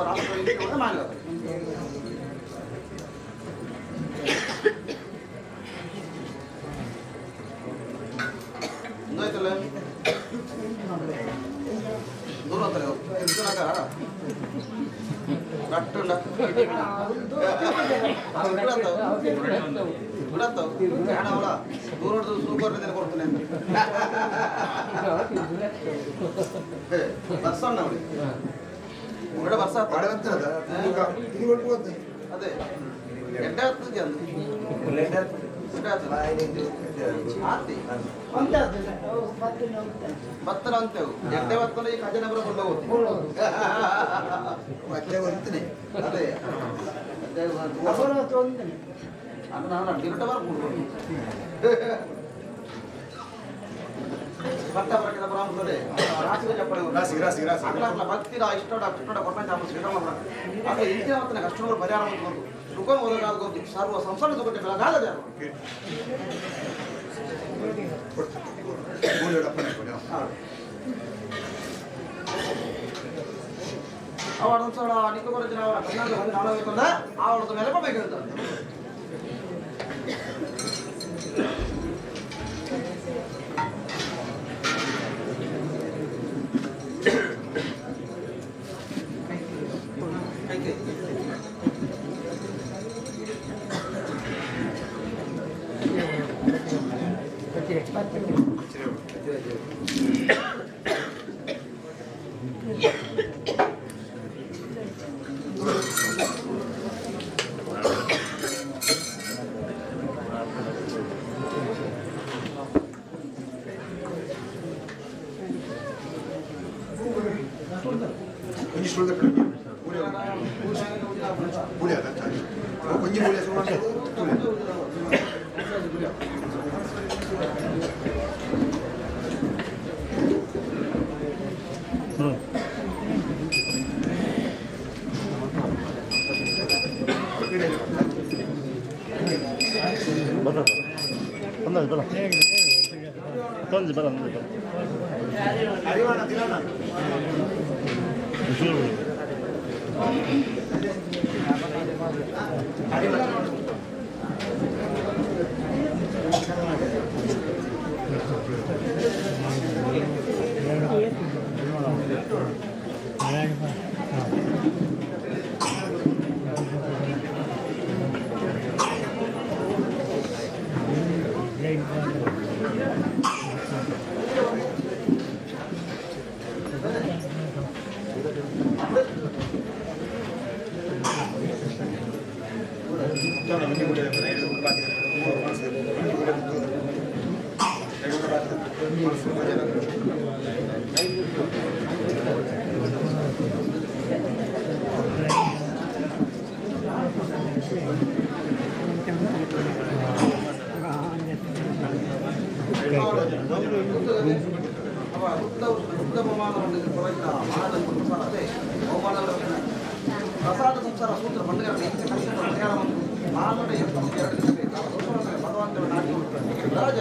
ರಾಷ್ಟ್ರ ಮಾನ್ಯ ಒಂದಾಯ್ತಲ್ಲ ದೂರ ಅಂತಾರೆ ಸೂಪರ್ ಕೊಡ್ತಾನೆ ಬರ್ಸಣ್ಣ ಅವಳಿ ಬರ್ಸ ಅದೇ ಎಡ್ಡೆ ಆಗ್ತದೆ ಬತ್ತನ ಅಂತೇವು ಎಡ್ಡೆ ಬತ್ತನ ಈ ಖಜಾನೆ ಬರೋ ಕೊಂಡು ಹೋಗ್ತೀನಿ. ಅದೇ ನಾನು ಅಡ್ಡಿ ಬರ್ಬೋದು ಭಕ್ತ ಬರಕಿದ ಬ್ರಾಹ್ಮಣರೇ ರಾಸಿಗೆ ಚಪ್ಪಡೆ ರಾಸಿ ರಾಸಿ ರಾಸಿ ಅಗ್ಲ ಭಕ್ತಿರ ಇಷ್ಟೋಡ ಕಷ್ಟೋಡ ಕೊಟ್ಟ ಚಾಪ ಶ್ರೀರಾಮ ಅದ್ರ ಇಂತಿನ ಮತ್ತನ ಕಷ್ಟಗಳು ಪರಿಹಾರ ಬಂದು ಸುಖ ಒದಗಾದ ಸರ್ವ ಸಂಸಾರ ಸುಖಕ್ಕೆ ಬೆಳಗಾದ ಜಾಗ. ಅವಳ ನಿಕ್ಕ ಜನ ಅವರ ಕನ್ನಡ ಬಂದು ನಾಳೆ ಅವಳದ ಮೇಲೆ ಕೊಡ್ಬೇಕಂತ ಪ್ರಸಾದ ಸಂಸಾರ ಸೂತ್ರ ರಾಜ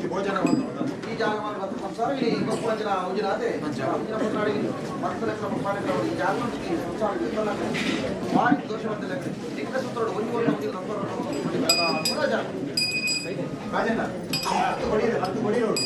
ಭೋಜನ ಈ ಜಾಗ ಸಂಸಾರ ಇಲ್ಲಿ ಗೊಪ್ಪಂಜನ ಉಜಿನ ಅದೇ ಉಜಿನ ಪತ್ರಾಡಿ ಮತ್ತಲ ಈ ಜಾಗ ಸಂಸಾರ ಭಾರಿ ದೋಷ ಬಂದಿಲ್ಲ ದಿಕ್ಕ ಸೂತ್ರಡು ಒಂದು ಒಂದು ಉಜಿನ ಸಂಸಾರ ಜಾಗ ರಾಜಣ್ಣ ಹತ್ತು ಕೊಡಿ 10 ಕೊಡಿ ನೋಡು.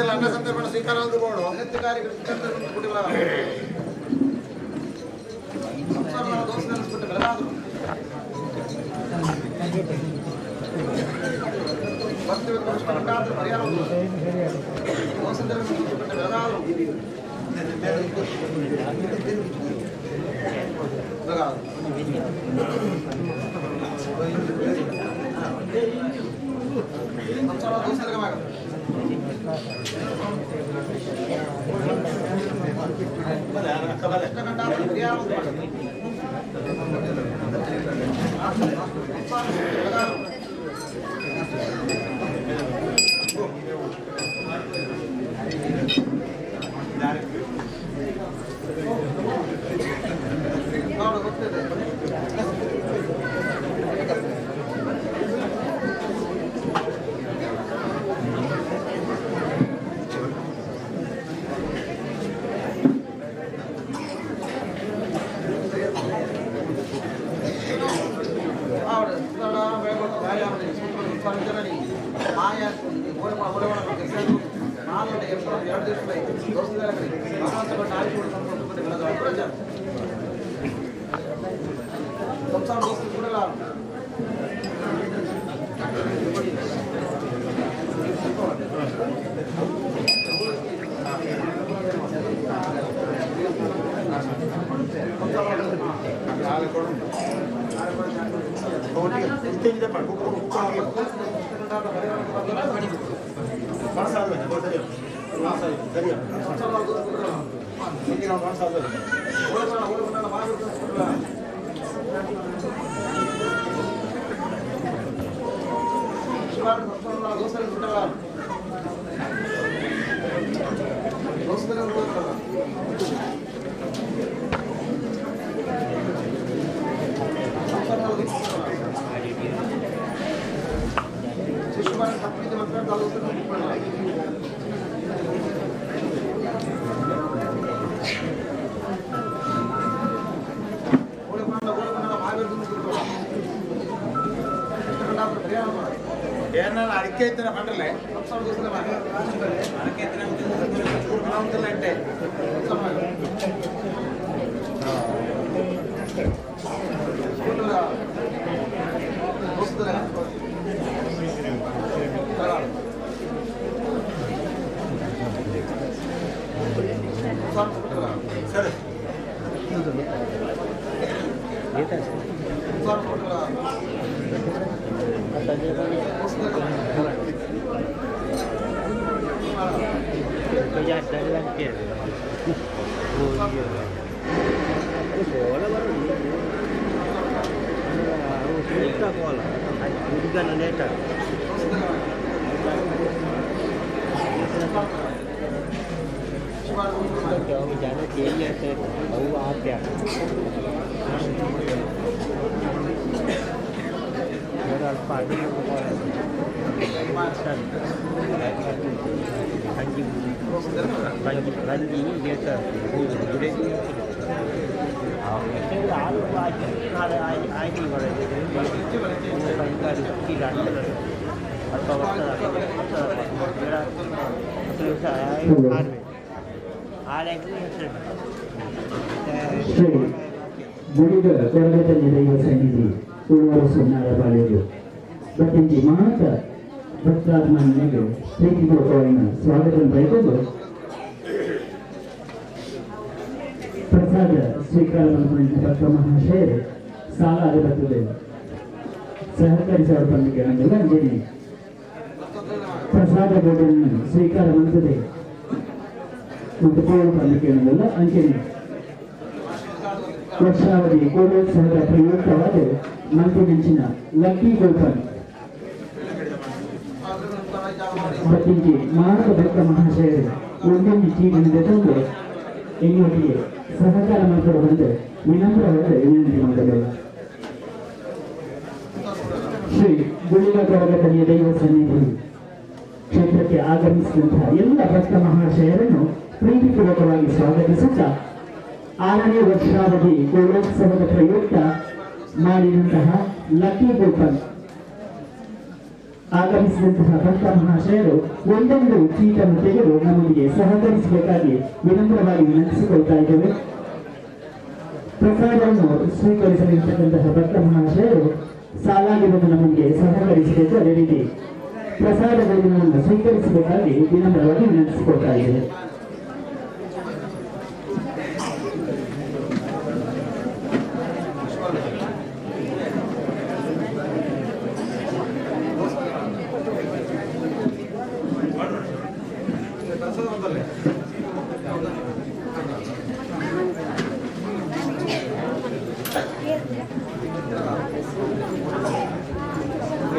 ಅನ್ನ ಸಂದರ್ಭ ಸ್ವೀಕಾರ ಅಡಿಕೆ ಇತ್ತನ ಪಂಡ್ರಲೆ ಅಡಿಕೆ ಇತ್ತನ ಸರ್ ಶ್ರೀ ಗುಡಿಗ ಕೊರಗತಲ್ಲಿ ದೈವ ಸನ್ನಿಧಿ ಉಳುವರು ಸುನ್ನಾರ ಬಾಳೆಯರು ಬತ್ತಿಂಜಿ ಮಾತ ಭಕ್ತಾತ್ಮನಿಗೆ ಪ್ರೀತಿಪೂರ್ವಕವಾದ ಸ್ವಾಗತ ಬಯಕೊಂಡು ಪ್ರಸಾದ ಸ್ವೀಕಾರ ಮಾಡಿದ ಭಕ್ತ ಮಹಾಶಯರು ಸಾಲ ಬರ್ತದೆ ಸಹಕರಿಸುವ ಪಂಡಿಗೆ ಅಂಜನೆ ಪ್ರಸಾದ ಬೋರ್ಡನ್ನು ಸ್ವೀಕಾರ ಮಾಡುತ್ತದೆ ಮತ್ತು ಪೂರ್ವ ಪಂಡಿಕೆ ಅಂಜನೆ ವರ್ಷಾವಧಿ ಕೋಲೋತ್ಸವದ ಪ್ರಯುಕ್ತವಾದ ಮಲ್ತಿನಂಚಿನ ಲಕ್ಕಿ ಗೋಪನ್ ಬತ್ತಿಂಚಿ ಮಾರ್ಗ ಭಕ್ತ ಮಹಾಶಯರು ಒಂದೊಂದು ಚೀಟಿನ ತಂದು ಎಂಗೊಟ್ಟಿಗೆ ಸಹಕಾರ ಮಾಡಿಕೊಂಡು ಬಂದು ವಿನಮ್ರವಾದ ವಿನಂತಿ ಮಾಡಲಿಲ್ಲ. ಶ್ರೀ ಗುಳಿಗ ಕೊರಗತನೆಯ ದೈವ ಸನ್ನಿಧಿ ಕ್ಷೇತ್ರಕ್ಕೆ ಆಗಮಿಸಿದಂತಹ ಎಲ್ಲ ಭಕ್ತ ಮಹಾಶಯರನ್ನು ಪ್ರೀತಿಪೂರ್ವಕವಾಗಿ ಸ್ವಾಗತಿಸುತ್ತಾ, 6ನೇ ವರ್ಷಾವಧಿ ಕೋಲೋತ್ಸವದ ಪ್ರಯುಕ್ತ ಮಾಡಿದಂತಹ ಲಕ್ಕಿ ಗೋಪನ್ ಆಗಮಿಸಿದಂತಹ ಭಕ್ತ ಮಹಾಶಯರು ಒಂದೊಂದು ಚೀಟನ್ನು ತೆಗೆದು ನಮ್ಮೊಂದಿಗೆ ಸಹಕರಿಸಬೇಕಾಗಿ ವಿನಮ್ರವಾಗಿ ವಿನಂತಿಸಿಕೊಳ್ತಾ ಇದ್ದೇವೆ. ಪ್ರಸಾದವನ್ನು ಸ್ವೀಕರಿಸಲಿರ್ತಕ್ಕಂತಹ ಭಕ್ತ ಮಹಾಶಯರು ಸಾಲಾಗಿ ಬಂದು ನಮ್ಮೊಂದಿಗೆ ಸಹಕರಿಸಬೇಕು. ಅದೇ ರೀತಿ ಪ್ರಸಾದ ಭೋಜನವನ್ನು ಸ್ವೀಕರಿಸಬೇಕಾಗಿ ವಿನಮ್ರವಾಗಿ ವಿನಂತಿಸಿಕೊಳ್ತಾ ಇದ್ದೇವೆ.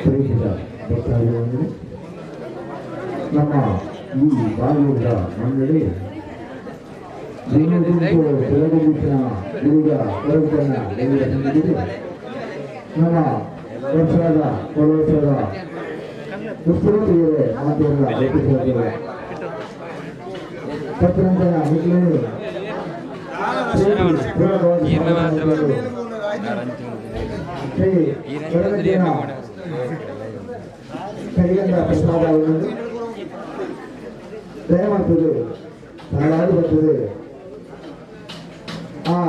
ಪ್ರೀತಿಯ ಭಕ್ತಾದಿಗಳೇ, ನಮ್ಮ ಈ ಬಾಲ್ಯದ ಮಂಡಳಿ ದಿನದಿಂದು ಬೆಳಗುವಿನ ಗುರುಗ ಕೊರಗನ್ನ ದೇವರ ಸನ್ನಿಧಿಗೆ ನಮ್ಮ ವರ್ಷದ ಕೊಲೋತ್ಸವದ ವಿಸ್ತೃತಿಯೇ ಮಾತೆಲ್ಲ ಒಪ್ಪಿಸಿದ್ದಾರೆ. ಪತ್ರಂಜನ ಮಿಕ್ಲೇನು ಶ್ರೀ ಕೊರಗಜ್ಜನ ಕೈಗಂಧ ಪ್ರಸಾದವನ್ನು ದಯಮಾಡ್ತದೆ, ಸಾಲಾಗಿ ಬರ್ತದೆ. ಆ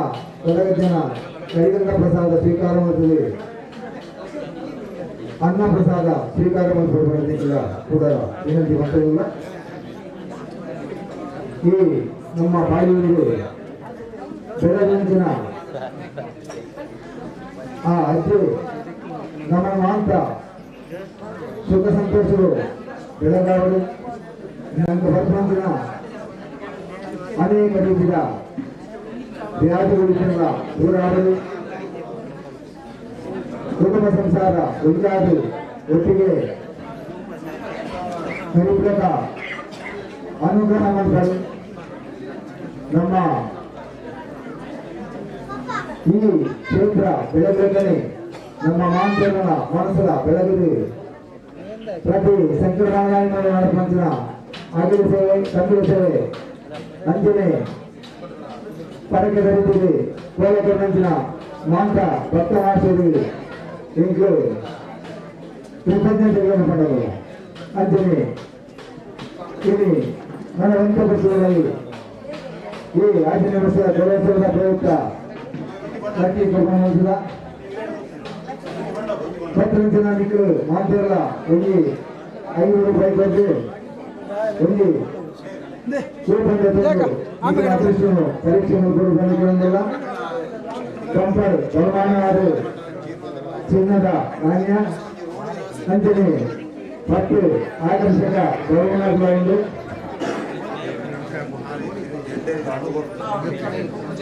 ಕೊರಗಜ್ಜನ ಕೈಗಂಧ ಪ್ರಸಾದ ಸ್ವೀಕಾರ ಮಾಡ್ತದೆ, ಅನ್ನ ಪ್ರಸಾದ ಸ್ವೀಕಾರ ಮಾಡಿಕೊಡ್ಬಾರ್ದಿಲ್ಲ ಕೂಡ ವಿನಂತಿ ಮಾಡ್ತಿಲ್ಲ. ಈ ನಮ್ಮ ಬಾಯಿಯವರಿಗೆ ಬೆಳಗಿನ ಆ ಅಜ್ಜಿ ನಮ್ಮ ಮಾಂತ ಸುಖ ಸಂತೋಷಗಳು ಬೆಳಗಾವಲು ನನಗೆ ಬರ್ಪಂದಿನ ಅನೇಕ ರೀತಿಯ ವ್ಯಾಧಿಗಳಿಂದ ದೂರ ಆಗಲು, ಕುಟುಂಬ ಸಂಸಾರ ಒಂದಾಗಿ ಒಟ್ಟಿಗೆ ಕರಿಬ್ರತ ಅನುಗ್ರಹ ಮಾಡ್ತಾರೆ. ನಮ್ಮ ಈ ಕ್ಷೇತ್ರ ಬೆಳಗನೆ ನಮ್ಮ ಮಾಂತರನ ಮನಸ್ಸದ ಬೆಳಗಿದೆ. ಪ್ರತಿ ಸಂಕೀರ್ಣಾಯ ನಡೆಪಂಚಿನ ಅಗಿಲ ಸೇವೆ, ತಂಬಿಲ ಸೇವೆ, ಅಂಜನೆ ಪರಕೆ ದರಿತಿದೆ ಕೋಲಕರ್ಣಂಚಿನ ಮಾಂತ ಭಕ್ತ ಮಾಸೇರಿ ಇಂಕ್ಲು ಕೃತಜ್ಞತೆಗಳನ್ನು ಪಡೆದರು. ಅಂಜನೆ ಇಲ್ಲಿ ನನ್ನ ವೆಂಕಟೇಶ್ವರರಲ್ಲಿ ಈ 5ನೇ ವರ್ಷದ ದೇವೋತ್ಸವದ ಪ್ರಯುಕ್ತ ಲಕ್ಕಿ ಕೊಬ್ಬನ ಪತ್ರಂಚನ ನಿಕ್ಲು ಮಾಂತಿರಲ್ಲ ಒಂಜಿ 500 ರೂಪಾಯಿ ಕೊಟ್ಟು ಒಂಜಿ ಕೂಪನ್ ಅದೃಷ್ಟನು ಪರೀಕ್ಷೆ ಬಂದುಕೊಳ್ಳಲ್ಲ. ಕಂಪರ್ ಬಹುಮಾನವಾದ ಚಿನ್ನದ ನಾಣ್ಯ ಅಂಜನೆ ಪಟ್ಟು ಆಕರ್ಷಕ ಬಹುಮಾನಗಳು.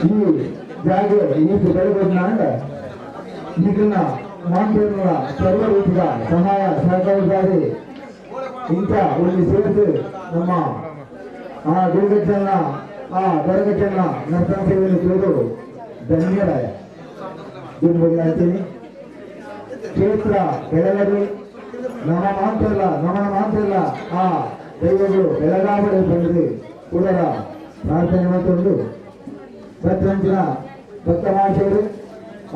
ಈ ಜಾಗೆ ಈತ ಬೆಳಗೋದ್ನಾಂಡ ನಿಗನ ಮಾಂತೇರ್ನ ಸರ್ವ ರೂಪದ ಸಹಾಯ ಸಹಕಾರಕ್ಕಾಗಿ ಇಂಥ ಒಂದು ಸೇರಿಸಿ ನಮ್ಮ ಆ ಗುರುಗಜ್ಜನ ಆ ಗರಗಜ್ಜನ ನರ್ತನ ಸೇವೆಯನ್ನು ತಿಳಿದು ಧನ್ಯರಾಯ ದುಂಬುಗಾಯ್ತೀನಿ. ಕ್ಷೇತ್ರ ಬೆಳಗದು ನಮ್ಮ ಮಾಂತಿಲ್ಲ, ನಮನ ಮಾಂತಿಲ್ಲ ಆ ದೈವಗಳು ಬೆಳಗಾವಳಿ ಬಂದಿದೆ ಕೂಡ ಪ್ರಾರ್ಥನೆ ಮತ್ತೊಂದು ಭದ್ರಂಚಿನ ಭಕ್ತ ಮಹಾಶಯರು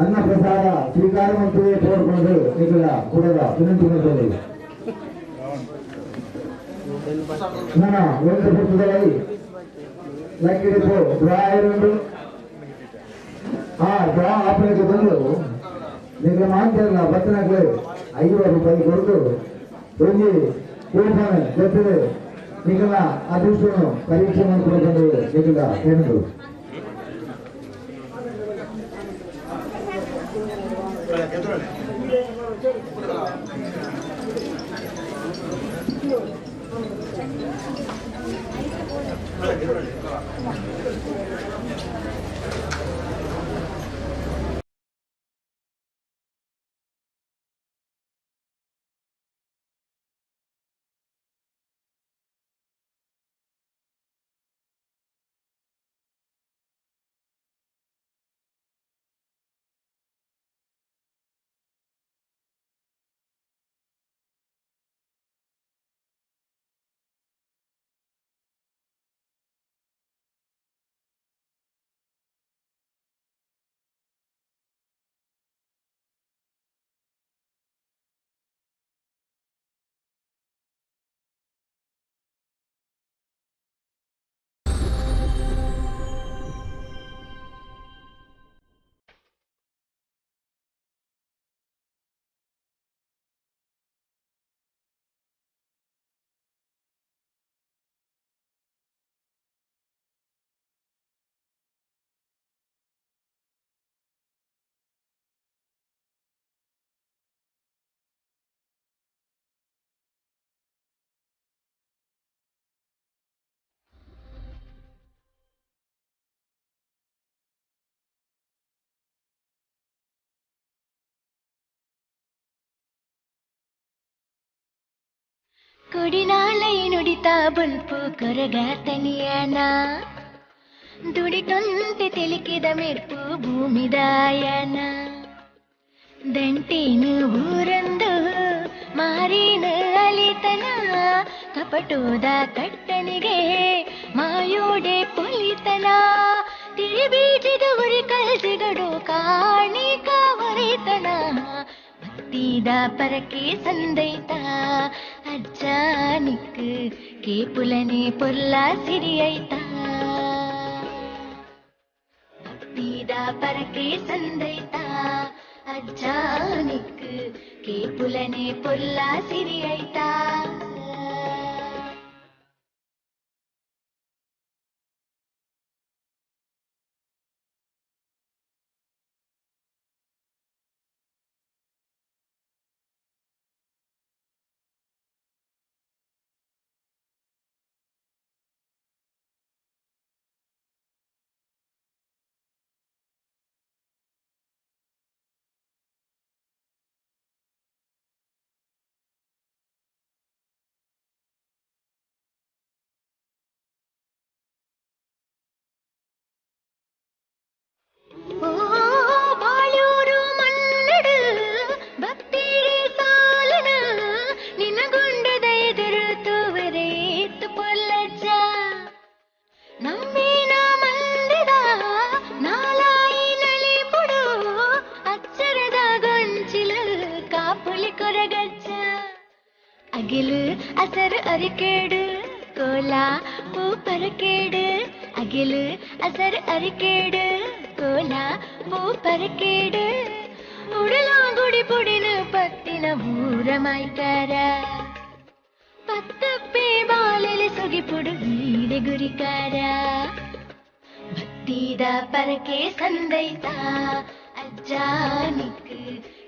ಅನ್ನ ಪ್ರಸಾದ ಸ್ವೀಕಾರ ಮಾಡ್ತದೆ ತೋರ್ಕೊಂಡು ನಿಗಳ ಕೂಡ ವಿನಂತಿ ಮಾಡ್ತದೆ. ನನ್ನ ಒಂದು ಪುಸ್ತಕದಲ್ಲಿ ಲಕ್ಕಿಡಿಪು ಡ್ರಾ ಇರುಂಡು ಆ ಡ್ರಾ ಆಪರೇಟ್ ಬಂದು ನಿಗಳ ಮಾಂತಿಲ್ಲ ಭಕ್ತನಾಗಲಿ 50 ರೂಪಾಯಿ ಕೊಟ್ಟು ಒಂಜಿ ಕೂಪನ್ ಗೊತ್ತದೆ ನಿಗಳ ಅದೃಷ್ಟವನ್ನು ಪರೀಕ್ಷೆ ಮಾಡಿಕೊಂಡು ನಿಗಳ ಏನು ಕೊಡಿನಾಲೈ ನುಡಿತ ಬೊಲ್ಪು ಕೊರಗ ತನಿಯನ ದುಡಿಟೊಂತೆ ತೆಲಿಕಿದ ಮೆರ್ಪು ಭೂಮಿದಾಯನ ದಂಟೇನು ಊರಂದು ಮಾರಿನ ಅಲಿತನ ಕಪಟೋದ ಕಟ್ಟನಿಗೆ ಮಾಯೋಡೆ ಪೊಲಿತನ ತಿರಿಬೀಜದ ಉರಿ ಕಲ್ಸಿಗಡು ಕಾಣಿಕ ಒರಿತನ ಭಕ್ತಿದ ಪರಕೆ ಸಂದೈತ ಅಜ್ಜಾನಿಕ್ ಕೇಪುಲನೆ ಪೊಲ್ಲ ಸಿರಿಯೈತ ಭಕ್ತಿದ ಪರಕೆ ಸಂದೈತ ಅಜ್ಜಾನಿಕ್ ಕೇಪುಲನೆ ಪೊಲ್ಲ ಸಿರಿಯೈತ. ಬಾಳೂರು ಮನ್ನಡು ಭಕ್ತಿರೇ ಸಾಲನ ನಿನಗುಂಡದ ಎದುರು ತೂವರೇತು ಪೊಲ್ಲಜ್ಜ ನಮ್ಮಿನ ಮಂದಿದ ನಾಲಾಯಿ ನಳಿಪುಡು ಅಚ್ಚರದ ಗೊಂಚಿಲು ಕಾಪುಲಿ ಕೊರಗಜ್ಜ ಅಗಿಲು ಅಸರು ಅರಿಕೇಡು ಕೋಲ ಪೂ ಪರಕೇಡು ಅಗಿಲು ಅಸರು ಅರಿಕೇಡು ಕೋಲ ಪೂ ಪರಕೇಡು ಉಡಲಾಗುಡಿ ಪುಡಿನು ಪತ್ತಿನ ಊರ ಮಾಯ್ಕಾರ ಪತ್ತಪ್ಪೆ ಬಾಲೆಲೆ ಸುಗಿಪುಡು ಈಡೆ ಗುರಿಕಾರ ಭಕ್ತಿದ ಪರಕೆ ಸಂದೈತ ಅಜ್ಜಾನಿಕ್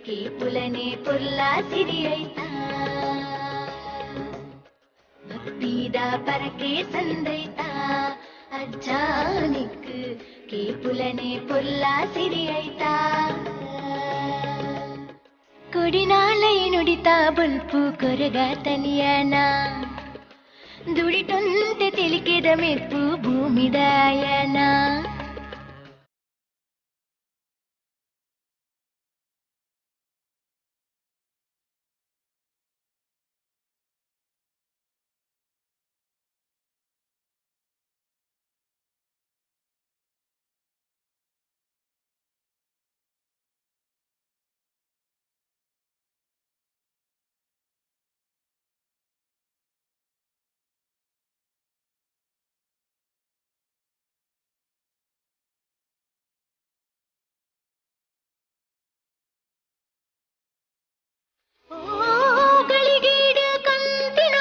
ಕೇಪುಲನೆ ಪೊಲ್ಲ ಸಿರಿಯೈತ ಭಕ್ತಿದ ಪರಕೆ ಸಂದೈತ ಅಜ್ಜಾನಿಕ್ ಕೇಪುಲನೆ ಪೊಲ್ಲ ಸಿರಿಯೈತ. ಕೊಡಿನಾಲೈ ನುಡಿತ ಬೊಲ್ಪು ಕೊರಗ ತನಿಯನ ದುಡಿಟೊಂತೆ ತೆಲಿಕೆದ ಮೆಪ್ಪು ಭೂಮಿದಾಯನ. ಗಳಿಗೀಡು ಕಂತಿನ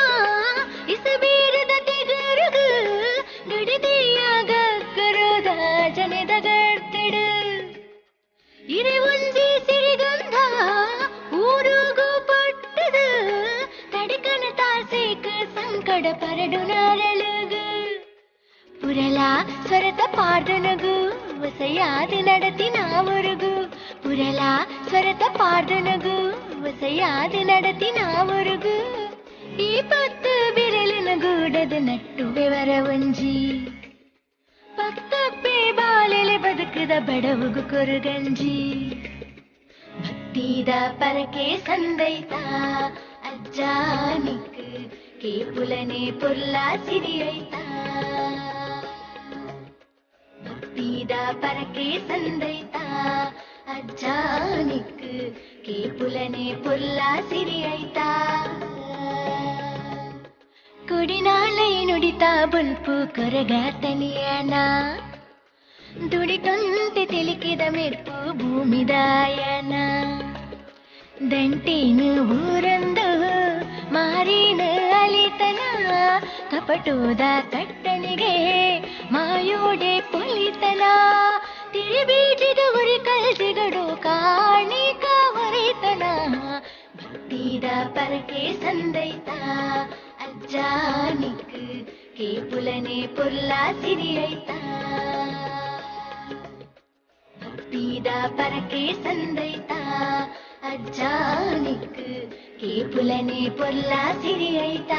ಇಸಬೀರದ ತೆಗರುಗು ಗಡಿದೆಯಾಗ ಕರೋದ ಜನದ ಗರ್ತಿಡು ಇರೆ ಒಂಜಿ ಸಿರಿಗಂಧ ಊರುಗು ಪಟ್ಟದು ತಡಿಕನ ತಾಸೇಕ ಸಂಕಡ ಪರಡು ನರಳುಗು ಪುರಲ ಸ್ವರತ ಪಾರ್ದನಗು ವಸಯಾದ ನಡತಿ ನಾವೊರುಗು ಪುರಲ ಸ್ವರತ ಪಾರ್ದನಗು ವಸಯಾದ ನಡತಿ ನಾವೊರುಗು ಈ ಪತ್ತು ಬಿರಲಿನ ಗೂಡದ ನಟ್ಟು ಬೆವರ ಒಂಜಿ ಪತ್ತಪ್ಪೆ ಬಾಲೆಲೆ ಬದುಕದ ಬಡವುಗು ಕೊರುಗಂಜಿ ಭಕ್ತಿದ ಪರಕೆ ಸಂದೈತ ಅಜ್ಜಾನಿಕ್ ಕೇಪುಲನೆ ಪೊಲ್ಲ ಸಿರಿಯೈತ ಭಕ್ತಿದ ಪರಕೆ ಸಂದೈತ ಅಜ್ಜಾನಿಕ್ ಕೇಪುಲನೆ ಪೊಲ್ಲ ಸಿರಿಯೈತ. ಕೊಡಿನಾಲೈ ನುಡಿತ ಬೊಲ್ಪು ಕೊರಗ ತನಿಯನ ದುಡಿಟೊಂತೆ ತೆಲಿಕೆದ ಮೆರ್ಪು ಭೂಮಿದಾಯನ ದಂಟೇನು ಊರಂದು ಮಾರಿನ ಅಲಿತನ ಕಪಟೋದ ಕಟ್ಟನಿಗೆ ಮಾಯೋಡೆ ಪೊಲಿತನ ತಿರಿಬೀಜದ ಉರಿ ಕಲ್ಸಿಗಡು ಕಾಣಿಕ ಒರಿತನ ಭಕ್ತಿದ ಪರಕೆ ಸಂದೈತ ಅಜ್ಜಾನಿಕ್ ಕೇಪುಲನೆ ಪೊಲ್ಲ ಸಿರಿಯೈತ ಭಕ್ತಿದ ಪರಕೆ ಸಂದೈತ ಅಜ್ಜಾನಿಕ್ ಕೇಪುಲನೆ ಪೊಲ್ಲ ಸಿರಿಯೈತ.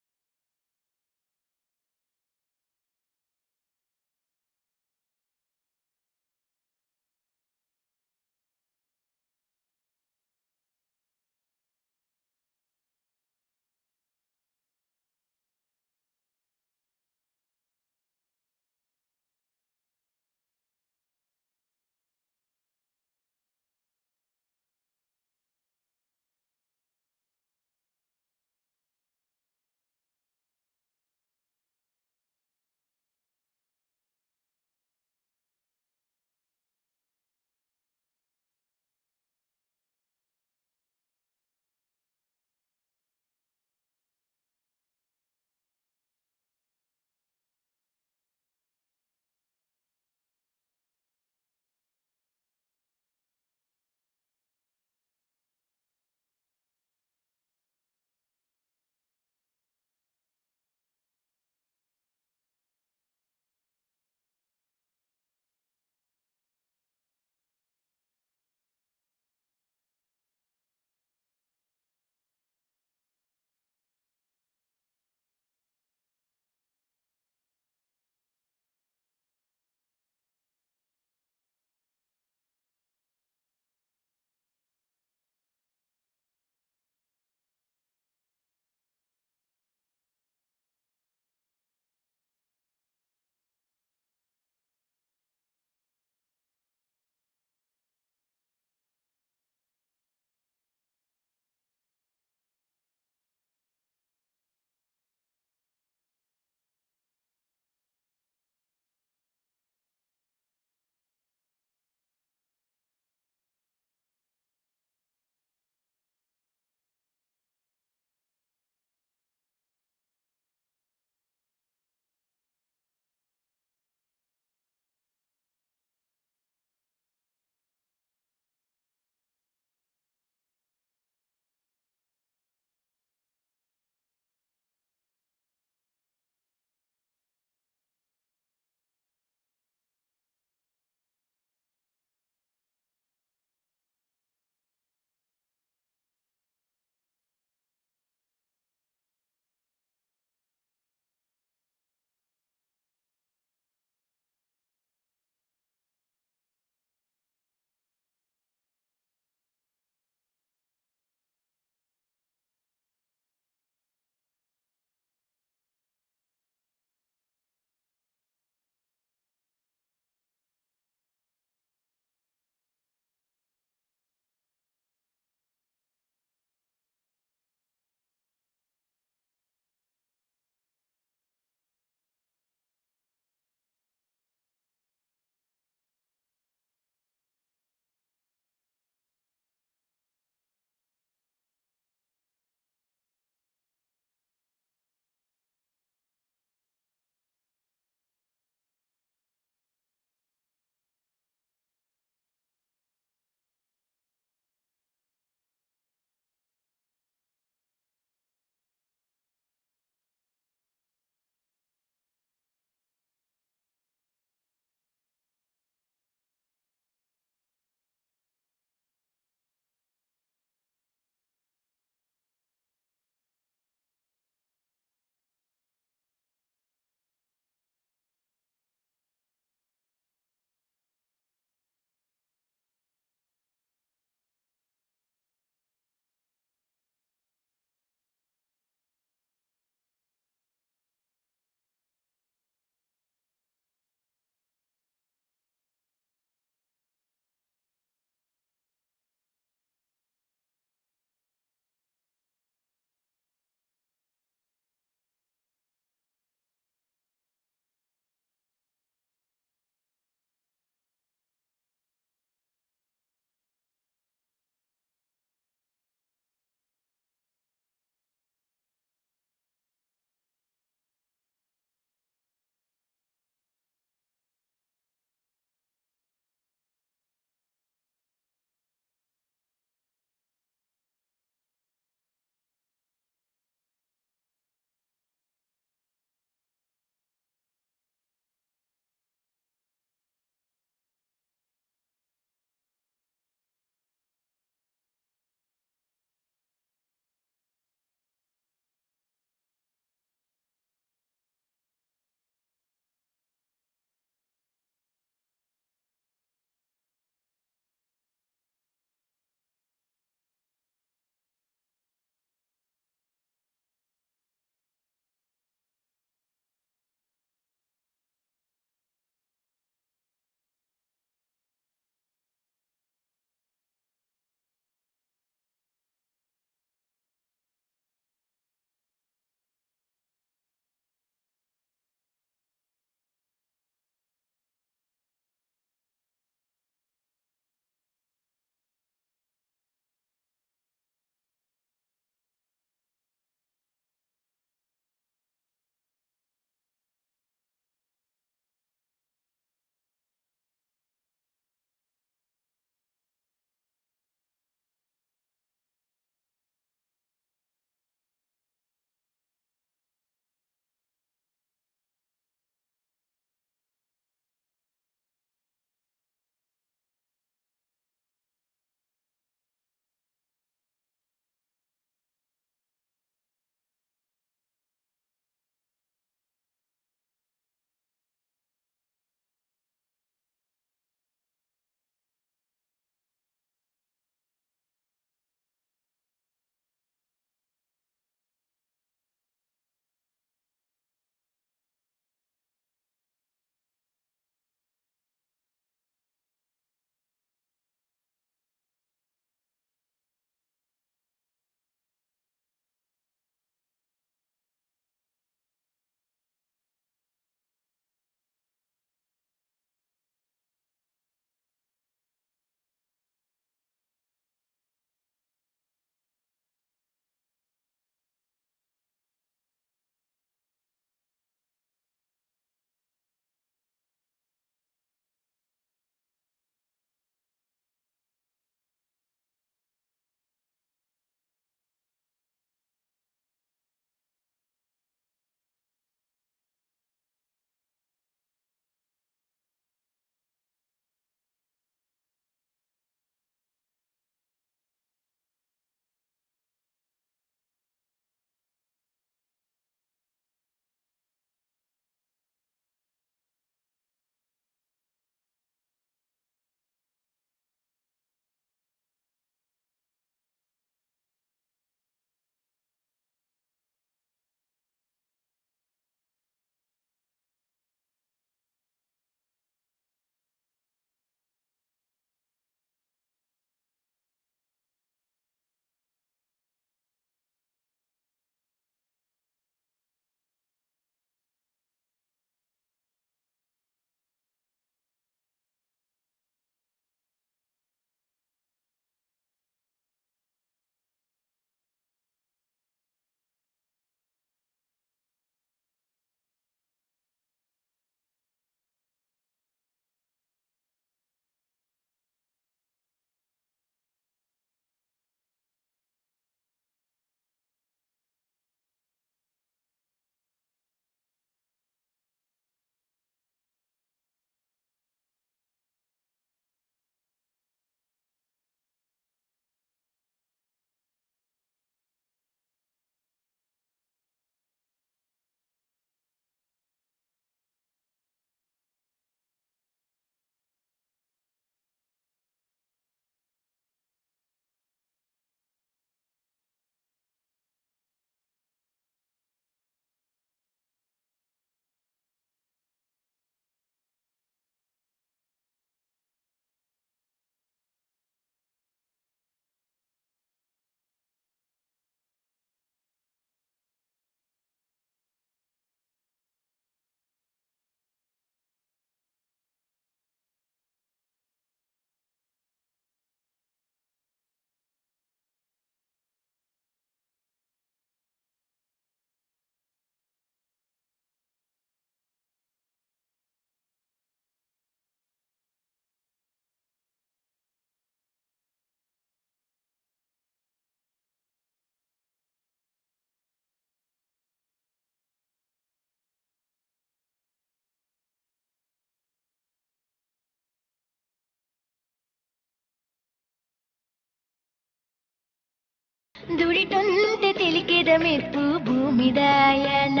ದುಡಿಟೊಂತೆ ತೆಲಿಕೆದ ಮೆಪ್ಪು ಭೂಮಿದಾಯನ.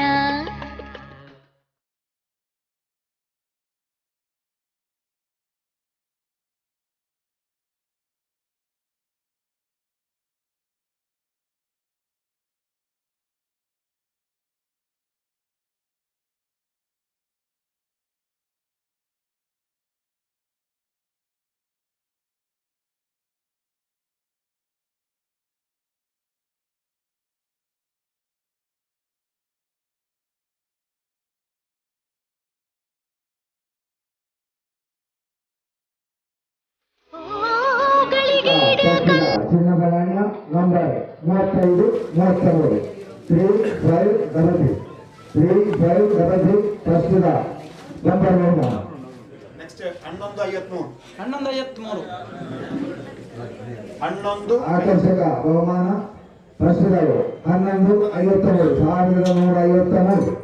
ಚಿನ್ನಬಳಾಣ್ಯ ನಂಬರ್ 35 33 3533 3533 ಪ್ರಸ್ತುತ ನಂಬರ್ 1. ನೆಕ್ಸ್ಟ್ 11:53. 11:53. 11. ಆಕರ್ಷಕ ಬಹುಮಾನ ಪ್ರಸ್ತುತವು 11:53 1153.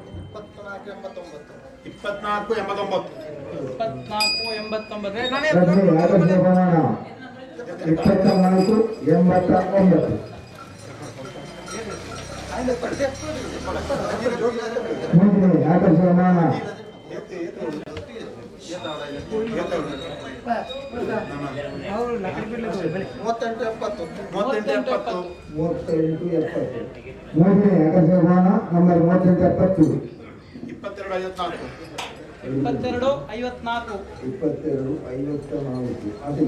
24:89. 24:89. ಆಕರ್ಷಕ ಬಹುಮಾನ 24:89. ಮುಂದಿನ ಆಕರ್ಷಕ ಬಹುಮಾನ 38:70. 38:70. 38:70. ಮೂರನೇ ಆಕರ್ಷಕ ಬಹುಮಾನ ನಂಬರ್ 38:70. 22:54. 22:54. 22:54. ಅದು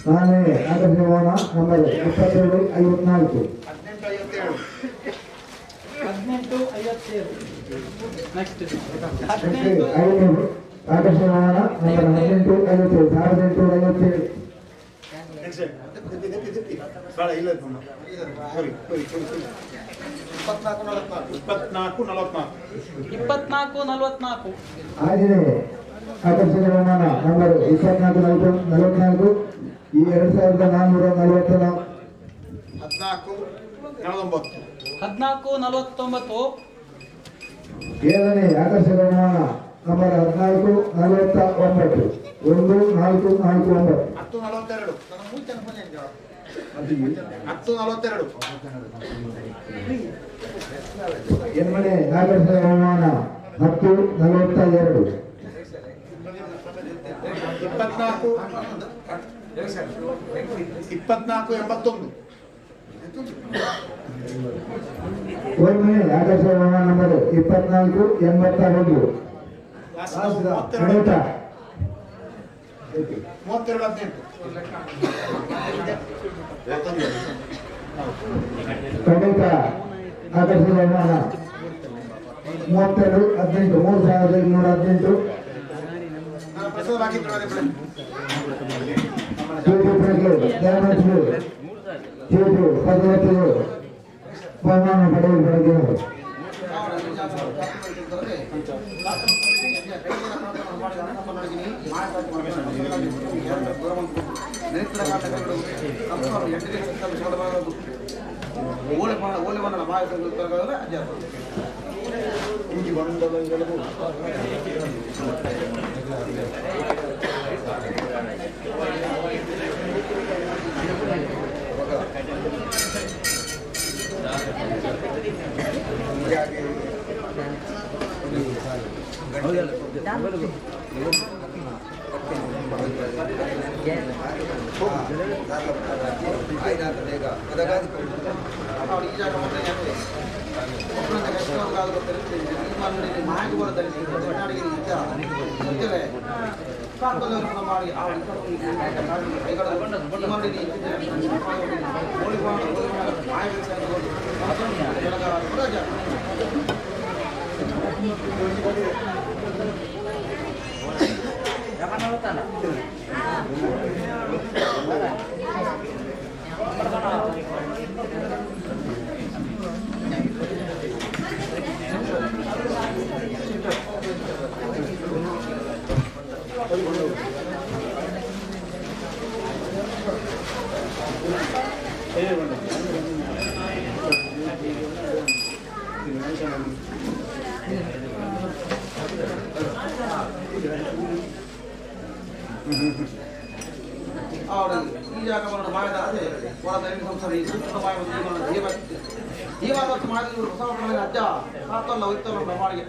ನಾಲ್ಕನೇ ಆಕರ್ಷಕ ಬಹುಮಾನ ನಂಬರ್ 22:54. 18:57. 18:57. Next next 18. ಐದನೇ ಆಕರ್ಷಕ ಬಹುಮಾನ ನಂಬರ್ 18:57 1857. ನೆಕ್ಸ್ಟ್ ದಿಪ್ಪಿ ದಿಪ್ಪಿ ದಿಪ್ಪಿ ಬಾಳ ಇಲ್ಲ ಸರಿ ಸರಿ ಸರಿ ಸರಿ. 24:44. 24:44. 24:44. ಆರನೇ ಆಕರ್ಷಕ ಬಹುಮಾನ ನಂಬರ್ 24:44 ಈ 2444. 14:49. 14:49. ಏಳನೇ ಆಕರ್ಷಕ ಬಹುಮಾನ ನಂಬರ್ 14:49 1449. 10:42. 10:42. ಎಂಟನೇ ಆಕರ್ಷಕ ಬಹುಮಾನ 10:42. 24 24:81. ಒಂದನೇ ಆಕರ್ಷಕ ಬಹುಮಾನ ನಂಬರ್ 24:81. ಲಾಸ್ಟ್ ಗಣಿತ 32:18. ಗಣಿತ ಆಕರ್ಷಕ ಬಹುಮಾನ 32:18 3218. ಪ್ರಸಾದ ಬಾಕಿ ಚೀಟಿ ದಯಮಾಡಿ ಚೀಟಿ ಪದವತಿಯು ಬಹುಮಾನ ಪಡೆಯಲು ಬೆಳಗ್ಗೆ. ಈ ಜಾಗ ಮರಣ ಮಾಯದ ಅದೇ ಹೊರದ ಸಂಸಾರ ಈ ಸೂಕ್ಷ್ಮ ಮಾಯ ಜೀವ ಜೀವ ಮತ್ತು ಮಾಯದ ಹೊಸ ಅಜ್ಜ ಸಾತಲ್ಲ ಒಯ್ತಲ್ಲ ಮಾಡಿಗೆ.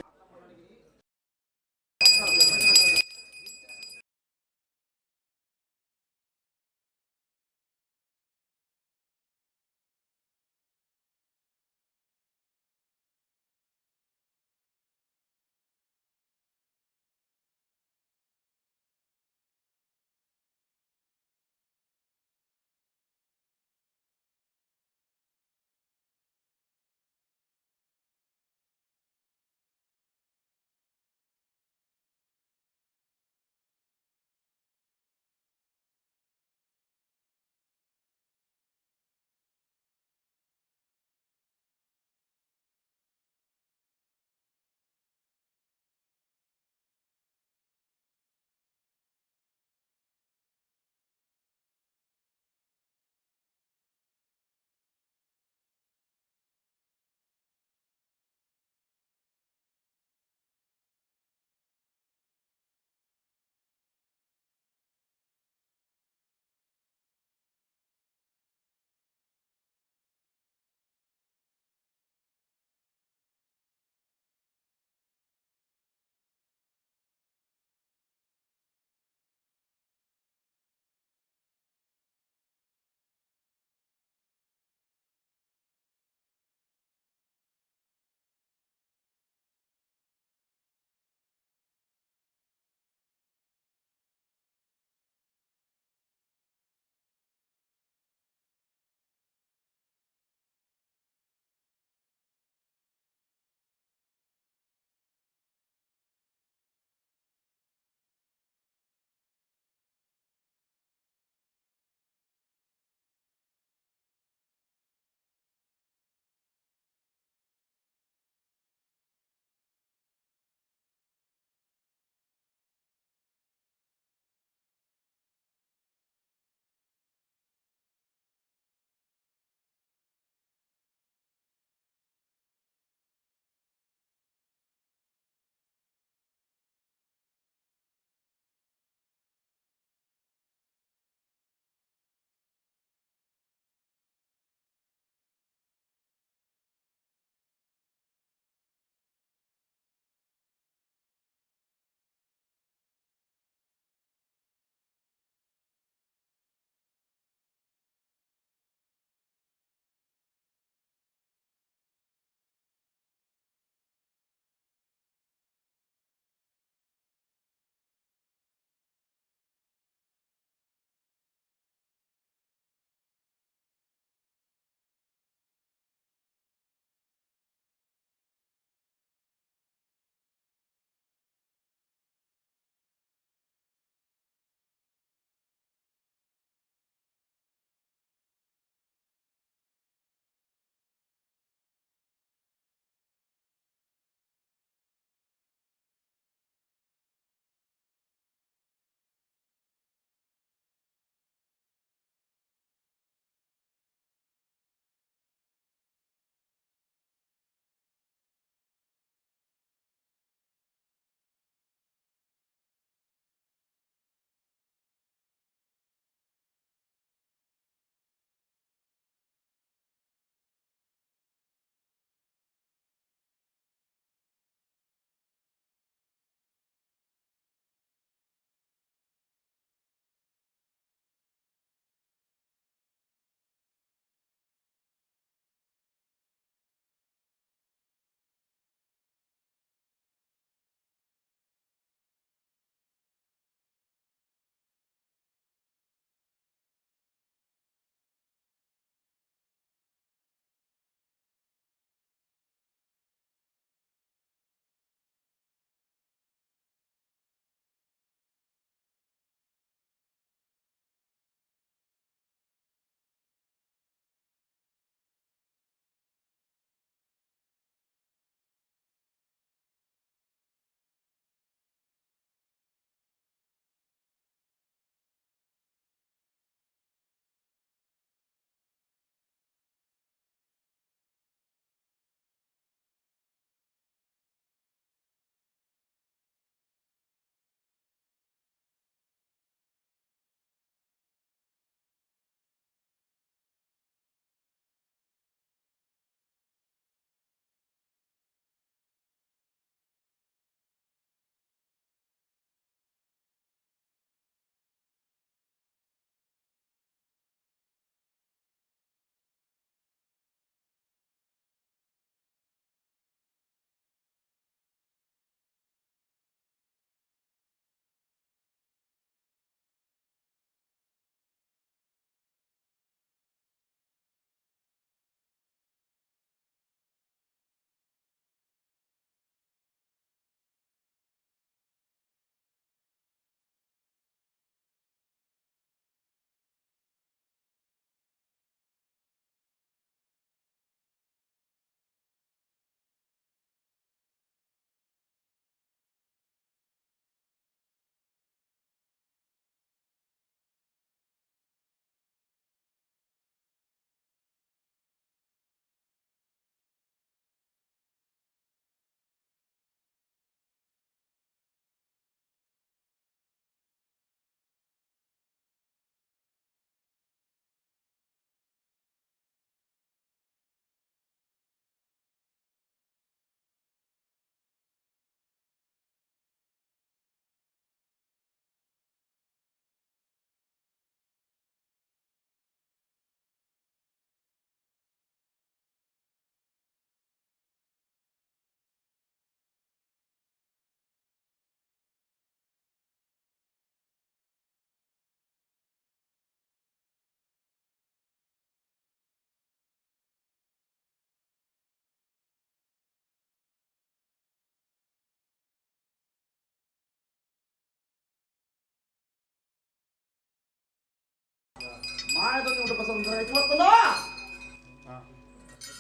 ಸಂಸಾರ ಗೊತ್ತಲ್ಲ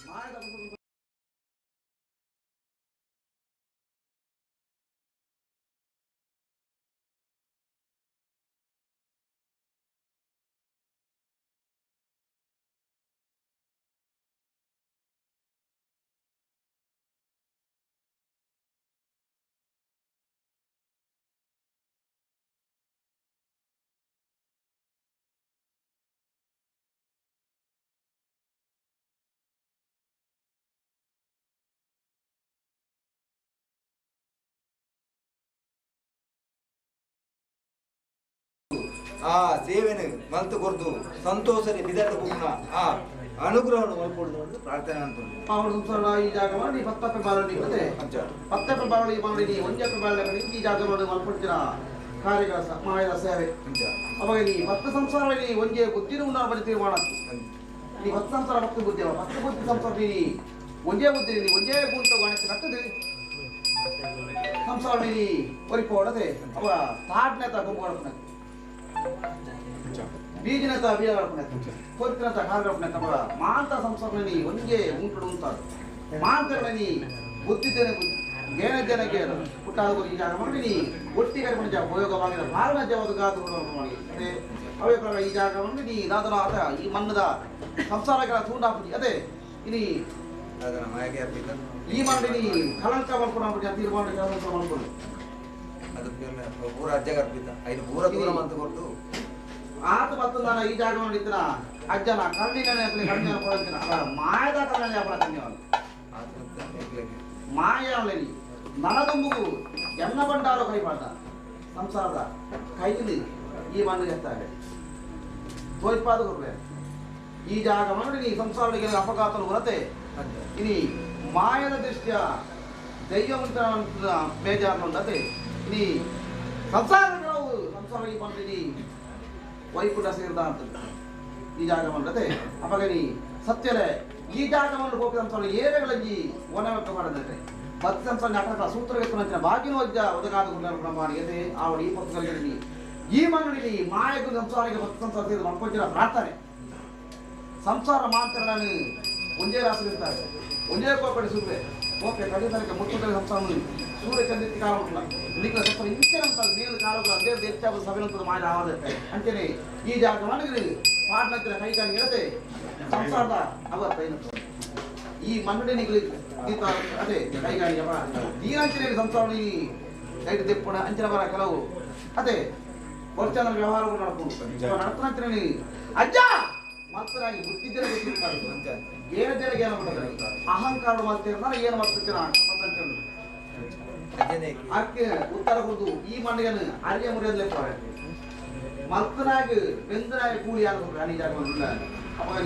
ಮಾಯದ ಆ ಸೇವೆನು ಮಲ್ತು ಕೊರ್ದು ಸಂತೋಷನೆ ಬಿದರ್ದ ಪುಗ್ನ ಆ ಅನುಗ್ರಹವನ್ನು ಮಲ್ಕೊಡುದು ಅಂತ ಪ್ರಾರ್ಥನೆ ಅಂತ ಅವಳು ಸಂಸಾರ ಈ ಜಾಗ ಮಾಡಿ ಪತ್ತಪ್ಪೆ ಬಾಲನಿ ಅದೇ ಪತ್ತಪ್ಪೆ ಬಾಲನಿ ಬಾಲನಿ ಒಂಜಪ್ಪೆ ಬಾಲನಿ ಈ ಜಾಗ ಮಾಡಿ ಮಲ್ಪಡ್ತೀರಾ ಕಾರ್ಯಗಳ ಮಾಯದ ಸೇವೆ ಅವಾಗ ನೀ ಪತ್ತು ಸಂಸಾರ ನೀ ಒಂಜೆ ಬುದ್ಧಿನ ಉನ್ನಾರ ಬಳಿ ತೀರ್ಮಾನ ನೀ ಪತ್ತು ಸಂಸಾರ ಪತ್ತು ಬುದ್ಧಿ ಪತ್ತು ಬುದ್ಧಿ ಸಂಸಾರ ನೀ ಒಂಜೇ ಬುದ್ಧಿ ನೀ ಒಂಜೇ ಗುಂಟು ಗಣಕ್ಕೆ ಕಟ್ಟದು ಸಂಸಾರ ನೀ ಒರಿಪೋಡದೆ ಅವ ತಾಡ್ನೇತ ಗುಂಪು ಬೀಜಿನತ ಬೀಜಗಳಪ್ಪನೆ ಕೊತ್ತಿನತ ಕಾರ್ಗಳಪ್ಪನೆ ತಮ್ಮ ಮಾಂತ ಸಂಸಾರನಿ ಒಂದೇ ಉಂಟು ಉಂಟಾರು ಮಾಂತರಣಿ ಬುದ್ಧಿದ್ದೇನೆ ಬುದ್ಧಿ ಗೇಣ ಜನ ಗೇಣ ಪುಟ್ಟಾದ ಈ ಜಾಗ ಮಾಡಿ ನೀ ಒಟ್ಟಿಗೆ ಕರ್ಕೊಂಡು ಜಾಗ ಉಪಯೋಗವಾಗಿದ ಭಾರಣ ಜವದ ಗಾತು ಮಾಡಿ ಅದೇ ಅವೇ ಪ್ರಕಾರ ಈ ಜಾಗ ಮಾಡಿ ನೀ ದಾದನ ಆತ ಈ ಮಣ್ಣದ ಸಂಸಾರಗಳ ತೂಂಡಾಪುಜಿ ಅದೇ ಇನಿ ಈ ಮಾಡಿ ನೀ ಕಳಂಕ ಮಾಡ್ಕೊಂಡು ತೀರ್ಮಾನ ಕೆಲಸ ಮಾಡ್ಕೊಂಡು ಅದು ಪೂರ ಅಜ್ಜ ಅರ್ಪಿತ ಐದು ಪೂರ ದೂರ ಅಂತ ಕೊಟ್ಟು ಆತ ಮತ್ತು ನಾನು ಈ ಜಾಗ ಮಾಡಿದ್ದ ಅಜ್ಜನ ಕರ್ಣಿನ ಕರ್ಣಿನ ಕೊಡಂತಿನ ಮಾಯದ ಕರ್ಣಿನ ಕೊಡತೀನಿ ಅವನು ಮಾಯ ಅವಳಲ್ಲಿ ನನದೊಂಬುಗು ಎನ್ನ ಬಂಡಾರೋ ಕೈ ಪಾಡ ಸಂಸಾರದ ಕೈಲಿ ಈ ಮಣ್ಣು ಎತ್ತಾರೆ ತೋಯ್ಪಾದ ಗುರುವೆ ಈ ಜಾಗ ಮಾಡಿ ನೀ ಸಂಸಾರಕ್ಕೆ ಅಪಘಾತలు ಹೊರತೆ ಇನಿ ಮಾಯದ ದೃಷ್ಟಿಯ ದೈವವಂತ ಬೇಜಾರು ಇನಿ ಸಂಸಾರ ಸಂಸಾರ ಈ ಬಂದಿನಿ ವೈಕುಂಠ ಸೇರಿದ ಅಂತ ಈ ಜಾಗ ಬಂದತೆ ಅವಾಗ ನೀ ಸತ್ಯಲೇ ಈ ಜಾಗವನ್ನು ಹೋಗಿ ಸಂಸಾರ ಏರೆಗಳಲ್ಲಿ ಓನವೆಕ್ಕ ಮಾಡದಂತೆ ಪತ್ತು ಸಂಸಾರ ನಾಟಕ ಸೂತ್ರಕ್ಕೆ ನಂತರ ಬಾಗಿನ ವಜ್ಜ ಒದಗಾದ ಬ್ರಹ್ಮಾಣಿಗೆ ಆವಡಿ ಈ ಪತ್ತುಗಳಿಗೆ ಈ ಮಣ್ಣಲ್ಲಿ ಮಾಯకు ಸಂಸಾರಕ್ಕೆ ಪತ್ತು ಸಂಸಾರ ಸೇರಿದ ಮಲ್ಪಂಚಿನ ಪ್ರಾರ್ಥನೆ ಸಂಸಾರ ಮಾಂತರಗಳನ್ನು ಒಂದೇ ರಾಸು ಇರ್ತಾರೆ ಒಂದೇ ಕೋಪಡಿ ಸುರುವೆ ಕೋಪೆ ಕಡಿತನಕ್ಕೆ ಮುಟ್ಟುತ್ತಲೆ ಸಂಸಾರ ಸೂರ್ಯ ಚಂದ್ರತಿ ಕಾಲ ಮುಟ್ಟಲ ನಿಖಲ ಸಂಸಾರ ಇಂಚೆ ಅಂತ ಮೇಲು ಕಾಲಗಳು ಅದೇ ಹೆಚ್ಚಾದ ಸಭೆ ಮಾಯ ಆವಾದ ಅಂಚನೆ ಈ ಜಾಗ ಮನಗಿರಿ ಪಾಟ್ನತ್ತಿನ ಕೈ ಕಾಲು ಇಡದೆ ಸಂಸಾರದ ಅವತ್ತೈನು ಈ ಮಣ್ಣಡೆ ನಿಗಲಿ ದೀಪ ಅದೇ ಕೈಗಾಳಿ ದೀನಂಚನೆ ಸಂಸಾರ ಸೈಡ್ ದೆಪ್ಪಣ ಅಂಚಿನ ಬರ ಕೆಲವು ಅದೇ ವರ್ಷ ವ್ಯವಹಾರಗಳು ನಡ್ಕೊಂಡು ನಡ್ತಾನೆ ಅಜ್ಜ ಮತ್ತರಾಗಿ ಬುದ್ಧಿದ್ದರೆ ಗೊತ್ತಿರ್ತಾರೆ ಏನು ಜನಕ್ಕೆ ಏನು ಮಾಡ್ತಾರೆ ಅಹಂಕಾರ ಮಾಡ್ತಿರ್ತಾರೆ ಏನು ಮಾಡ್ತಿರ್ತೀರ ಅಕ್ಕೆ ಉತ್ತರ ಕೊಡುದು ಈ ಮಣ್ಣಿಗೆ ಅರಿಯ ಮುರಿಯದಲ್ಲೇ ಮಲ್ತನಾಗಿ ಬೆಂದನಾಗಿ ಕೂಲಿ ಆಗ ರಾಣಿ ಜಾಗ ಅವಾಗ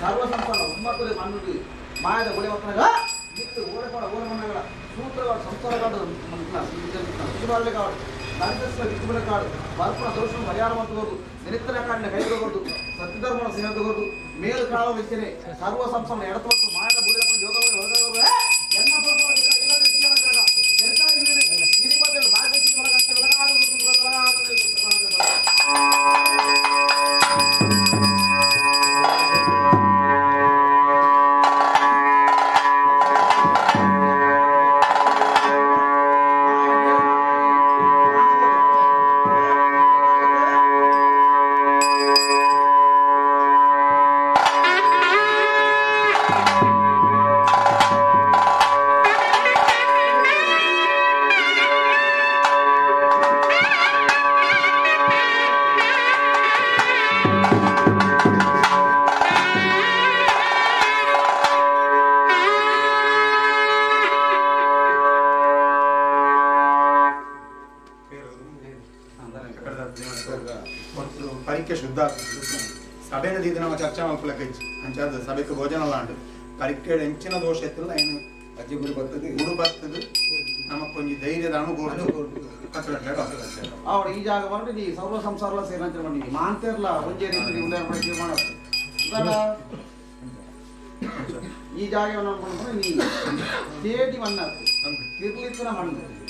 ಸರ್ವ ಸಂಸಾರ ಉಮ್ಮತ್ತಲೆ ಮಣ್ಣು ಮಾಯದ ಒಡೆ ಒತ್ತನಾಗ ಬಿಟ್ಟು ಓಡಕೋಡ ಓಡ ಮಣ್ಣಗಳ ಸೂತ್ರಗಳ ಸಂಸಾರಗಳು ಕಾಡು ನರಕಸ್ವ ವಿಕ್ಕುಬಲ ಕಾಡು ಬರ್ಪಣ ದೋಷ ಪರಿಹಾರ ಮಾಡ್ತೋದು ನಿರಿತರ ಕಾಡಿನ ಕೈಗೊಳ್ಳಬಹುದು ಸತ್ಯಧರ್ಮನ ಸೇವೆ ಮೇಲು ಕಾಲ ವಿಚ್ಚನೆ ಸರ್ವ ಸಂಸಾರ ಎಡತು ಮಾಯದ ಬುಡಿ ಯೋಗ ಹೊರಗೆ ಎನ್ನ ಪರೀಕ್ಷೆ ಶುದ್ಧ ಸಭೆನ ದೀದ ನಮ್ಮ ಚರ್ಚೆ ಮಕ್ಕಳ ಕೈಚಿ ಅಂಚಾದ ಸಭೆಗೆ ಭೋಜನ ಲಾಂಡು ಪರೀಕ್ಷೆ ಹೆಂಚಿನ ದೋಷ ಇತ್ತಲ್ಲ ಏನು ಅಜ್ಜಿ ಗುರು ಬರ್ತದೆ ಗುರು ಬರ್ತದೆ ನಮ್ಮ ಕೊಂಚ ಧೈರ್ಯದ ಅನುಭವ ಅವಳು ಈ ಜಾಗ ಬಂದು ನೀ ಸರ್ವ ಸಂಸಾರ ಸೇರಂಚನೆ ಮಾಡಿ ಮಾಂತಿರ್ಲ ಒಂಜೇ ರೀತಿ ಉಲ್ಲೇಖ ಮಾಡಿ ತೀರ್ಮಾನ ಈ ಜಾಗವನ್ನು ನೀ ತೇಡಿ ಮಣ್ಣು ತಿರ್ಲಿತ್ತಿನ ಮಣ್ಣು